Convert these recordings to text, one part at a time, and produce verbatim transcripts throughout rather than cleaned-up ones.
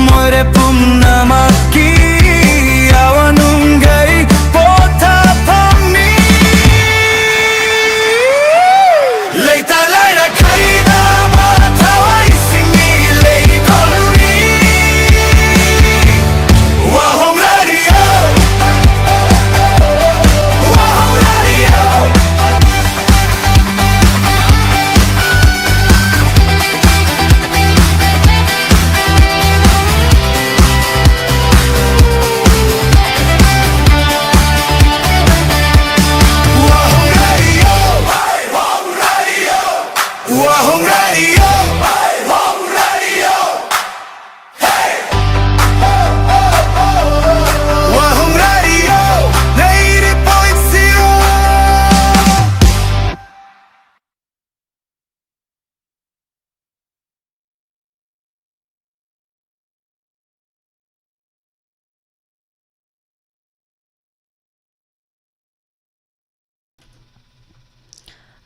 ꯃꯣꯏꯔꯦ ꯄꯨꯝꯅꯃꯛꯀꯤ ꯑꯋꯥ ꯅꯨꯡꯒꯩ ꯄꯣꯊꯥꯐꯝꯅꯤ꯫ ꯂꯩꯇ ꯂꯥꯏꯔ ꯈꯥꯏꯗꯕ ꯊꯋꯥꯏꯁꯤꯡꯒꯤ ꯂꯩꯀꯣꯜꯅꯤ꯫ ꯋꯥꯍꯣꯡ ꯔꯦꯗꯤꯑꯣ, ꯋꯥꯍꯣꯡ ꯔꯦꯗꯤꯑꯣ꯫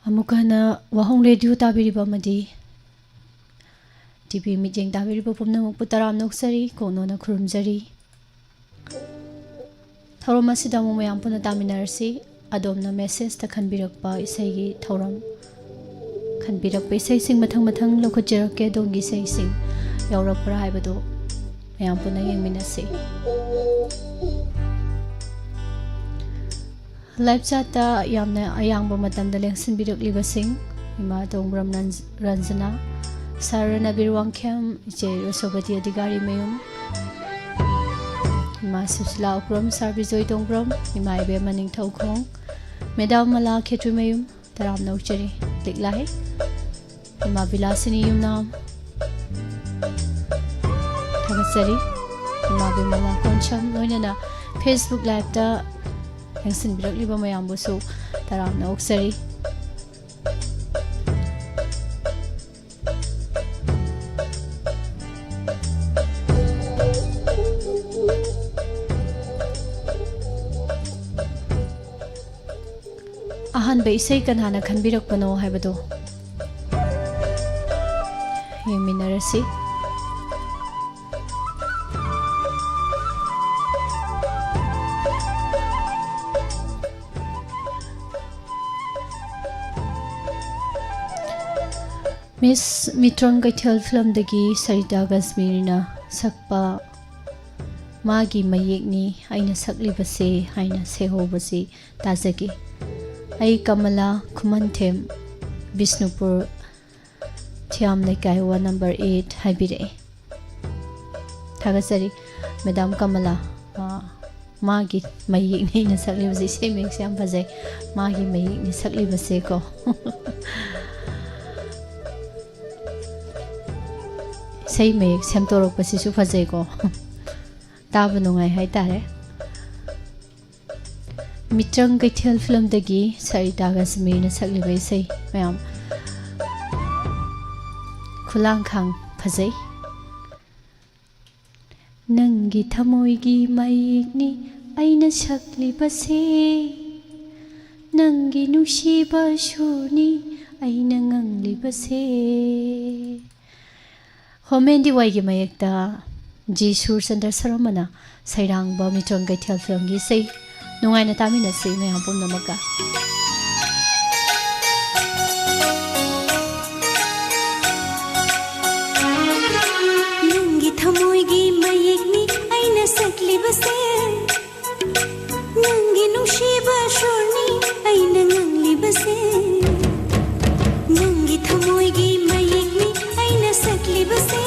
ꯑꯃꯨꯛꯀ ꯍꯟꯅ ꯋꯥꯍꯣꯡ ꯔꯦꯗꯤꯑꯣ ꯇꯥꯕꯤꯔꯤꯕ ꯑꯃꯗꯤ ꯇꯤ ꯚꯤ ꯃꯤꯠꯌꯦꯡ ꯇꯥꯕꯤꯔꯤꯕ ꯄꯨꯝꯅꯃꯛꯄꯨ ꯇꯔꯥꯝꯅ ꯑꯣꯛꯆꯔꯤ, ꯀꯣꯛꯅꯣꯟꯅ ꯈꯨꯔꯨꯝꯖꯔꯤ꯫ ꯊꯧꯔꯝ ꯑꯁꯤꯗ ꯑꯃꯨꯛ ꯃꯌꯥꯝ ꯄꯨꯟꯅ ꯇꯥꯃꯤꯟꯅꯔꯁꯤ꯫ ꯑꯗꯣꯝꯅ ꯃꯦꯁꯦꯖꯇ ꯈꯟꯕꯤꯔꯛꯄ ꯏꯁꯩꯒꯤ ꯊꯧꯔꯝ, ꯈꯟꯕꯤꯔꯛꯄ ꯏꯁꯩꯁꯤꯡ ꯃꯊꯪ ꯃꯊꯪ ꯂꯧꯈꯠꯆꯔꯛꯀꯦ꯫ ꯑꯗꯣꯝꯒꯤ ꯏꯁꯩꯁꯤꯡ ꯌꯥꯎꯔꯛꯄ꯭ꯔꯥ ꯍꯥꯏꯕꯗꯨ ꯃꯌꯥꯝ ꯄꯨꯟꯅ ꯌꯦꯡꯃꯤꯟꯅꯁꯤ꯫ ꯂꯥꯏꯚ ꯆꯥꯠꯇ ꯌꯥꯝꯅ ꯑꯌꯥꯡꯕ ꯃꯇꯝꯗ ꯂꯦꯡꯁꯤꯟꯕꯤꯔꯛꯂꯤꯕꯁꯤꯡ, ꯏꯃꯥ ꯇꯣꯡꯕ꯭ꯔꯝ ꯔꯟꯖ-, ꯔꯟꯖꯅꯥ, ꯁꯥꯔ ꯔꯅꯕꯤꯔ ꯋꯥꯡꯈꯦꯝ, ꯏꯆꯦ ꯔꯣꯁꯣꯕꯇꯤ ꯑꯙꯤꯀꯥꯔꯤ ꯃꯌꯨꯝ, ꯏꯃꯥ ꯁꯨꯁꯤꯂꯥ ꯎꯀ꯭ꯔꯝ, ꯁꯥꯔ ꯕꯤꯖꯣꯏ ꯇꯣꯡꯕ꯭ꯔꯝ, ꯏꯃꯥ ꯏꯕꯦꯝꯃ ꯅꯤꯡꯊꯧꯈꯣꯡ, ꯃꯦꯗꯥꯝ ꯃꯂꯥ ꯈꯦꯇ꯭ꯔꯤꯃꯌꯨꯝ, ꯇꯔꯥꯝꯅ ꯑꯣꯛꯆꯔꯤ꯫ ꯂꯤꯛꯂꯥꯏ, ꯏꯃꯥ ꯕꯤꯂꯥꯁꯤꯅꯤ ꯌꯨꯝꯅꯥꯝ, ꯊꯥꯒꯠꯆꯔꯤ꯫ ꯏꯃꯥ ꯕꯤꯃꯂꯥ ꯀꯣꯟꯁꯝ, ꯂꯣꯏꯅꯅ ꯐꯦꯁꯕꯨꯛ ꯂꯥꯏꯚꯇ ꯌꯦꯡꯁꯤꯟꯕꯤꯔꯛꯂꯤꯕ ꯃꯌꯥꯝꯕꯨꯁꯨ ꯇꯔꯥꯝꯅ ꯑꯣꯛꯆꯔꯤ꯫ ꯑꯍꯥꯟꯕ ꯏꯁꯩ ꯀꯅꯥꯅ ꯈꯟꯕꯤꯔꯛꯄꯅꯣ ꯍꯥꯏꯕꯗꯣ ꯌꯦꯡꯃꯤꯟꯅꯔꯁꯤ꯫ ꯃꯤꯁ ꯃꯤꯇ꯭ꯔꯪ ꯀꯩꯊꯦꯜ ꯐꯤꯂꯝꯗꯒꯤ ꯁꯔꯤꯇꯥ ꯀꯥꯁꯃꯤꯔꯤꯅ ꯁꯛꯄ ꯃꯥꯒꯤ ꯃꯌꯦꯛꯅꯤ ꯑꯩꯅ ꯁꯛꯂꯤꯕꯁꯦ ꯍꯥꯏꯅ ꯁꯩꯍꯧꯕꯁꯤ ꯇꯥꯖꯒꯦ꯫ ꯑꯩ ꯀꯃꯂꯥ ꯈꯨꯃꯟꯊꯦꯝ, ꯕꯤꯁꯅꯨꯄꯨꯔ, ꯊꯤꯌꯥꯝ ꯂꯩꯀꯥꯏ, ꯋꯥꯔꯗ ꯅꯝꯕꯔ ꯑꯩꯠ ꯍꯥꯏꯕꯤꯔꯛꯑꯦ꯫ ꯊꯥꯒꯠꯆꯔꯤ ꯃꯦꯗꯥꯝ ꯀꯃꯂꯥ꯫ ꯑꯥ, ꯃꯥꯒꯤ ꯃꯌꯦꯛꯅꯤ ꯑꯩꯅ ꯁꯛꯂꯤꯕꯁꯦ꯫ ꯏꯁꯩ ꯃꯌꯦꯛꯁꯦ ꯌꯥꯝ ꯐꯖꯩ꯫ ꯃꯥꯒꯤ ꯃꯌꯦꯛꯅꯤ ꯁꯛꯂꯤꯕꯁꯦꯀꯣ꯫ ꯏꯁꯩ ꯃꯌꯦꯛ ꯁꯦꯝꯗꯣꯔꯛꯄꯁꯤꯁꯨ ꯐꯖꯩꯀꯣ꯫ ꯇꯥꯕ ꯅꯨꯡꯉꯥꯏ ꯍꯥꯏꯇꯥꯔꯦ꯫ ꯃꯤꯇ꯭ꯔꯪ ꯀꯩꯊꯦꯜ ꯐꯤꯂꯝꯗꯒꯤ ꯁꯔꯤꯇꯥ ꯀꯥꯁꯃꯤꯔꯅ ꯁꯛꯂꯤꯕ ꯏꯁꯩ ꯃꯌꯥꯝ꯫ ꯈꯨꯂꯥꯡꯈꯥꯡ ꯐꯖꯩ꯫ ꯅꯪꯒꯤ ꯊꯃꯣꯏꯒꯤ ꯃꯌꯦꯛꯅꯤ ꯑꯩꯅ ꯁꯛꯂꯤꯕꯁꯦ, ꯅꯪꯒꯤ ꯅꯨꯡꯁꯤꯕ ꯁꯨꯔꯅꯤ ꯑꯩꯅ ꯉꯪꯂꯤꯕꯁꯦ꯫ ꯍꯣꯃꯦꯟ ꯗꯤ ꯋꯥꯏꯒꯤ ꯃꯌꯦꯛꯇ ꯖꯤ ꯁꯨꯔꯆꯟꯗ꯭ꯔ ꯁꯔꯃꯅ ꯁꯩꯔꯥꯡꯕ ꯃꯤꯇ꯭ꯔꯪ ꯀꯩꯊꯦꯜ ꯐꯤꯂꯝꯒꯤ ꯏꯁꯩ꯫ ꯅꯨꯡꯉꯥꯏꯅ ꯇꯥꯃꯤꯟꯅꯁꯤ ꯃꯌꯥꯝ ꯄꯨꯝꯅꯃꯛꯀ꯫ ꯅꯪꯒꯤ ꯊꯃꯣꯏꯒꯤ ꯃꯌꯦꯛꯅꯤ ꯑꯩꯅ ꯁꯛꯂꯤꯕꯁꯦ, ꯅꯪꯒꯤ ꯅꯨꯡꯁꯤꯕ ꯁꯨꯔꯅꯤ ꯑꯩꯅ ꯉꯪꯂꯤꯕꯁꯦ, ꯅꯪꯒꯤ ꯊꯃꯣꯏꯒꯤ ꯃꯌꯦꯛꯅꯤ ꯑꯩꯅ ꯁꯛꯂꯤꯕꯁꯦ,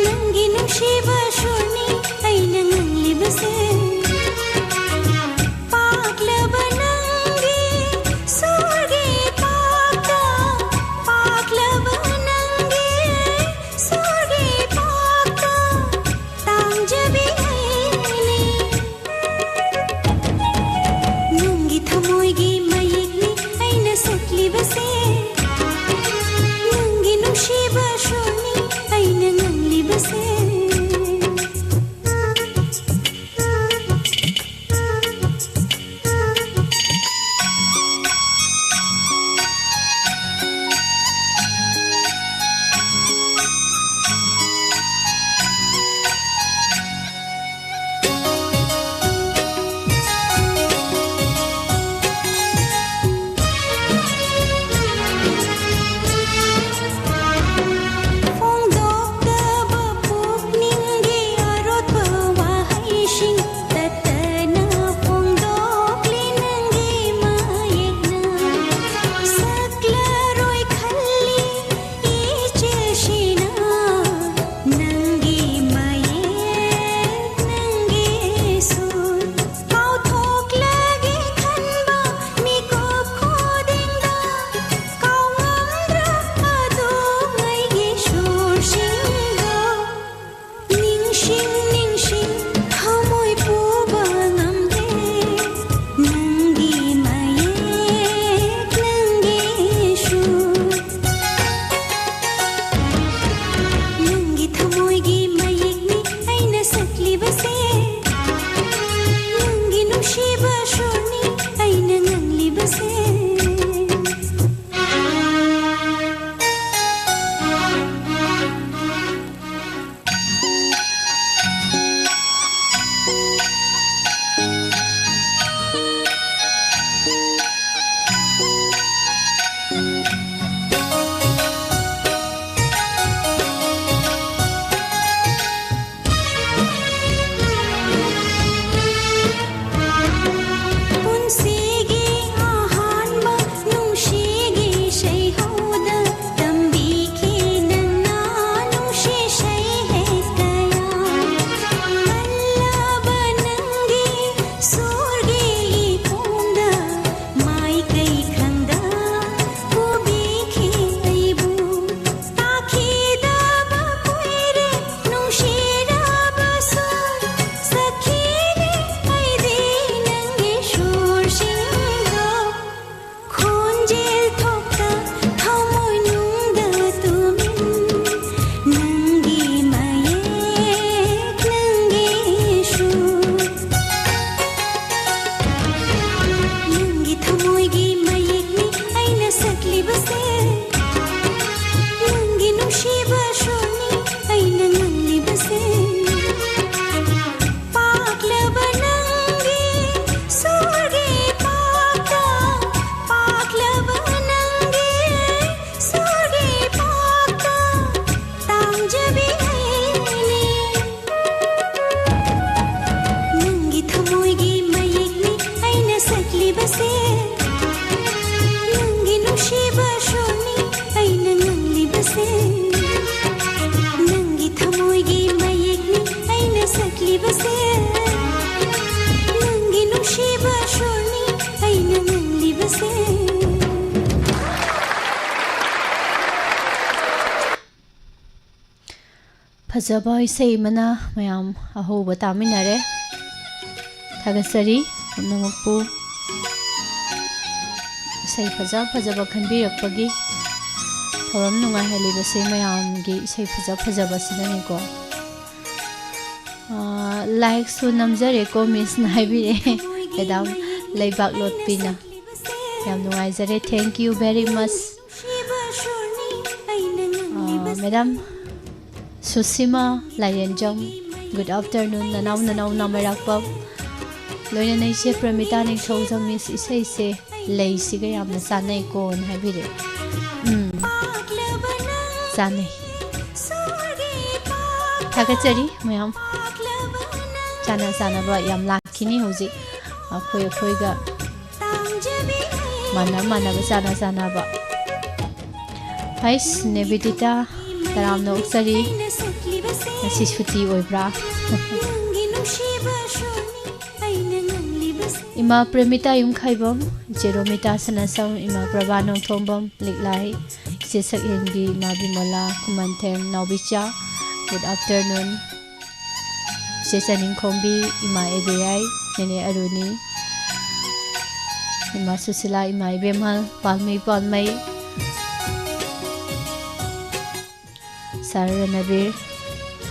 ꯅꯪꯒꯤ ꯅꯨꯡꯁꯤꯕ ꯁꯨꯔꯅꯤ ꯑꯩꯅ ꯉꯪꯂꯤꯕꯁꯦ꯫ ꯄꯥꯛꯂꯕ ꯐꯖꯕ ꯏꯁꯩ ꯑꯃꯅ ꯃꯌꯥꯝ ꯑꯍꯧꯕ ꯇꯥꯃꯤꯟꯅꯔꯦ꯫ ꯊꯥꯒꯠꯆꯔꯤ ꯄꯨꯝꯅꯃꯛꯄꯨ꯫ ꯏꯁꯩ ꯐꯖ ꯐꯖꯕ ꯈꯟꯕꯤꯔꯛꯄꯒꯤ, ꯊꯧꯔꯝ ꯅꯨꯡꯉꯥꯏꯍꯜꯂꯤꯕꯁꯦ ꯃꯌꯥꯝꯒꯤ ꯏꯁꯩ ꯐꯖ ꯐꯖꯕꯁꯤꯅꯅꯤꯀꯣ꯫ ꯑꯥ, ꯂꯥꯏꯛꯁꯨ ꯅꯝꯖꯔꯦꯀꯣ, ꯃꯤꯁꯅ ꯍꯥꯏꯕꯤꯔꯛꯑꯦ꯫ ꯃꯦꯗꯥꯝ ꯂꯩꯕꯥꯛ ꯂꯣꯠꯄꯤꯅ꯫ ꯌꯥꯝ ꯅꯨꯡꯉꯥꯏꯖꯔꯦ, thank you very much꯫ ꯑꯥ, madam Sushima Lairenjam, good afternoon, ꯅꯅꯥꯎ ꯅꯅꯥꯎ ꯅꯥꯃꯩꯔꯥꯛꯄꯝ꯫ ꯂꯣꯏꯅꯅ ꯏꯆꯦ ꯄ꯭ꯔꯃꯤꯇꯥ ꯅꯤꯡꯊꯧꯖꯝ, ꯃꯤꯁ, ꯏꯁꯩꯁꯦ ꯂꯩꯁꯤꯒ ꯌꯥꯝꯅ ꯆꯥꯟꯅꯩꯀꯣꯅ ꯍꯥꯏꯕꯤꯔꯛꯑꯦ꯫ ꯎꯝ, ꯆꯥꯟꯅꯩ꯫ ꯊꯥꯒꯠꯆꯔꯤ ꯃꯌꯥꯝ꯫ ꯆꯥꯟꯅ ꯆꯥꯟꯅꯕ ꯌꯥꯝ ꯂꯥꯛꯈꯤꯅꯤ ꯍꯧꯖꯤꯛ꯫ ꯑꯩꯈꯣꯏ ꯑꯩꯈꯣꯏꯒ ꯃꯥꯟꯅ ꯃꯥꯟꯅꯕ, ꯆꯥꯟꯅ ꯆꯥꯟꯅꯕ꯫ ꯍꯩꯁ, ꯅꯦꯕꯤꯗꯤꯇꯥ, ꯇꯔꯥꯝꯅ ꯑꯣꯛꯆꯔꯤ꯫ ꯉꯁꯤ ꯁꯨꯇꯤ ꯑꯣꯏꯕ꯭ꯔꯥ? ꯏꯃꯥ ꯄ꯭ꯔꯦꯃꯤꯇꯥ ꯌꯨꯝꯈꯥꯏꯕꯝ, ꯏꯆꯦ ꯔꯣꯃꯤꯇꯥ ꯁꯅꯥꯁꯝ, ꯏꯃꯥ ꯄ꯭ꯔꯚꯥ ꯅꯣꯡꯊꯣꯝꯕꯝ, ꯂꯤꯛꯂꯥꯏ, ꯏꯆꯦ ꯁꯛꯍꯦꯟꯕꯤ, ꯏꯃꯥ ꯕꯤꯃꯣꯂꯥ, ꯈꯨꯃꯟꯊꯦꯝ, ꯅꯥꯎꯕꯤꯆꯥ, good afternoon꯫ ꯏꯆꯦ ꯆꯅꯤꯡꯈꯣꯝꯕꯤ, ꯏꯃꯥ ꯑꯦꯕꯦꯌꯥꯏ, ꯅꯦꯅꯦ ꯑꯔꯨꯅꯤ, ꯏꯃꯥ ꯁꯨꯁꯤꯂꯥ, ꯏꯃꯥ ꯏꯕꯦꯝꯍꯜ, ꯄꯥꯜꯃꯩ, ꯄꯥꯜꯃꯩ, ꯁꯥꯔ ꯔꯅꯕꯤꯔ,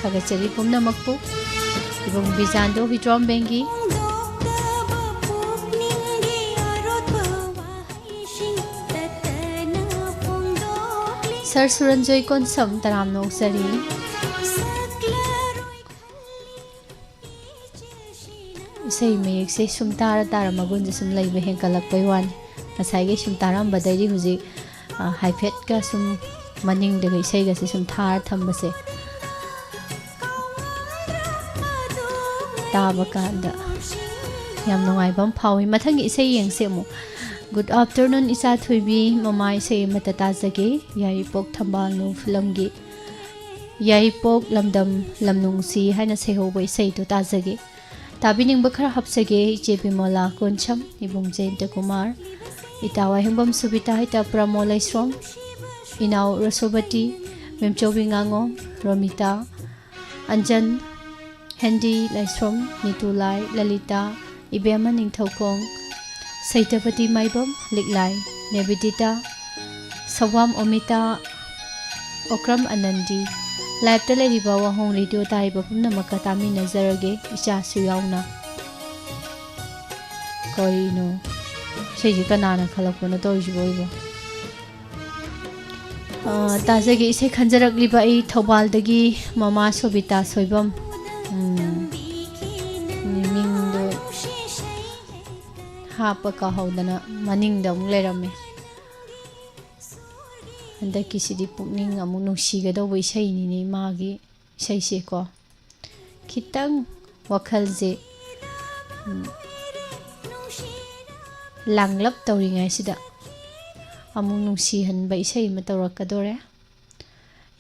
ꯊꯥꯒꯠꯆꯔꯤ ꯄꯨꯝꯅꯃꯛꯄꯨ꯫ ꯏꯕꯨꯡ ꯕꯤꯖꯥꯟꯗꯣ ꯍꯨꯏꯗ꯭ꯔꯣꯝꯕꯦꯡꯒꯤ꯫ ꯁꯥꯔ ꯁꯨꯔꯟꯖꯣꯏ ꯀꯣꯟꯁꯝ, ꯇꯔꯥꯝꯅ ꯑꯣꯛꯆꯔꯤ꯫ ꯏꯁꯩ ꯃꯌꯦꯛꯁꯦ ꯁꯨꯝ ꯇꯥꯔ ꯇꯥꯔ ꯃꯒꯨꯟꯁꯦ ꯁꯨꯝ ꯂꯩꯕ ꯍꯦꯟꯒꯠꯂꯛꯄꯩ ꯋꯥꯅꯤ꯫ ꯉꯁꯥꯏꯒꯤ ꯁꯨꯝ ꯇꯥꯔꯝꯕꯗꯩꯗꯤ ꯍꯧꯖꯤꯛ, ꯑ, ꯍꯥꯏꯐꯦꯠꯀ ꯁꯨꯝ ꯃꯅꯤꯡꯗꯒ ꯏꯁꯩꯒꯁꯦ ꯁꯨꯝ ꯊꯥꯔ ꯊꯝꯕꯁꯦ ꯇꯥꯕ ꯀꯥꯟꯗ ꯌꯥꯝ ꯅꯨꯡꯉꯥꯏꯕ ꯑꯃ ꯐꯥꯎꯏ꯫ ꯃꯊꯪꯒꯤ ꯏꯁꯩ ꯌꯦꯡꯁꯦ ꯑꯃꯨꯛ꯫ Good afternoon, ꯏꯆꯥ ꯊꯣꯏꯕꯤ꯫ ꯃꯃꯥ ꯏꯁꯩ ꯑꯃꯠꯇ ꯇꯥꯖꯒꯦ꯫ ꯌꯥꯏꯔꯤꯄꯣꯛ ꯊꯝꯕꯥꯜꯅꯨ ꯐꯤꯂꯝꯒꯤ ꯌꯥꯏꯔꯤꯄꯣꯛ ꯂꯝꯗꯝ ꯂꯝꯅꯨꯡꯁꯤ ꯍꯥꯏꯅ ꯁꯩꯍꯧꯕ ꯏꯁꯩꯗꯨ ꯇꯥꯖꯒꯦ꯫ ꯇꯥꯕꯤꯅꯤꯡꯕ ꯈꯔ ꯍꯥꯞꯆꯒꯦ꯫ ꯏꯆꯦ ꯕꯤꯃꯣꯂꯥ ꯀꯣꯟꯁꯝ, ꯏꯕꯨꯡ ꯖꯌꯟꯇ ꯀꯨꯃꯥꯔ, ꯏꯇꯥ ꯋꯥꯍꯦꯡꯕꯝ ꯁꯨꯕꯤꯇꯥ ꯍꯩꯇ, ꯄ꯭ꯔꯃꯣ ꯂꯩꯁ꯭ꯔꯣꯝ, ꯏꯅꯥꯎ ꯔꯁꯣꯕꯇꯤ, ꯃꯦꯝꯆꯧꯕꯤ ꯉꯥꯉꯣꯝ, ꯔꯣꯃꯤꯇꯥ, ꯑꯟꯖꯟ, ꯍꯦꯟꯗꯤ ꯂꯥꯏꯁ꯭ꯔꯣꯝ, ꯅꯤꯇꯨ ꯂꯥꯏ, ꯂꯂꯤꯇꯥ, ꯏꯕꯦꯝꯃ ꯅꯤꯡꯊꯧꯈꯣꯡ, ꯁꯩꯇꯄꯇꯤ ꯃꯥꯏꯕꯝ, ꯂꯤꯛꯂꯥꯏ, ꯅꯦꯕꯤꯗꯤꯇꯥ, ꯁꯋꯥꯝ ꯑꯣꯃꯤꯇꯥ, ꯑꯣꯀ꯭ꯔꯝ ꯑꯅꯟꯗꯤ꯫ ꯂꯥꯏꯞꯇ ꯂꯩꯔꯤꯕ ꯋꯥꯍꯣꯡ ꯔꯦꯗꯤꯑꯣ ꯇꯥꯔꯤꯕ ꯄꯨꯝꯅꯃꯛꯀ ꯇꯥꯃꯤꯟꯅꯖꯔꯒꯦ, ꯏꯆꯥꯁꯨ ꯌꯥꯎꯅ꯫ ꯀꯔꯤꯅꯣ? ꯏꯁꯩꯁꯤ ꯀꯅꯥꯅ ꯈꯜꯂꯛꯄꯅꯣ ꯇꯧꯔꯤꯁꯤꯕꯣ ꯑꯩꯕꯣ? ꯑ, ꯇꯥꯖꯒꯦ꯫ ꯏꯁꯩ ꯈꯟꯖꯔꯛꯂꯤꯕ ꯑꯩ ꯊꯧꯕꯥꯜꯗꯒꯤ ꯃꯃꯥ ꯁꯣꯕꯤꯇꯥ ꯁꯣꯏꯕꯝ꯫ ꯎꯝ, ꯃꯤꯡꯗꯣ ꯍꯥꯞꯄ ꯀꯥꯎꯍꯧꯗꯅ ꯃꯅꯤꯡꯗ ꯑꯃꯨꯛ ꯂꯩꯔꯝꯃꯦ꯫ ꯍꯟꯗꯛꯀꯤꯁꯤꯗꯤ ꯄꯨꯛꯅꯤꯡ ꯑꯃꯨꯛ ꯅꯨꯡꯁꯤꯒꯗꯧꯕ ꯏꯁꯩꯅꯤꯅꯦ, ꯃꯥꯒꯤ ꯏꯁꯩꯁꯦꯀꯣ꯫ ꯈꯤꯇꯪ ꯋꯥꯈꯜꯁꯦ, ꯎꯝ, ꯂꯥꯡꯂꯞ ꯇꯧꯔꯤꯉꯩꯁꯤꯗ ꯑꯃꯨꯛ ꯅꯨꯡꯁꯤꯍꯟꯕ ꯏꯁꯩ ꯑꯃ ꯇꯧꯔꯛꯀꯗꯣꯔꯦ꯫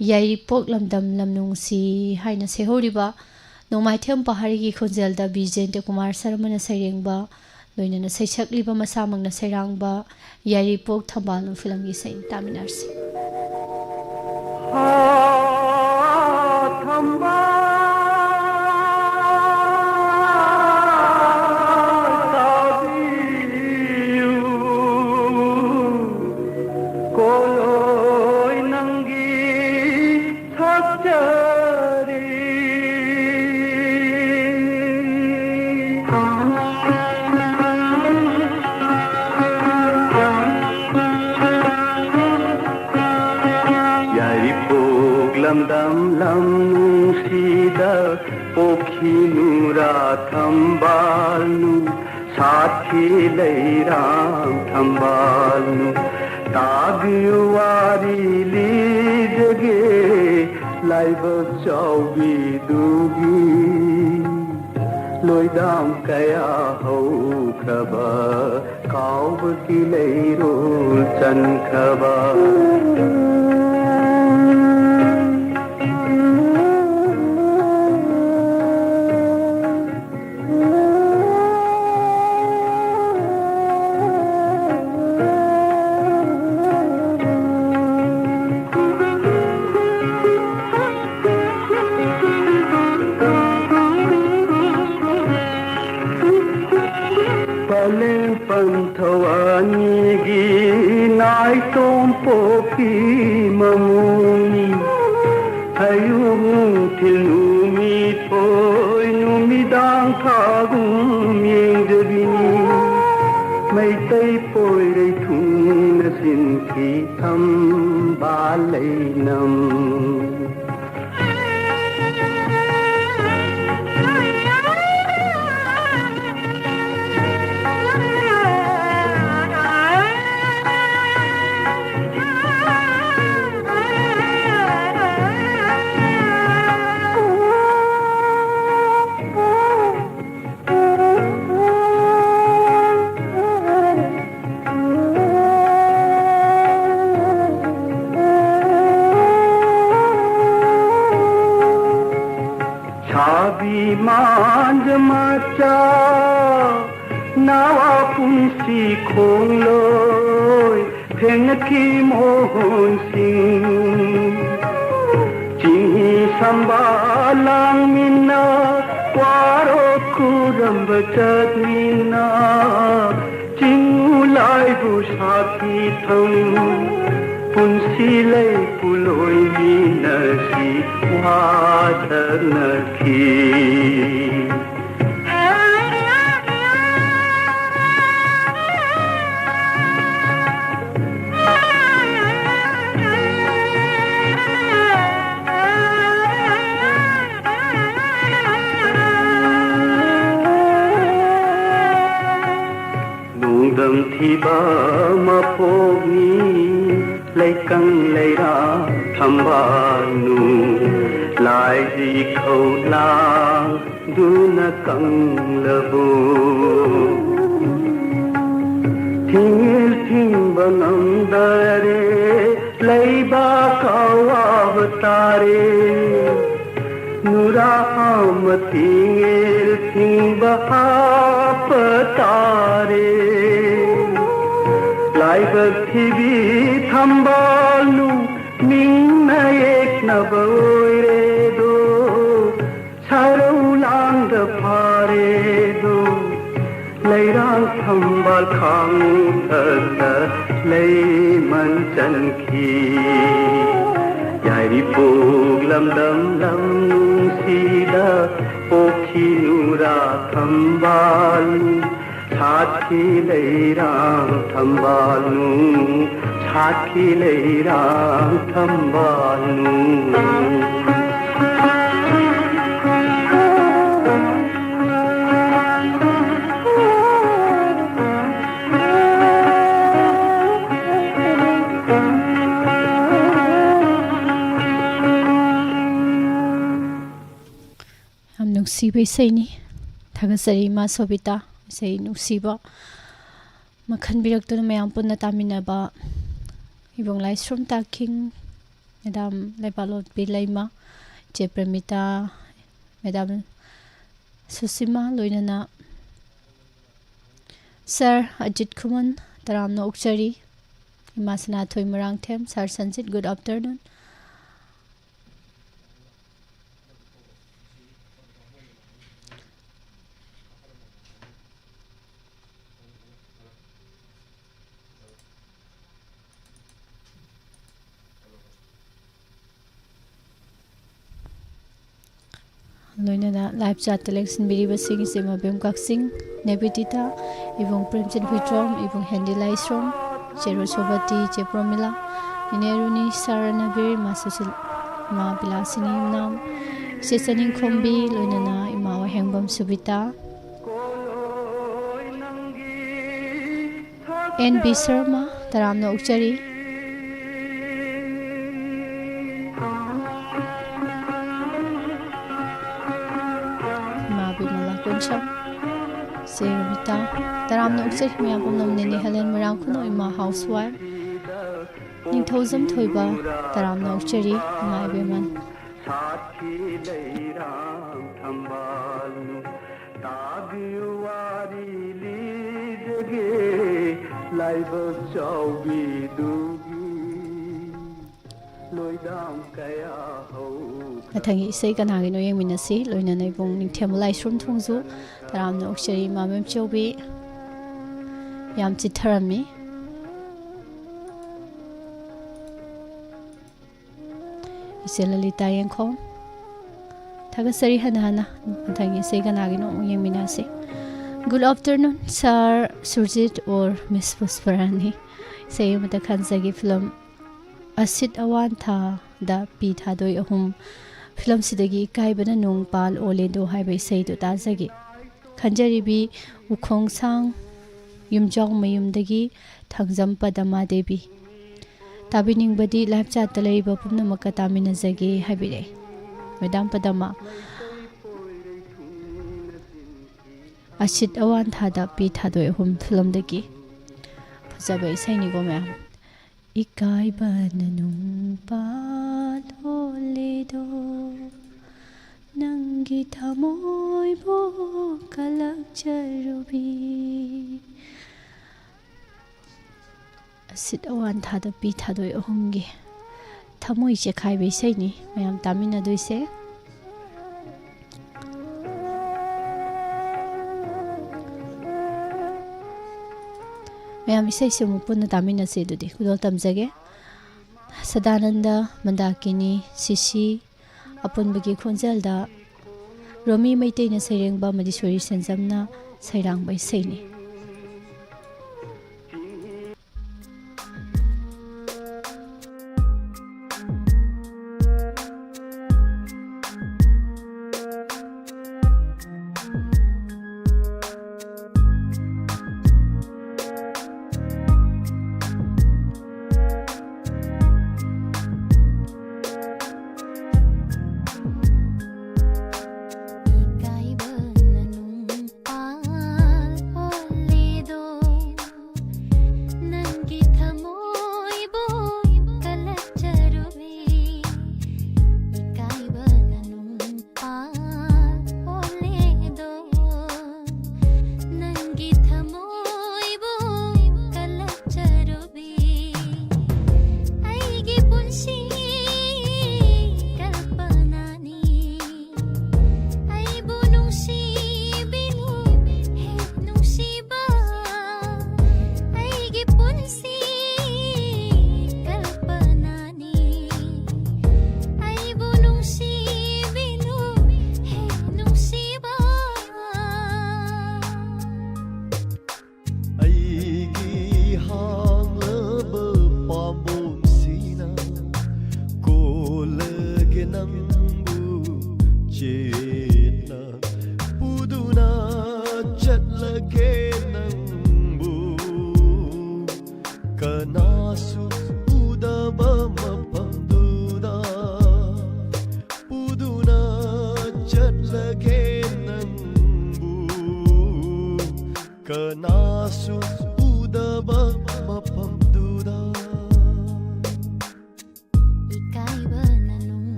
ꯌꯥꯏꯔꯤꯄꯣꯛ ꯂꯝꯗꯝ ꯂꯝꯅꯨꯡꯁꯤ ꯍꯥꯏꯅ ꯁꯩꯍꯧꯔꯤꯕ ꯅꯣꯡꯃꯥꯏꯊꯦꯝ ꯄꯍꯥꯔꯤꯒꯤ ꯈꯣꯟꯖꯦꯜꯗ ꯕꯤ ꯖꯌꯟꯇ ꯀꯨꯃꯥꯔ ꯁꯔꯃꯅ ꯁꯩꯔꯦꯡꯕ, ꯂꯣꯏꯅꯅ ꯁꯩꯁꯛꯂꯤꯕ ꯃꯁꯥꯃꯛꯅ ꯁꯩꯔꯥꯡꯕ ꯌꯥꯏꯔꯤꯄꯣꯛ ꯊꯝꯕꯥꯜꯅꯨ ꯐꯤꯂꯝꯒꯤ ꯏꯁꯩ ꯇꯥꯃꯤꯟꯅꯔꯁꯤ꯫ ꯌꯥꯏꯔꯤꯄꯣꯛ ꯂꯝꯗꯝ ꯂꯝ ꯅꯨꯡꯁꯤꯗ ꯄꯣꯛꯈꯤꯅꯨꯔꯥ ꯊꯝꯕꯥꯜꯅꯨ, ꯁꯥꯠꯈꯤ ꯂꯩꯔꯥꯡ ꯊꯝꯕꯥꯜꯅꯨ꯫ ꯇꯥꯕꯤꯌꯨ ꯋꯥꯔꯤ ꯂꯤꯖꯒꯦ ꯂꯥꯏꯕꯛ ꯆꯥꯎꯕꯤꯗꯨꯒꯤ꯫ ꯂꯣꯏꯗꯥꯝ ꯀꯌꯥ ꯍꯧꯈ꯭ꯔꯕ ꯀꯥꯎꯕꯒꯤ ꯂꯩꯔꯣꯜ ꯆꯟꯈ꯭ꯔꯕ꯫ ꯃꯃꯨꯅꯤ꯫ ꯑꯌꯨꯛ ꯅꯨꯡꯊꯤꯜ ꯅꯨꯃꯤꯠ ꯑꯣꯏ ꯅꯨꯃꯤꯗꯥꯡ ꯊꯥꯒꯨꯝ ꯌꯦꯡꯖꯕꯤꯅꯤ꯫ ꯃꯩꯇꯩ ꯄꯣꯏꯔꯩ ꯊꯨꯡꯅ ꯁꯤꯟꯈꯤ ꯊꯝꯕꯥꯜ ꯂꯩꯅꯝ꯫ ꯁꯥꯕꯤ ꯃꯥꯟꯖ ꯃꯆꯥ ꯅꯋꯥ ꯄꯨꯟꯁꯤ ꯈꯣꯡꯂꯣꯏ ꯊꯦꯡꯅꯈꯤ ꯃꯣꯍꯣꯟ ꯁꯤꯡ꯫ ꯆꯤꯡꯍꯤ ꯁꯝꯕꯥꯜ ꯂꯥꯡꯃꯤꯟꯅ ꯋꯥꯔꯣ ꯈꯨꯔꯝꯕ ꯆꯠꯃꯤꯟꯅ ꯆꯤꯡ ꯂꯥꯏꯕꯨ ꯁꯥꯈꯤ ꯊꯧ ꯄꯨꯟꯁꯤ ꯂꯩ ꯄꯨꯂꯣꯏꯃꯤꯟꯅꯁꯤ ꯋꯥꯗꯅꯈꯤ꯫ ꯅꯣꯡꯗꯝ ꯊꯤꯕ ꯃꯄꯣꯛꯅꯤ ꯂꯩꯀꯪ ꯂꯩꯔꯥ ꯊꯝꯕꯥꯜꯅꯨ ꯂꯥꯏꯗꯤ ꯈꯧꯂꯥꯡꯗꯨꯅ ꯀꯪꯂꯕꯣ꯫ ꯊꯤꯡꯉꯤꯜ ꯊꯤꯡꯕ ꯉꯝꯗꯔꯦ ꯂꯩꯕꯥꯛ ꯑꯋꯥꯕ ꯇꯥꯔꯦ꯫ ꯅꯨꯔꯥ ꯑꯃ ꯊꯤꯡꯉꯤꯜ ꯊꯤꯡꯕ ꯍꯥꯞꯄ ꯇꯥꯔꯦ꯫ ꯂꯥꯏꯕꯛ ꯊꯤꯕꯤ ꯊꯝꯕꯥꯜꯅꯨ ꯃꯤꯡꯅ ꯌꯦꯛꯅꯕ ꯑꯣꯏꯔꯦꯗꯣ꯫ ꯁꯔꯧ ꯂꯥꯡꯗ ꯐꯥꯔꯦꯗꯣ꯫ ꯂꯩꯔꯥꯡ ꯊꯝꯕꯥꯜ ꯈꯥꯡꯊꯛꯇ ꯂꯩ ꯆꯟꯈꯤ꯫ ꯌꯥꯏꯔꯤꯄꯣꯛ ꯂꯝꯗꯝ ꯂꯝ ꯅꯨꯡꯁꯤꯗ ꯄꯣꯛꯈꯤꯅꯨꯔꯥ ꯊꯝꯕꯥꯜꯅꯨ, ꯁꯥꯠꯈꯤ ꯂꯩꯔꯥꯡ ꯊꯝꯕꯥꯜꯅꯨ, ꯁꯥꯠꯈꯤ ꯂꯩꯔꯥꯡ ꯊꯝꯕꯥꯜꯅꯨ꯫ ꯌꯥꯝ ꯅꯨꯡꯁꯤꯕ ꯏꯁꯩꯅꯤ꯫ ꯊꯥꯒꯠꯆꯔꯤ ꯏꯃꯥ ꯁꯣꯕꯤꯇꯥ꯫ ꯏꯁꯩ ꯅꯨꯡꯁꯤꯕ ꯑꯃ ꯈꯟꯕꯤꯔꯛꯇꯨꯅ ꯃꯌꯥꯝ ꯄꯨꯟꯅ ꯇꯥꯃꯤꯟꯅꯕ ꯏꯕꯨꯡ ꯂꯥꯏꯁ꯭ꯔꯝ ꯇꯥꯈꯤꯡ, ꯃꯦꯗꯥꯝ ꯂꯩꯕꯥꯛꯂꯣꯠꯄꯤ ꯂꯩꯃ, ꯏꯆꯦ ꯄ꯭ꯔꯦꯃꯤꯇꯥ, ꯃꯦꯗꯥꯝ ꯁꯨꯁꯤꯃꯥ, ꯂꯣꯏꯅꯅ ꯁꯥꯔ ꯑꯖꯤꯠ ꯈꯨꯃꯟ, ꯇꯔꯥꯝꯅ ꯑꯣꯛꯆꯔꯤ꯫ ꯏꯃꯥ ꯁꯅꯥꯊꯣꯏ ꯃꯣꯏꯔꯥꯡꯊꯦꯝ, ꯁꯥꯔ ꯁꯟꯖꯤꯠ, good afternoon꯫ ꯂꯣꯏꯅꯅ ꯂꯥꯏꯚ ꯆꯥꯠꯇ ꯂꯦꯡꯁꯤꯟꯕꯤꯔꯤꯕꯁꯤꯡ ꯏꯆꯦ ꯃꯕꯦꯝ ꯀꯛꯆꯤꯡ, ꯅꯦꯕꯤꯗꯤꯇꯥ, ꯏꯕꯨꯡ ꯄ꯭ꯔꯦꯝꯖꯤꯠ ꯍꯨꯏꯗ꯭ꯔꯣꯝ, ꯏꯕꯨꯡ ꯍꯦꯟꯗꯤ ꯂꯥꯏꯁ꯭ꯔꯣꯝ, ꯆꯦ ꯔꯣꯁꯣꯕꯇꯤ, ꯆꯦ ꯄ꯭ꯔꯣꯃꯤꯂꯥ, ꯏꯅꯦ ꯔꯨꯅꯤ, ꯁꯥꯔ ꯔꯅꯕꯤꯔ, ꯏꯃꯥ ꯁꯨꯁꯤꯜ, ꯏꯃꯥ ꯕꯤꯂꯥꯁꯤꯅꯤ ꯌꯨꯝꯅꯥꯝ, ꯏꯆꯦ ꯆꯅꯤꯡꯈꯣꯝꯕꯤ, ꯂꯣꯏꯅꯅ ꯏꯃꯥ ꯋꯥꯍꯦꯡꯕꯝ ꯁꯨꯕꯤꯇꯥ, ꯑꯦꯟ ꯕꯤ ꯁꯔꯃ, ꯇꯔꯥꯝꯅ ꯑꯣꯛꯆꯔꯤ꯫ ꯏꯃꯥ ꯕꯤꯃꯂꯥ ꯀꯨꯟꯁꯝ, ꯆꯦ ꯔꯣꯃꯤꯇꯥ, ꯇꯔꯥꯝꯅ ꯑꯣꯛꯆꯔꯤ ꯃꯌꯥꯝ ꯄꯨꯝꯅꯃꯛ꯫ ꯅꯦꯅꯦ ꯍꯦꯂꯦꯟ ꯃꯣꯏꯔꯥꯡ ꯈꯨꯅꯧ, ꯏꯃꯥ ꯍꯥꯎꯁ ꯋꯥꯏꯐ ꯅꯤꯡꯊꯧꯖꯝ ꯊꯣꯏꯕ, ꯇꯔꯥꯝꯅ ꯑꯣꯛꯆꯔꯤ ꯏꯃꯥ ꯏꯕꯦꯝꯃ꯫ ꯁꯥꯠꯈꯤ ꯂꯩꯔꯥꯡ ꯊꯝꯕꯥꯜꯅꯨ, ꯇꯥꯕꯤꯌꯨ ꯋꯥꯔꯤ ꯂꯤꯖꯒꯦ, ꯂꯥꯏꯕꯛ ꯆꯥꯎꯕꯤꯗꯨꯒꯤ ꯂꯣꯏꯗꯥꯝ ꯀꯌꯥ ꯍꯧ꯫ ꯃꯊꯪꯒꯤ ꯏꯁꯩ ꯀꯅꯥꯒꯤꯅꯣ ꯌꯦꯡꯃꯤꯟꯅꯁꯤ꯫ ꯂꯣꯏꯅꯅ ꯏꯕꯨꯡ ꯅꯤꯡꯊꯦꯝꯕ ꯂꯥꯏꯁ꯭ꯔꯝ ꯊꯣꯡꯖꯨ, ꯇꯔꯥꯝꯅ ꯑꯣꯛꯆꯔꯤ ꯏꯃꯥ ꯃꯦꯝꯆꯧꯕꯤ꯫ ꯌꯥꯝ ꯆꯤꯠꯊꯔꯝꯃꯤ꯫ ꯏꯆꯦ ꯂꯂꯤꯇꯥ ꯌꯦꯡꯈꯣꯝ꯫ ꯊꯥꯒꯠꯆꯔꯤ ꯍꯟꯅ ꯍꯟꯅ꯫ ꯃꯊꯪꯒꯤ ꯏꯁꯩ ꯀꯅꯥꯒꯤꯅꯣ ꯑꯃꯨꯛ ꯌꯦꯡꯃꯤꯟꯅꯁꯤ꯫ Good afternoon, Sir Surjit or Miss Pushparani꯫ ꯏꯁꯩ ꯑꯃꯇ ꯈꯟꯖꯒꯦ꯫ ꯐꯤꯂꯝ ꯑꯁꯤꯠ ꯑꯋꯥꯟꯊꯥꯗ ꯄꯤ ꯊꯥꯗꯣꯏ ꯑꯍꯨꯝ꯫ ꯐꯤꯂꯝꯁꯤꯗꯒꯤ ꯏꯀꯥꯏꯕꯅ ꯅꯨꯡ ꯄꯥꯜ ꯑꯣꯂꯦꯗꯣ ꯍꯥꯏꯕ ꯏꯁꯩꯗꯨ ꯇꯥꯖꯒꯦ꯫ ꯈꯟꯖꯔꯤꯕꯤ ꯎꯈꯣꯡꯁꯥꯡ ꯌꯨꯝꯖꯥꯎ ꯃꯌꯨꯝꯗꯒꯤ ꯊꯥꯡꯖꯝ ꯄꯗꯃꯥ ꯗꯦꯕꯤ꯫ ꯇꯥꯕꯤꯅꯤꯡꯕꯗꯤ live chatꯇ ꯂꯩꯔꯤꯕ ꯄꯨꯝꯅꯃꯛꯀ ꯇꯥꯃꯤꯟꯅꯖꯒꯦ ꯍꯥꯏꯕꯤꯔꯛꯑꯦ꯫ ꯃꯦꯗꯥꯝ ꯄꯗꯃꯥ, ꯑꯁꯤꯠ ꯑꯋꯥꯟꯊꯥꯗ ꯄꯤ ꯊꯥꯗꯣꯏ ꯑꯍꯨꯝ ꯐꯤꯂꯝꯗꯒꯤ ꯐꯖꯕ ꯏꯁꯩꯅꯤꯀꯣ ꯃꯌꯥꯝ꯫ ꯏꯀꯥꯏꯕꯅ ꯅꯨꯡ ꯄꯥꯜ ꯑꯣꯂꯦꯗꯣ, ꯅꯪꯒꯤ ꯊꯃꯣꯏꯕꯨ ꯀꯂꯛꯆꯔꯨꯕꯤ꯫ ꯑꯁꯤꯠ ꯑꯋꯥꯟꯊꯥꯗ ꯄꯤ ꯊꯥꯗꯣꯏ ꯑꯍꯨꯝꯒꯤ ꯊꯃꯣꯏ ꯆꯦꯈꯥꯏꯕ ꯏꯁꯩꯅꯤ ꯃꯌꯥꯝ ꯇꯥꯃꯤꯟꯅꯗꯣꯏꯁꯦ꯫ ꯃꯌꯥꯝ, ꯏꯁꯩꯁꯦ ꯑꯃꯨꯛ ꯄꯨꯟꯅ ꯇꯥꯃꯤꯟꯅꯁꯦ꯫ ꯑꯗꯨꯗꯤ ꯈꯨꯗꯣꯜ ꯇꯝꯖꯒꯦ꯫ ꯁꯗꯥꯅꯟꯗ, ꯃꯟꯗꯥꯀꯤꯅꯤ, ꯁꯤꯁꯤ ꯑꯄꯨꯟꯕꯒꯤ ꯈꯣꯟꯖꯦꯜꯗ ꯔꯣꯃꯤ ꯃꯩꯇꯩꯅ ꯁꯩꯔꯦꯡꯕ ꯑꯃꯗꯤ ꯁꯣꯔꯤ ꯁꯦꯟꯖꯝꯅ ꯁꯩꯔꯥꯡꯕ ꯏꯁꯩꯅꯤ꯫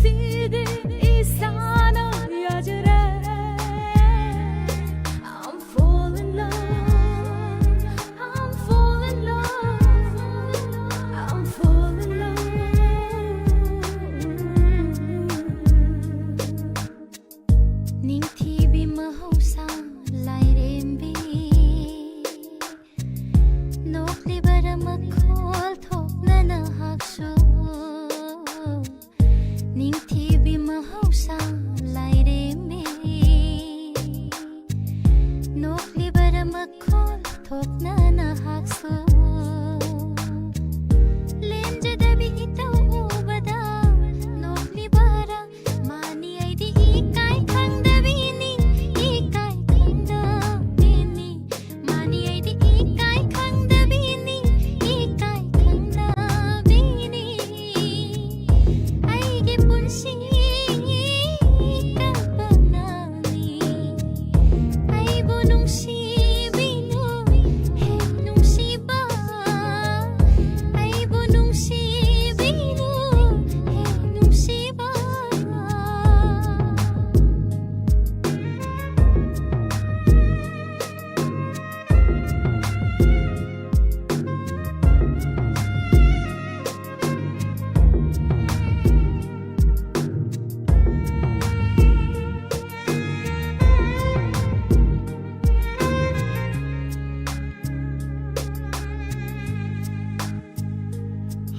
ꯁꯤꯗꯤ ꯏꯁꯥꯅ ꯌꯥꯖꯔꯦ꯫ I'm falling in love, I'm falling in love, I'm falling in love. ꯅꯤꯡꯊꯤꯕꯤ ꯃꯍꯧꯁꯥ ꯂꯥꯏꯔꯦꯝꯕꯤ, ꯅꯣꯛꯂꯤꯕꯔꯥ ꯃꯈꯣꯜ ꯊꯣꯛꯅ ꯅꯍꯥꯛꯁꯨ? ꯅꯤꯡꯊꯤꯕꯤ ꯃꯍꯧꯁꯥ ꯂꯥꯏꯔꯦꯝꯕꯤ, ꯅꯣꯛꯂꯤꯕꯔꯥ ꯃꯈꯣꯜ ꯊꯣꯛꯅ ꯅꯍꯥꯛꯁꯨ? ꯂꯦꯝꯖꯗꯕꯤ ꯏꯇꯧ ꯎꯕꯗ ꯅꯣꯛꯂꯤꯕꯔꯥ? ꯃꯥꯅꯤ ꯑꯩꯗꯤ ꯏꯀꯥꯏ ꯈꯪꯗꯕꯤꯅꯤ, ꯏꯀꯥꯏ ꯈꯪꯗꯕꯤꯅꯤ꯫ ꯃꯥꯅꯤ ꯑꯩꯗꯤ ꯏꯀꯥꯏ ꯈꯪꯗꯕꯤꯅꯤ, ꯏꯀꯥꯏ ꯈꯪꯗꯕꯤꯅꯤ꯫ ꯑꯩꯒꯤ ꯄꯨꯟꯁꯤ ꯀꯜꯄꯅꯥꯅꯤ꯫ ꯑꯩꯕꯨ ꯅꯨꯡꯁꯤꯕꯤꯅꯨ ꯍꯦ ꯅꯨꯡꯁꯤꯕ, ꯑꯩꯕꯨ ꯅꯨꯡꯁꯤꯕꯤꯅꯨ ꯍꯦ ꯅꯨꯡꯁꯤꯕ꯫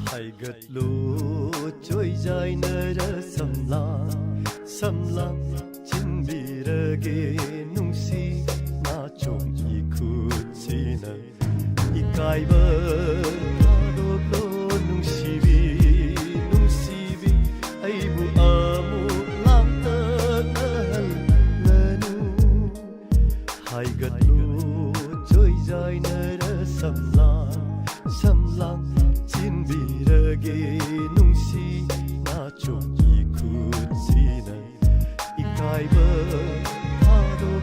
ꯍꯥꯏꯒꯠꯂꯨ ꯆꯣꯏꯖꯥꯏꯅꯔ ꯁꯝꯂꯥꯡ, ꯁꯝꯂꯥꯡ ꯆꯤꯟꯕꯤꯔꯒꯦ ꯅꯨꯡꯁꯤ ꯅꯥꯆꯣꯝ ꯏꯈꯨꯠꯁꯤꯅ꯫ ꯏꯀꯥꯏꯕ ꯊꯥꯗꯣꯛꯂꯣ ꯅꯨꯡꯁꯤꯕꯤ, ꯅꯨꯡꯁꯤꯕꯤ, ꯑꯩꯕꯨ ꯑꯃꯨꯛ ꯂꯥꯡꯇꯛꯅꯍꯜꯂꯅꯨ꯫ ꯍꯥꯏꯒꯠꯂꯨ ꯆꯣꯏꯖꯥꯏꯅꯔ ꯁꯝꯂꯥꯡ, ꯁꯝꯂꯥꯡ ꯆꯤꯟꯕꯤꯔꯒꯦ ꯅꯨꯡꯁꯤ ꯅꯥꯆꯣꯝ ꯏꯈꯨꯠꯁꯤꯅ꯫ ꯏꯀꯥꯏꯕ ꯊꯥꯗꯣꯛ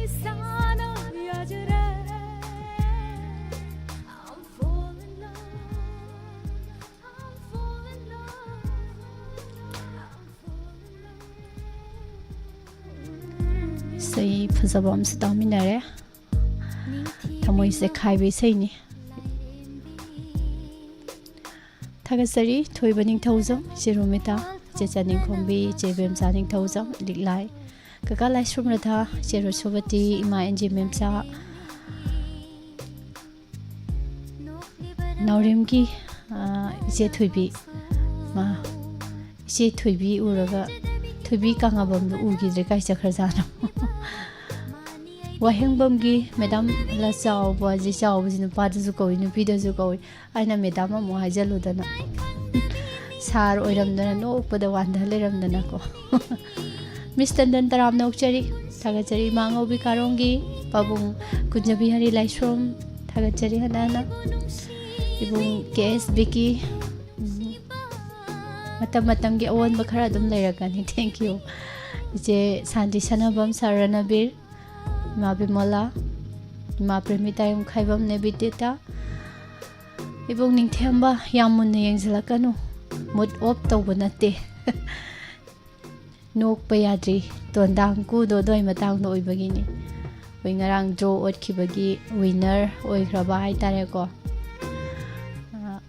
ꯏꯁꯥꯅ ꯌꯥꯖꯔꯦ꯫ I'm falling in love. I'm falling in love. ꯏꯁꯩ ꯐꯖꯕ ꯑꯃꯁꯨ ꯇꯥꯃꯤꯟꯅꯔꯦ꯫ ꯊꯃꯣꯏꯁꯦ ꯈꯥꯏꯕ ꯏꯁꯩꯅꯤ꯫ ꯊꯥꯒꯠꯆꯔꯤ ꯊꯣꯏꯕ ꯅꯤꯡꯊꯧꯖꯝ, ꯏꯆꯦ ꯔꯣꯃꯤꯇꯥ, ꯏꯆꯦ ꯆꯥꯅꯤꯡꯈꯣꯝꯕꯤ, ꯏꯆꯦ ꯕꯦꯝꯆꯥ ꯅꯤꯡꯊꯧꯖꯝ, ꯂꯤꯛꯂꯥꯏ, ꯀꯀꯥ ꯂꯥꯏꯁ꯭ꯔꯝ ꯔꯊꯥ, ꯏꯆꯦ ꯔꯣꯁꯣꯕꯇꯤ, ꯏꯃꯥ ꯑꯦꯟꯖꯤ ꯃꯦꯝꯆꯥ, ꯅꯥꯎꯔꯦꯝꯒꯤ, ꯑ, ꯏꯆꯦ ꯊꯣꯏꯕꯤ, ꯃꯥ, ꯏꯆꯦ ꯊꯣꯏꯕꯤ ꯎꯔꯒ ꯊꯣꯏꯕꯤ ꯀꯪꯂꯥꯕꯝꯗꯣ ꯎꯈꯤꯗ꯭ꯔꯦ, ꯀꯥꯏ ꯆꯠꯈ꯭ꯔꯖꯥꯠꯅꯣ? ꯋꯥꯍꯦꯡꯕꯝꯒꯤ ꯃꯦꯗꯥꯝ ꯂꯆꯥꯎꯕꯁꯦ, ꯆꯥꯎꯕꯁꯦ ꯅꯨꯄꯥꯗꯁꯨ ꯀꯧꯏ, ꯅꯨꯄꯤꯗꯁꯨ ꯀꯧꯏ꯫ ꯑꯩꯅ ꯃꯦꯗꯥꯝ ꯑꯃꯨꯛ ꯍꯥꯏꯖꯜꯂꯨꯗꯅ꯫ ꯁꯥꯔ ꯑꯣꯏꯔꯝꯗꯅ ꯅꯣꯛꯄꯗ ꯋꯥꯟꯊ ꯂꯩꯔꯝꯗꯅꯀꯣ꯫ ꯃꯤꯁ ꯇꯟꯗꯟ ꯇꯔꯥꯝꯅ ꯑꯣꯛꯆꯔꯤ, ꯊꯥꯒꯠꯆꯔꯤ꯫ ꯏꯃꯥ ꯉꯧꯕꯤ ꯀꯥꯔꯣꯡꯒꯤ, ꯄꯥꯕꯨꯡ ꯀꯨꯟꯖꯕꯤꯍꯥꯔꯤ ꯂꯥꯏꯁ꯭ꯔꯣꯝ, ꯊꯥꯒꯠꯆꯔꯤ ꯍꯟꯅ ꯍꯟꯅ꯫ ꯏꯕꯨꯡ ꯀꯦ ꯑꯦꯁ ꯕꯤꯀꯤ, ꯎꯝ, ꯃꯇꯝ ꯃꯇꯝꯒꯤ ꯑꯑꯣꯟꯕ ꯈꯔ ꯑꯗꯨꯝ ꯂꯩꯔꯛꯀꯅꯤ꯫ Thank you꯫ ꯏꯆꯦ ꯁꯥꯟꯇꯤ ꯁꯅꯥꯕꯝ, ꯁꯥꯔ ꯔꯅꯕꯤꯔ, ꯏꯃꯥ ꯕꯤꯃꯣꯂꯥ, ꯏꯃꯥ ꯄ꯭ꯔꯦꯃꯤꯇꯥ ꯌꯨꯝꯈꯥꯏꯕꯝ, ꯅꯦꯕꯤꯗꯤꯇꯥ, ꯏꯕꯨꯡ ꯅꯤꯡꯊꯦꯝꯕ, ꯌꯥꯝ ꯃꯨꯟꯅ ꯌꯦꯡꯁꯤꯜꯂꯛꯀꯅꯨ, ꯃꯨꯠ ꯑꯣꯐ ꯇꯧꯕ ꯅꯠꯇꯦ꯫ ꯅꯣꯛꯄ ꯌꯥꯗ꯭ꯔꯤ, ꯇꯣꯟꯗꯥꯡ ꯀꯨꯗꯣ ꯑꯗꯨꯋꯥꯏ ꯃꯇꯥꯡꯗ ꯑꯣꯏꯕꯒꯤꯅꯤ꯫ ꯑꯩꯈꯣꯏ ꯉꯔꯥꯡ ꯗ꯭ꯔꯣ ꯑꯣꯠꯈꯤꯕꯒꯤ ꯋꯤꯟꯅꯔ ꯑꯣꯏꯈ꯭ꯔꯕ ꯍꯥꯏꯇꯥꯔꯦꯀꯣ꯫ ꯑ,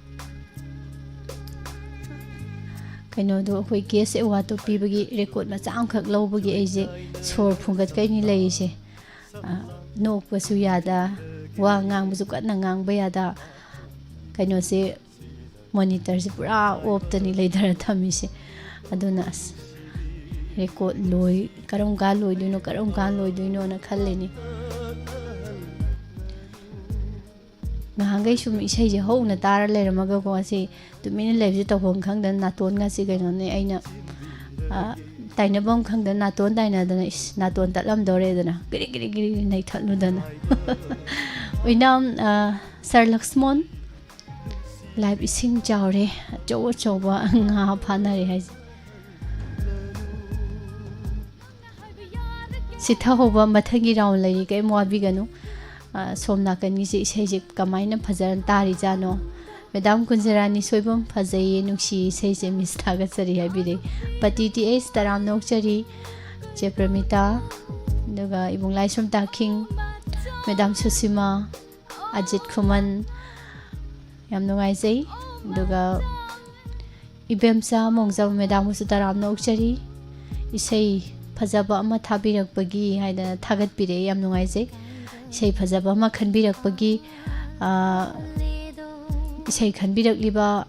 ꯀꯩꯅꯣꯗꯣ, ꯑꯩꯈꯣꯏ ꯒꯦꯁ ꯑꯦꯋꯥꯔꯗꯇꯣ ꯄꯤꯕꯒꯤ ꯔꯦꯀꯣꯔꯗ ꯃꯆꯥ ꯑꯃꯈꯛ ꯂꯧꯕꯒꯤ ꯑꯩꯁꯦ ꯁꯣꯔ ꯐꯨꯟꯒꯠꯀꯩꯅꯤ ꯂꯩꯔꯤꯁꯦ꯫ ꯑ, ꯅꯣꯛꯄꯁꯨ ꯌꯥꯗ, ꯋꯥ ꯉꯥꯡꯕꯁꯨ ꯀꯟꯅ ꯉꯥꯡꯕ ꯌꯥꯗ, ꯀꯩꯅꯣꯁꯦ, ꯃꯣꯅꯤꯇꯔꯁꯦ ꯄꯨꯔꯥ ꯑꯣꯞꯇꯅꯤ ꯂꯩꯊꯔ ꯊꯝꯃꯤꯁꯦ꯫ ꯑꯗꯨꯅ ꯑꯁ, ꯔꯦꯀꯣꯔꯗ ꯂꯣꯏ-, ꯀꯔꯝ ꯀꯥꯟ ꯂꯣꯏꯗꯣꯏꯅꯣ, ꯀꯔꯝ ꯀꯥꯟ ꯂꯣꯏꯗꯣꯏꯅꯣꯅ ꯈꯜꯂꯤꯅꯤ꯫ ꯉꯍꯥꯟꯈꯩ ꯁꯨꯝ ꯏꯁꯩꯁꯦ ꯍꯧꯅ ꯇꯥꯔ ꯂꯩꯔꯝꯃꯒꯀꯣ, ꯑꯁꯤ ꯇꯨꯃꯤꯟꯅ ꯂꯩꯕꯁꯦ ꯇꯧꯐꯝ ꯈꯪꯗꯅ ꯅꯥꯇꯣꯟꯒꯁꯤ ꯀꯩꯅꯣꯅꯦ, ꯑꯩꯅ, ꯑ, ꯇꯥꯏꯅꯐꯝ ꯈꯪꯗꯅ ꯅꯥꯇꯣꯟ ꯇꯥꯏꯅꯗꯅ, ꯏꯁ, ꯅꯥꯇꯣꯟ ꯇꯠꯂꯝꯗꯧꯔꯦꯗꯅ ꯒꯤꯔꯤ ꯒꯤꯔꯤ ꯒꯤꯔꯤ ꯅꯩꯊꯠꯂꯨꯗꯅ꯫ ꯎꯏꯅꯥꯝ, ꯑ, ꯁꯥꯔ ꯂꯛꯁꯃꯣꯟ, ꯂꯥꯏꯐ ꯏꯁꯤꯡ ꯆꯥꯎꯔꯦ, ꯑꯆꯧ ꯑꯆꯧꯕ ꯉꯥ ꯐꯥꯅꯔꯦ ꯍꯥꯏꯁꯦ꯫ ꯁꯤꯊꯍꯧꯕ ꯃꯊꯪꯒꯤ ꯔꯥꯎꯟ ꯂꯩꯔꯤ, ꯀꯔꯤꯝ ꯋꯥꯕꯤꯒꯅꯨ꯫ ꯑ, ꯁꯣꯝ ꯅꯥꯀꯟꯒꯤꯁꯦ ꯏꯁꯩꯁꯦ ꯀꯃꯥꯏꯅ ꯐꯖꯅ ꯇꯥꯔꯤꯖꯥꯠꯅꯣ? ꯃꯦꯗꯥꯝ ꯀꯨꯟꯖꯔꯥꯅꯤ ꯁꯣꯏꯕꯝ, ꯐꯖꯩꯌꯦ, ꯅꯨꯡꯁꯤ ꯏꯁꯩꯁꯦ, ꯃꯤꯁ ꯊꯥꯒꯠꯆꯔꯤ ꯍꯥꯏꯕꯤꯔꯛꯏ꯫ ꯄꯇꯤ ꯇꯤ ꯑꯩꯆ ꯇꯔꯥꯝꯅ ꯑꯣꯛꯆꯔꯤ꯫ ꯆꯦ ꯄ꯭ꯔꯃꯤꯇꯥ, ꯑꯗꯨꯒ ꯏꯕꯨꯡ ꯂꯥꯏꯁ꯭ꯔꯝ ꯇꯥꯈꯤꯡ, ꯃꯦꯗꯥꯝ ꯁꯨꯁꯤꯃꯥ, ꯑꯖꯤꯠ ꯈꯨꯃꯟ, ꯌꯥꯝ ꯅꯨꯡꯉꯥꯏꯖꯩ꯫ ꯑꯗꯨꯒ ꯏꯕꯦꯝꯆꯥ ꯃꯣꯡꯖꯥꯎ ꯃꯦꯗꯥꯝꯕꯨꯁꯨ ꯇꯔꯥꯝꯅ ꯑꯣꯛꯆꯔꯤ꯫ ꯏꯁꯩ ꯐꯖꯕ ꯑꯃ ꯊꯥꯕꯤꯔꯛꯄꯒꯤ ꯍꯥꯏꯗꯅ ꯊꯥꯒꯠꯄꯤꯔꯛꯑꯦ, ꯌꯥꯝ ꯅꯨꯡꯉꯥꯏꯖꯩ꯫ ꯏꯁꯩ ꯐꯖꯕ ꯑꯃ ꯈꯟꯕꯤꯔꯛꯄꯒꯤ, ꯑ, ꯏꯁꯩ ꯈꯟꯕꯤꯔꯛꯂꯤꯕ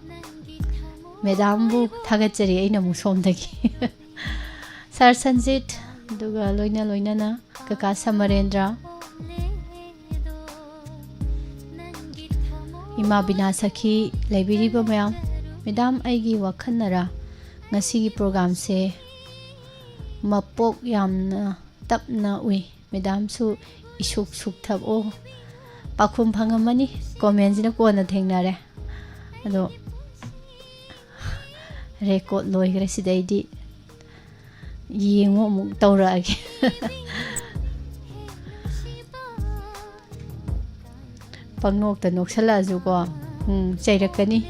ꯃꯦꯗꯥꯝꯕꯨ ꯊꯥꯒꯠꯆꯔꯤ ꯑꯩꯅ ꯑꯃꯨꯛ ꯁꯣꯝꯗꯒꯤ꯫ ꯁꯥꯔ ꯁꯟꯖꯤꯠ, ꯑꯗꯨꯒ ꯂꯣꯏꯅ ꯂꯣꯏꯅꯅ ꯀꯀꯥ ꯁꯃꯔꯦꯟꯗ꯭ꯔ, ꯏꯃꯥ ꯕꯤꯅꯥ ꯁꯈꯤ, ꯂꯩꯕꯤꯔꯤꯕ ꯃꯌꯥꯝ, ꯃꯦꯗꯥꯝ ꯑꯩꯒꯤ ꯋꯥꯈꯜꯅꯔ ꯉꯁꯤꯒꯤ ꯄ꯭ꯔꯣꯒꯥꯝꯁꯦ ꯃꯄꯣꯛ ꯌꯥꯝꯅ ꯇꯞꯅ ꯎꯏ꯫ ꯃꯦꯗꯥꯝꯁꯨ ꯏꯁꯨꯛ ꯁꯨꯛꯊꯕ, ꯑꯣ, ꯄꯥꯎꯈꯨꯝ ꯐꯪꯉꯝꯃꯅꯤ, ꯀꯣꯃꯦꯟꯁꯤꯅ ꯀꯣꯟꯅ ꯊꯦꯡꯅꯔꯦ꯫ ꯑꯗꯣ ꯔꯦꯀꯣꯔꯠ ꯂꯣꯏꯈ꯭ꯔꯦ, ꯁꯤꯗꯩꯗꯤ ꯌꯦꯡꯉꯣ ꯑꯃꯨꯛ ꯇꯧꯔꯛꯑꯒꯦ꯫ ꯄꯪꯅꯣꯛꯇ ꯅꯣꯛꯁꯜꯂꯛꯑꯁꯨꯀꯣ, ꯎꯝ, ꯆꯩꯔꯛꯀꯅꯤ꯫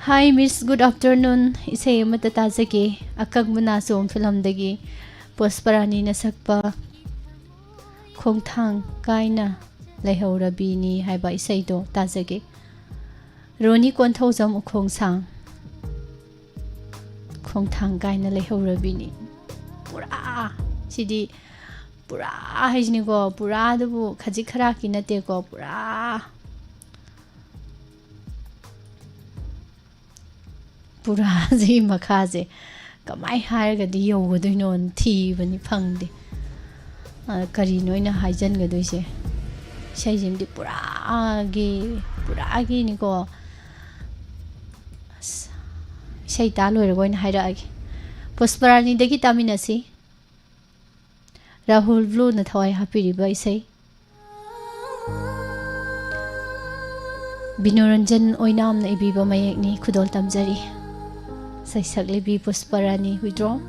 Hi Miss, good afternoon. ꯏꯁꯩ ꯑꯃꯠꯇ ꯇꯥꯖꯒꯦ꯫ ꯑꯀꯪꯕ ꯅꯥꯆꯣꯝ ꯐꯤꯂꯝꯗꯒꯤ ꯄꯨꯁꯄꯔꯥꯅꯤꯅ ꯁꯛꯄ ꯈꯣꯡꯊꯥꯡ ꯀꯥꯏꯅ ꯂꯩꯍꯧꯔꯕꯤꯅꯤ ꯍꯥꯏꯕ ꯏꯁꯩꯗꯣ ꯇꯥꯖꯒꯦ꯫ ꯔꯣꯅꯤ ꯀꯣꯟꯊꯧꯖꯝ ꯎꯈꯣꯡꯁꯥꯡ꯫ ꯈꯣꯡꯊꯥꯡ ꯀꯥꯏꯅ ꯂꯩꯍꯧꯔꯕꯤꯅꯤ꯫ ꯄꯨꯔꯥ, ꯁꯤꯗꯤ ꯄꯨꯔꯥ ꯍꯥꯏꯁꯤꯅꯤꯀꯣ, ꯄꯨꯔꯥꯗꯨꯕꯨ ꯈꯖꯤꯛ ꯈꯔꯥꯛꯀꯤ ꯅꯠꯇꯦꯀꯣ, ꯄꯨꯔꯥ꯫ ꯄꯨꯔꯥꯁꯤꯒꯤ ꯃꯈꯥꯁꯦ ꯀꯃꯥꯏ ꯍꯥꯏꯔꯒꯗꯤ ꯌꯧꯒꯗꯣꯏꯅꯣꯅ ꯊꯤꯕꯅꯤ, ꯐꯪꯗꯦ꯫ ꯑ, ꯀꯔꯤꯅꯣ ꯑꯩꯅ ꯍꯥꯏꯖꯟꯒꯗꯣꯏꯁꯦ? ꯏꯁꯩꯁꯤꯃꯗꯤ ꯄꯨꯔꯥꯒꯤ, ꯄꯨꯔꯥꯒꯤꯅꯤꯀꯣ꯫ ꯑꯁ, ꯏꯁꯩ ꯇꯥ ꯂꯣꯏꯔꯒ ꯑꯣꯏꯅ ꯍꯥꯏꯔꯛꯑꯒꯦ꯫ ꯄꯨꯁꯄꯔꯥꯅꯤꯗꯒꯤ ꯇꯥꯃꯤꯟꯅꯁꯤ꯫ ꯔꯥꯍꯨꯜ ꯕ꯭ꯂꯨꯅ ꯊꯋꯥꯏ ꯍꯥꯞꯄꯤꯔꯤꯕ ꯏꯁꯩ꯫ ꯕꯤꯅꯨꯔꯟꯖꯟ ꯑꯣꯏꯅꯥꯝꯅ ꯏꯕꯤꯕ ꯃꯌꯦꯛꯅꯤ, ꯈꯨꯗꯣꯜ ꯇꯝꯖꯔꯤ꯫ ꯁꯩꯁꯛꯂꯤꯕꯤ ꯄꯨꯁꯄꯔꯥꯅꯤ ꯍꯨꯏꯗ꯭ꯔꯣꯝ꯫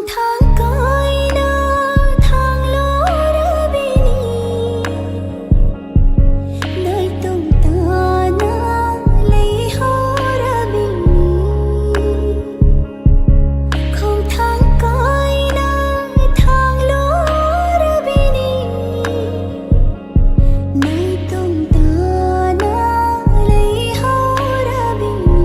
ꯊꯥꯡ ꯀꯥꯏꯅ ꯊꯥꯡꯂꯣꯔꯕꯤꯅꯤ, ꯅꯥꯏꯇꯣꯝ ꯇꯥꯅ ꯂꯩꯍꯧꯔꯕꯤꯅꯤ꯫ ꯈꯣꯡꯊꯥꯡ ꯀꯥꯏꯅ ꯊꯥꯡꯂꯣꯔꯕꯤꯅꯤ, ꯅꯥꯏꯇꯣꯝ ꯇꯥꯅ ꯂꯩꯍꯧꯔꯕꯤꯅꯤ꯫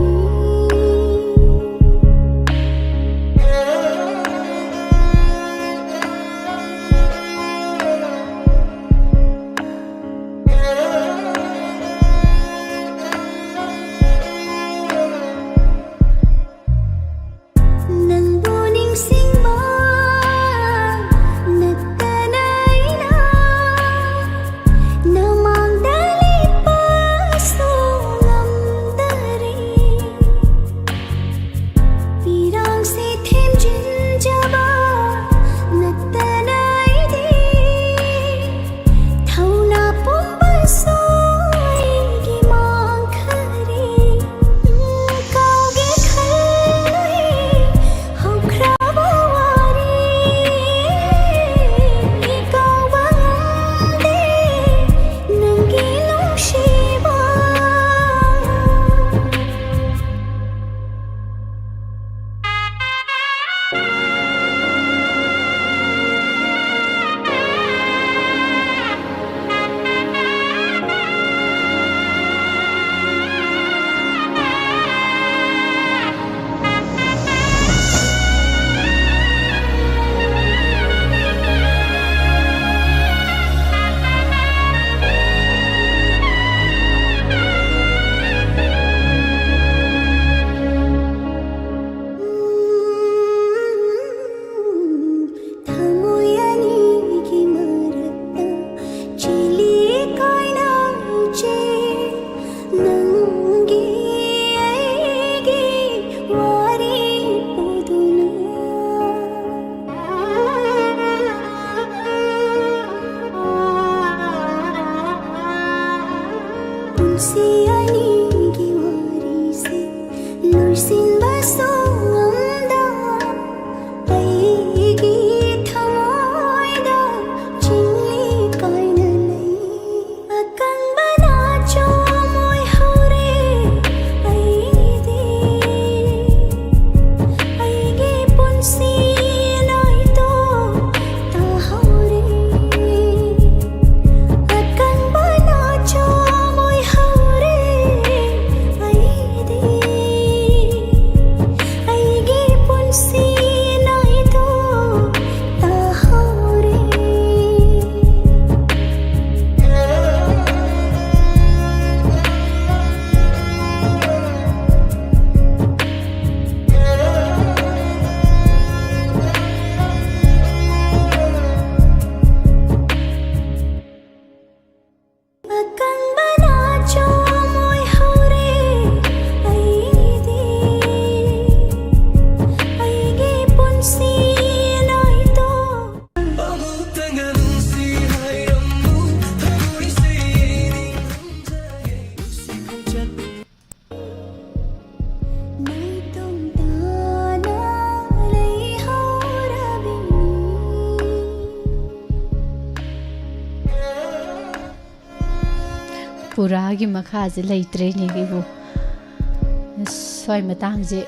ꯄꯨꯔꯥꯒꯤ ꯃꯈꯥꯁꯦ ꯂꯩꯇ꯭ꯔꯦꯅꯦ ꯑꯩꯕꯨ꯫ ꯁ꯭ꯋꯥꯏ ꯃꯇꯥꯡꯁꯦ,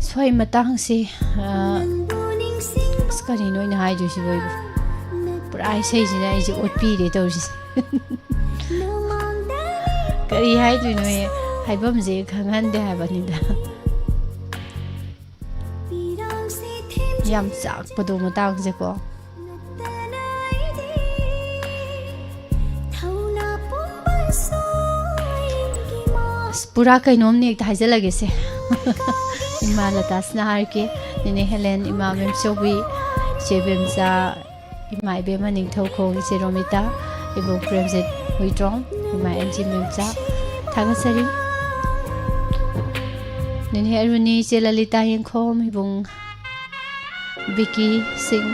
ꯁ꯭ꯋꯥꯏ ꯃꯇꯥꯡꯁꯦ, ꯑ, ꯑꯁ, ꯀꯔꯤꯅꯣ ꯑꯩꯅ ꯍꯥꯏꯗꯣꯏꯁꯤꯕꯣ ꯑꯩꯕꯨ? ꯄꯨꯔꯥ ꯏꯁꯩꯁꯤꯅ ꯑꯩꯁꯦ ꯑꯣꯠꯄꯤꯔꯦ ꯇꯧꯔꯤꯁꯦ꯫ ꯀꯔꯤ ꯍꯥꯏꯗꯣꯏꯅꯣ? ꯍꯥꯏꯐꯝꯁꯦ ꯈꯪꯍꯟꯗꯦ ꯍꯥꯏꯕꯅꯤꯗ꯫ ꯌꯥꯝ ꯆꯥꯛꯄꯗꯣ ꯃꯇꯥꯡꯁꯦꯀꯣ꯫ ꯑꯁ, ꯄꯨꯔꯥ ꯀꯩꯅꯣꯝꯅꯦ ꯍꯦꯛꯇ ꯍꯥꯏꯖꯜꯂꯒꯦꯁꯦ꯫ ꯏꯃꯥ ꯂꯇꯥꯁꯅ ꯍꯥꯏꯔꯛꯀꯦ, ꯅꯦꯅꯦ ꯍꯦꯂꯦꯟ, ꯏꯃꯥ ꯃꯦꯝꯆꯧꯕꯤ, ꯏꯆꯦ ꯕꯦꯝꯆꯥ, ꯏꯃꯥ ꯏꯕꯦꯝꯃ ꯅꯤꯡꯊꯧꯈꯣꯡ, ꯏꯆꯦ ꯔꯣꯃꯤꯇꯥ, ꯏꯕꯣꯛ ꯄ꯭ꯔꯦꯝꯖꯤꯠ ꯍꯨꯏꯗ꯭ꯔꯣꯝ, ꯏꯃꯥ ꯑꯦꯟꯖꯤ ꯃꯦꯝꯆꯥ, ꯊꯥꯒꯠꯆꯔꯤ꯫ ꯅꯦꯅꯦ ꯑꯔꯨꯅꯤ, ꯏꯆꯦ ꯂꯂꯤꯇꯥ ꯌꯦꯡꯈꯣꯝ, ꯏꯕꯨꯡ ꯕꯤꯀꯤ ꯁꯤꯡ,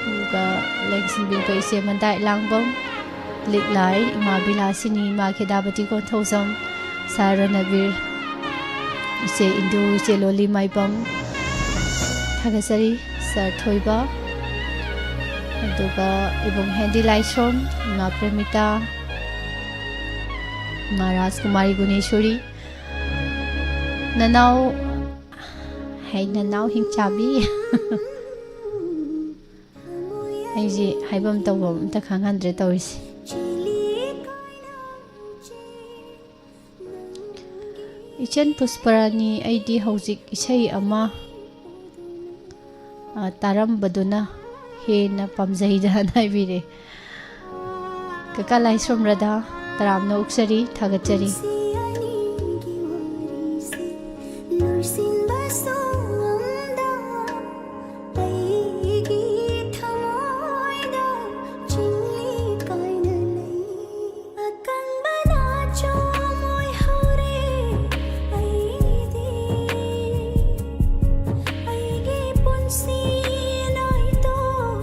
ꯑꯗꯨꯒ ꯂꯦꯡꯁꯤꯟꯕꯤꯕ ꯏꯆꯦ ꯃꯟꯗꯥꯏ ꯂꯥꯡꯕꯝ, ꯂꯤꯛꯂꯥꯏ, ꯏꯃꯥ ꯕꯤꯂꯥꯁꯤꯅꯤ, ꯏꯃꯥ ꯈꯦꯗꯥꯕꯇꯤ ꯀꯣꯟꯊꯧꯖꯝ, ꯁꯥꯔ ꯔꯅꯕꯤꯔ, ꯏꯆꯦ ꯏꯟꯗꯨ, ꯏꯆꯦ ꯂꯣꯂꯤ ꯃꯥꯏꯕꯝ, ꯊꯥꯒꯠꯆꯔꯤ, ꯁꯥꯔ ꯊꯣꯏꯕ, ꯑꯗꯨꯒ ꯏꯕꯨꯡ ꯍꯦꯟꯗꯤ ꯂꯥꯏꯁ꯭ꯔꯣꯝ, ꯏꯃꯥ ꯄ꯭ꯔꯦꯃꯤꯇꯥ, ꯏꯃꯥ ꯔꯥꯖꯀꯨꯃꯥꯔꯤ ꯒꯨꯅꯦꯁꯣꯔꯤ, ꯅꯅꯥꯎ, ꯍꯩ, ꯅꯅꯥꯎ ꯍꯤꯡꯆꯥꯕꯤ꯫ ꯑꯩꯁꯦ ꯍꯥꯏꯐꯝ ꯇꯧꯐꯝ ꯑꯝꯇ ꯈꯪꯍꯟꯗ꯭ꯔꯦ ꯇꯧꯔꯤꯁꯦ꯫ ꯏꯆꯟ ꯄꯨꯁꯄꯔꯥꯅꯤ, ꯑꯩꯗꯤ ꯍꯧꯖꯤꯛ ꯏꯁꯩ ꯑꯃ, ꯑ, ꯇꯥꯔꯝꯕꯗꯨꯅ ꯍꯦꯟꯅ ꯄꯥꯝꯖꯩꯗꯅ ꯍꯥꯏꯕꯤꯔꯦ꯫ ꯀꯀꯥ ꯂꯥꯏꯁ꯭ꯔꯝ ꯔꯙꯥ, ꯇꯔꯥꯝꯅ ꯑꯣꯛꯆꯔꯤ, ꯊꯥꯒꯠꯆꯔꯤ꯫ ꯂꯣꯏꯁꯤꯟꯕ ꯁꯣꯝꯗ ꯑꯩꯒꯤ ꯊꯃꯣꯏꯗ ꯆꯤꯡꯂꯤ ꯀꯥꯏꯅ ꯂꯩ꯫ ꯑꯀꯪꯕꯅ ꯆꯣꯃꯣꯏ ꯍꯧꯔꯦ ꯑꯩꯗꯤ꯫ ꯑꯩꯒꯤ ꯄꯨꯟꯁꯤ ꯅꯥꯏꯇꯣꯝ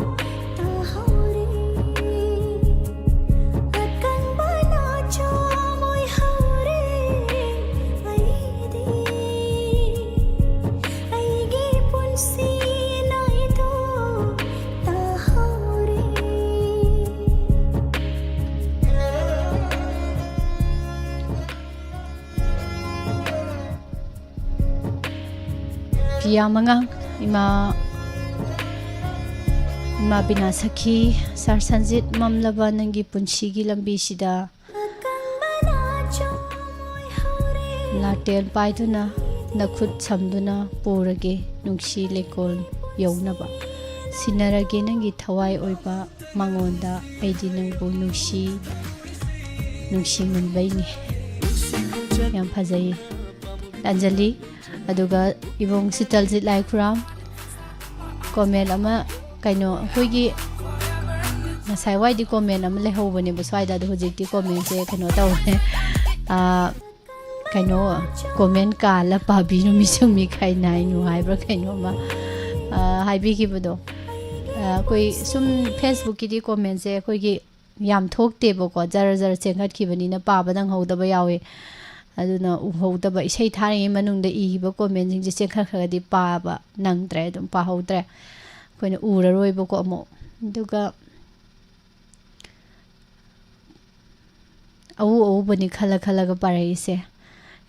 ꯇꯥꯍꯧꯔꯦ꯫ ꯑꯀꯪꯕꯅ ꯆꯣꯃꯣꯏ ꯍꯧꯔꯦ꯫ ꯄꯤꯌꯥ ꯃꯉꯥꯡ, ꯏꯃꯥ, ꯏꯃꯥ ꯕꯤꯅꯥ ꯁꯈꯤ, ꯁꯥꯔ ꯁꯟꯖꯤꯠ ꯃꯝꯂꯕ ꯅꯪꯒꯤ ꯄꯨꯟꯁꯤꯒꯤ ꯂꯝꯕꯤꯁꯤꯗ ꯂꯥꯇꯦꯜ ꯄꯥꯏꯗꯨꯅ ꯅꯈꯨꯠ ꯁꯝꯗꯨꯅ ꯄꯨꯔꯒꯦ ꯅꯨꯡꯁꯤ ꯂꯩꯀꯣꯜ ꯌꯧꯅꯕ꯫ ꯁꯤꯟꯅꯔꯒꯦ ꯅꯪꯒꯤ ꯊꯋꯥꯏ ꯑꯣꯏꯕ ꯃꯉꯣꯟꯗ, ꯑꯩꯗꯤ ꯅꯪꯕꯨ ꯅꯨꯡꯁꯤ, ꯅꯨꯡꯁꯤ ꯉꯝꯕꯩꯅꯤ꯫ ꯌꯥꯝ ꯐꯖꯩꯌꯦ꯫ ꯑꯟꯖꯂꯤ, ꯑꯗꯨꯒ ꯏꯕꯨꯡ ꯁꯤꯇꯜꯖꯤꯠ ꯂꯥꯏꯈꯨꯔꯥꯝ, ꯀꯣꯃꯦꯟ ꯑꯃ, ꯀꯩꯅꯣ, ꯑꯩꯈꯣꯏꯒꯤ ꯉꯁꯥꯏ ꯋꯥꯏꯗꯤ ꯀꯣꯃꯦꯟ ꯑꯃ ꯂꯩꯍꯧꯕꯅꯦꯕ ꯁ꯭ꯋꯥꯏꯗ, ꯑꯗꯣ ꯍꯧꯖꯤꯛꯇꯤ ꯀꯣꯃꯦꯟꯁꯦ ꯀꯩꯅꯣ ꯇꯧꯔꯦ꯫ ꯑꯥ, ꯀꯩꯅꯣ, ꯀꯣꯃꯦꯟ ꯀꯥꯜꯂ ꯄꯥꯕꯤꯅꯨ ꯃꯤꯁꯛ ꯃꯤꯈꯥꯏ ꯅꯥꯏꯅꯨ ꯍꯥꯏꯕ꯭ꯔꯥ ꯀꯩꯅꯣꯝꯃ, ꯑꯥ, ꯍꯥꯏꯕꯤꯈꯤꯕꯗꯣ꯫ ꯑꯥ, ꯑꯩꯈꯣꯏ ꯁꯨꯝ ꯐꯦꯁꯕꯨꯛꯀꯤꯗꯤ ꯀꯣꯃꯦꯟꯁꯦ ꯑꯩꯈꯣꯏꯒꯤ ꯌꯥꯝ ꯊꯣꯛꯇꯦꯕꯀꯣ, ꯖꯔ ꯖꯔ ꯆꯦꯟꯈꯠꯈꯤꯕꯅꯤꯅ ꯄꯥꯕ ꯅꯪꯍꯧꯗꯕ ꯌꯥꯎꯋꯤ꯫ ꯑꯗꯨꯅ ꯎꯍꯧꯗꯕ, ꯏꯁꯩ ꯊꯥꯔꯤꯉꯩ ꯃꯅꯨꯡꯗ ꯏꯈꯤꯕ ꯀꯣꯃꯦꯟꯁꯤꯡꯁꯦ ꯆꯦꯟꯈꯠꯈ꯭ꯔꯒꯗꯤ ꯄꯥꯕ ꯅꯪꯗ꯭ꯔꯦ, ꯑꯗꯨꯝ ꯄꯥꯍꯧꯗ꯭ꯔꯦ꯫ ꯑꯩꯈꯣꯏꯅ ꯎꯔꯔꯣꯏꯕꯀꯣ ꯑꯃꯨꯛ꯫ ꯑꯗꯨꯒ ꯑꯎ ꯑꯎꯕꯅꯤ ꯈꯜꯂ ꯈꯜꯂꯒ ꯄꯥꯔꯛꯏꯁꯦ꯫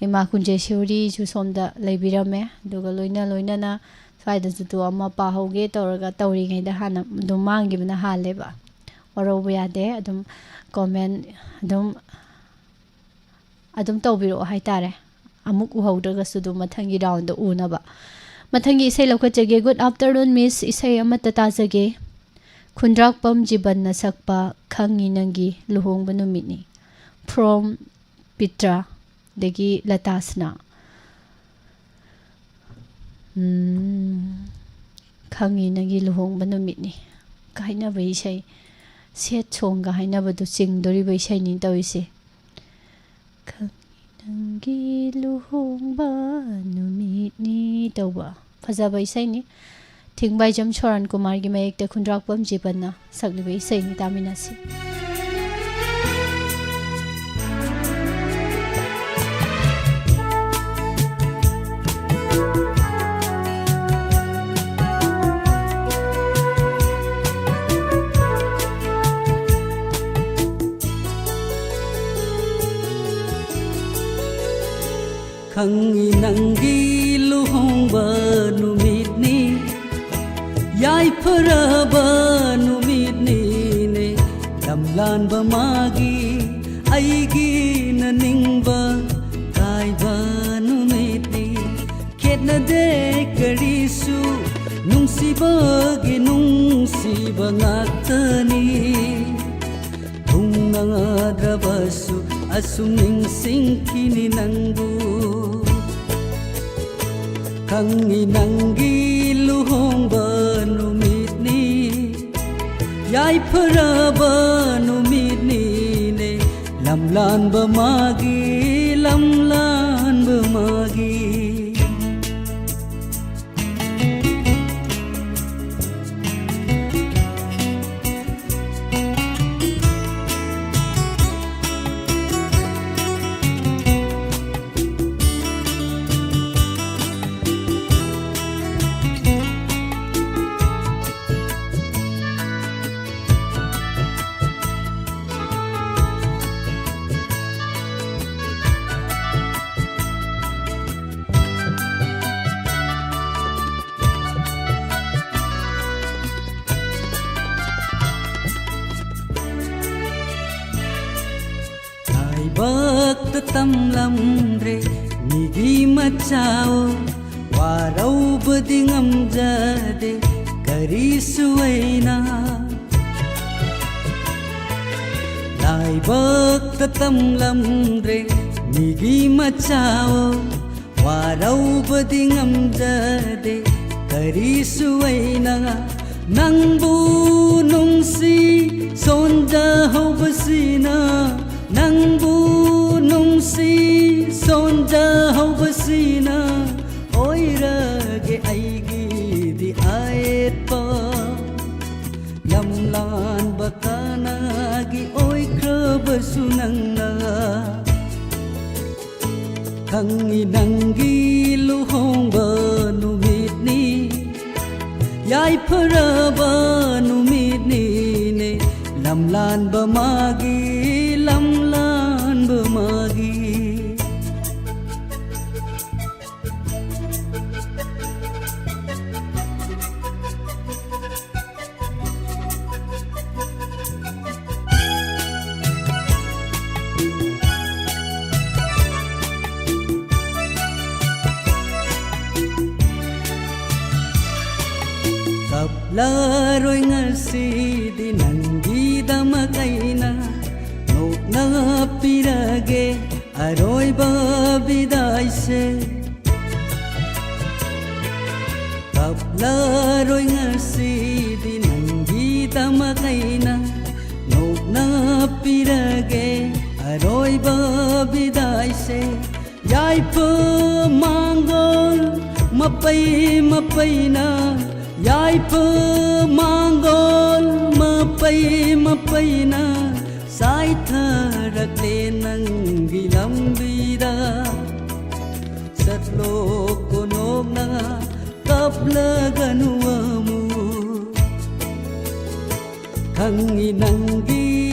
ꯏꯃꯥ ꯀꯨꯟꯖꯦꯁꯣꯔꯤꯁꯨ ꯁꯣꯝꯗ ꯂꯩꯕꯤꯔꯝꯃꯦ꯫ ꯑꯗꯨꯒ ꯂꯣꯏꯅ ꯂꯣꯏꯅꯅ ꯁ꯭ꯋꯥꯏꯗꯁꯨ ꯇꯣ ꯑꯃ ꯄꯥꯍꯧꯒꯦ ꯇꯧꯔꯒ ꯇꯧꯔꯤꯉꯩꯗ ꯍꯥꯟꯅ ꯑꯗꯨꯝ ꯃꯥꯡꯈꯤꯕꯅ ꯍꯥꯜꯂꯦꯕ꯫ ꯋꯥꯔꯧꯕ ꯌꯥꯗꯦ꯫ ꯑꯗꯨꯝ ꯀꯣꯃꯦꯟ ꯑꯗꯨꯝ, ꯑꯗꯨꯝ ꯇꯧꯕꯤꯔꯛꯑꯣ ꯍꯥꯏꯇꯥꯔꯦ꯫ ꯑꯃꯨꯛ ꯎꯍꯧꯗ꯭ꯔꯒꯁꯨ ꯑꯗꯨꯝ ꯃꯊꯪꯒꯤ ꯔꯥꯎꯟꯗ ꯎꯅꯕ꯫ ꯃꯊꯪꯒꯤ ꯏꯁꯩ ꯂꯧꯈꯠꯆꯒꯦ꯫ Good afternoon, Miss꯫ ꯏꯁꯩ ꯑꯃꯠꯇ ꯇꯥꯖꯒꯦ꯫ ꯈꯨꯟꯗ꯭ꯔꯥꯛꯄꯝ ꯖꯤꯕꯟꯅ ꯁꯛꯄ ꯈꯪꯉꯤ ꯅꯪꯒꯤ ꯂꯨꯍꯣꯡꯕ ꯅꯨꯃꯤꯠꯅꯤ꯫ From ꯄꯤꯇ꯭ꯔꯥ꯫ ꯑꯗꯒꯤ ꯂꯇꯥꯁꯅ, ꯎꯝ, ꯈꯪꯉꯤ ꯅꯪꯒꯤ ꯂꯨꯍꯣꯡꯕ ꯅꯨꯃꯤꯠꯅꯤ꯫ ꯀꯥꯏꯅꯕ ꯏꯁꯩ, ꯁꯦꯠ ꯁꯣꯡꯒ ꯍꯥꯏꯅꯕꯗꯣ ꯆꯤꯡꯗꯣꯔꯤꯕ ꯏꯁꯩꯅꯤ ꯇꯧꯔꯤꯁꯦ꯫ ꯈꯪꯉꯤ ꯅꯪꯒꯤ ꯂꯨꯍꯣꯡꯕ ꯅꯨꯃꯤꯠꯅꯤ ꯇꯧꯕ ꯐꯖꯕ ꯏꯁꯩꯅꯤ꯫ ꯊꯤꯡꯕꯥꯏꯖꯝ ꯁꯣꯔꯥꯟ ꯀꯨꯃꯥꯔꯒꯤ ꯃꯌꯦꯛꯇ ꯈꯨꯟꯗ꯭ꯔꯥꯛꯄꯝ ꯖꯤꯕꯟꯅ ꯁꯛꯂꯤꯕ ꯏꯁꯩꯅꯤ, ꯇꯥꯃꯤꯟꯅꯁꯤ꯫ ꯈꯪ ꯅꯪꯒꯤ ꯂꯨꯍꯣꯡꯕ ꯅꯨꯃꯤꯠꯅꯤ, ꯌꯥꯏꯐꯔꯕ ꯅꯨꯃꯤꯠꯅꯤꯅꯦ, ꯂꯝꯂꯥꯟꯕ ꯃꯥꯒꯤ ꯑꯩꯒꯤꯅ ꯅꯤꯡꯕ ꯀꯥꯏꯕ ꯅꯨꯃꯤꯠꯅꯤ꯫ ꯈꯦꯠꯅꯗꯦ ꯀꯔꯤꯁꯨ, ꯅꯨꯡꯁꯤꯕꯒꯤ ꯅꯨꯡꯁꯤꯕ ꯉꯥꯛꯇꯅꯤ꯫ ꯊꯨꯡꯅꯗ꯭ꯔꯕꯁꯨ ꯑꯁꯨꯝ ꯅꯤꯡꯁꯤꯡꯈꯤꯅꯤ ꯅꯪꯕꯨ꯫ ꯈꯪꯏ ꯅꯪꯒꯤ ꯂꯨꯍꯣꯡꯕ ꯅꯨꯃꯤꯠꯅꯤ, ꯌꯥꯏꯐꯔꯕ ꯅꯨꯃꯤꯠꯅꯤꯅꯦ, ꯂꯝꯂꯥꯟꯕ ꯃꯥꯒꯤ, ꯂꯝꯂꯥꯟꯕ ꯃꯥꯒꯤ꯫ ꯂꯥꯏꯕꯛꯇ ꯇꯝꯂꯝꯗ꯭ꯔꯦ ꯃꯤꯒꯤ ꯃꯆꯥꯎ, ꯋꯥꯔꯧꯕꯗꯤ ꯉꯝꯖꯗꯦ ꯀꯔꯤꯁꯨ ꯑꯩꯅ꯫ ꯂꯥꯏꯕꯛꯇ ꯇꯝꯂꯝꯗ꯭ꯔꯦ ꯃꯤꯒꯤ ꯃꯆꯥꯎ, ꯋꯥꯔꯧꯕꯗꯤ ꯉꯝꯖꯗꯦ ꯀꯔꯤꯁꯨ ꯑꯩꯅ꯫ ꯅꯪꯕꯨ ꯅꯨꯡꯁꯤ ꯁꯣꯟꯖꯍꯧꯕꯁꯤꯅ, ꯅꯪꯕꯨ ꯅꯨꯡꯁꯤ ꯁꯣꯟꯖꯍꯧꯕꯁꯤꯅ ꯑꯣꯏꯔꯒꯦ ꯑꯩꯒꯤꯗꯤ ꯑꯌꯦꯠꯄ꯫ ꯂꯝꯂꯥꯟꯕ ꯀꯅꯥꯒꯤ ꯑꯣꯏꯈ꯭ꯔꯕꯁꯨ ꯅꯪꯅ꯫ ꯈꯪꯏ ꯅꯪꯒꯤ ꯂꯨꯍꯣꯡꯕ ꯅꯨꯃꯤꯠꯅꯤ, ꯌꯥꯏꯐꯔꯕ ꯅꯨꯃꯤꯠꯅꯤꯅꯦ, ꯂꯝꯂꯥꯟꯕ ꯃꯥꯒꯤ, ꯂꯝꯂꯥꯟꯕ ꯃꯥꯒꯤ꯫ ꯀꯞꯂꯔꯣꯏ ꯉꯁꯤꯗꯤ ꯅꯪꯒꯤꯗꯃꯛ ꯑꯩꯅ ꯅꯣꯛꯅ ꯄꯤꯔꯒꯦ ꯑꯔꯣꯏꯕ ꯕꯤꯗꯥꯏꯁꯦ꯫ ꯀꯞꯂꯔꯣꯏ ꯉꯁꯤꯗꯤ ꯅꯪꯒꯤꯗꯃꯛ ꯑꯩꯅ ꯅꯣꯛꯅ ꯄꯤꯔꯒꯦ ꯑꯔꯣꯏꯕ ꯕꯤꯗꯥꯏꯁꯦ꯫ ꯌꯥꯏꯐ ꯃꯥꯡꯒꯣꯜ ꯃꯄꯩ ꯃꯄꯩꯅ, ꯌꯥꯏꯐ ꯃꯥꯡꯒꯣꯜ ꯃꯄꯩ ꯃꯄꯩꯅ ꯆꯥꯏꯊꯔꯛꯂꯦ ꯅꯪꯒꯤ ꯂꯝꯕꯤꯗ꯫ ꯆꯠꯂꯣ ꯀꯣꯅꯣꯛꯅ ꯀꯞꯂꯒꯅꯨ ꯑꯃꯨꯛ꯫ ꯈꯪꯏ ꯅꯪꯒꯤ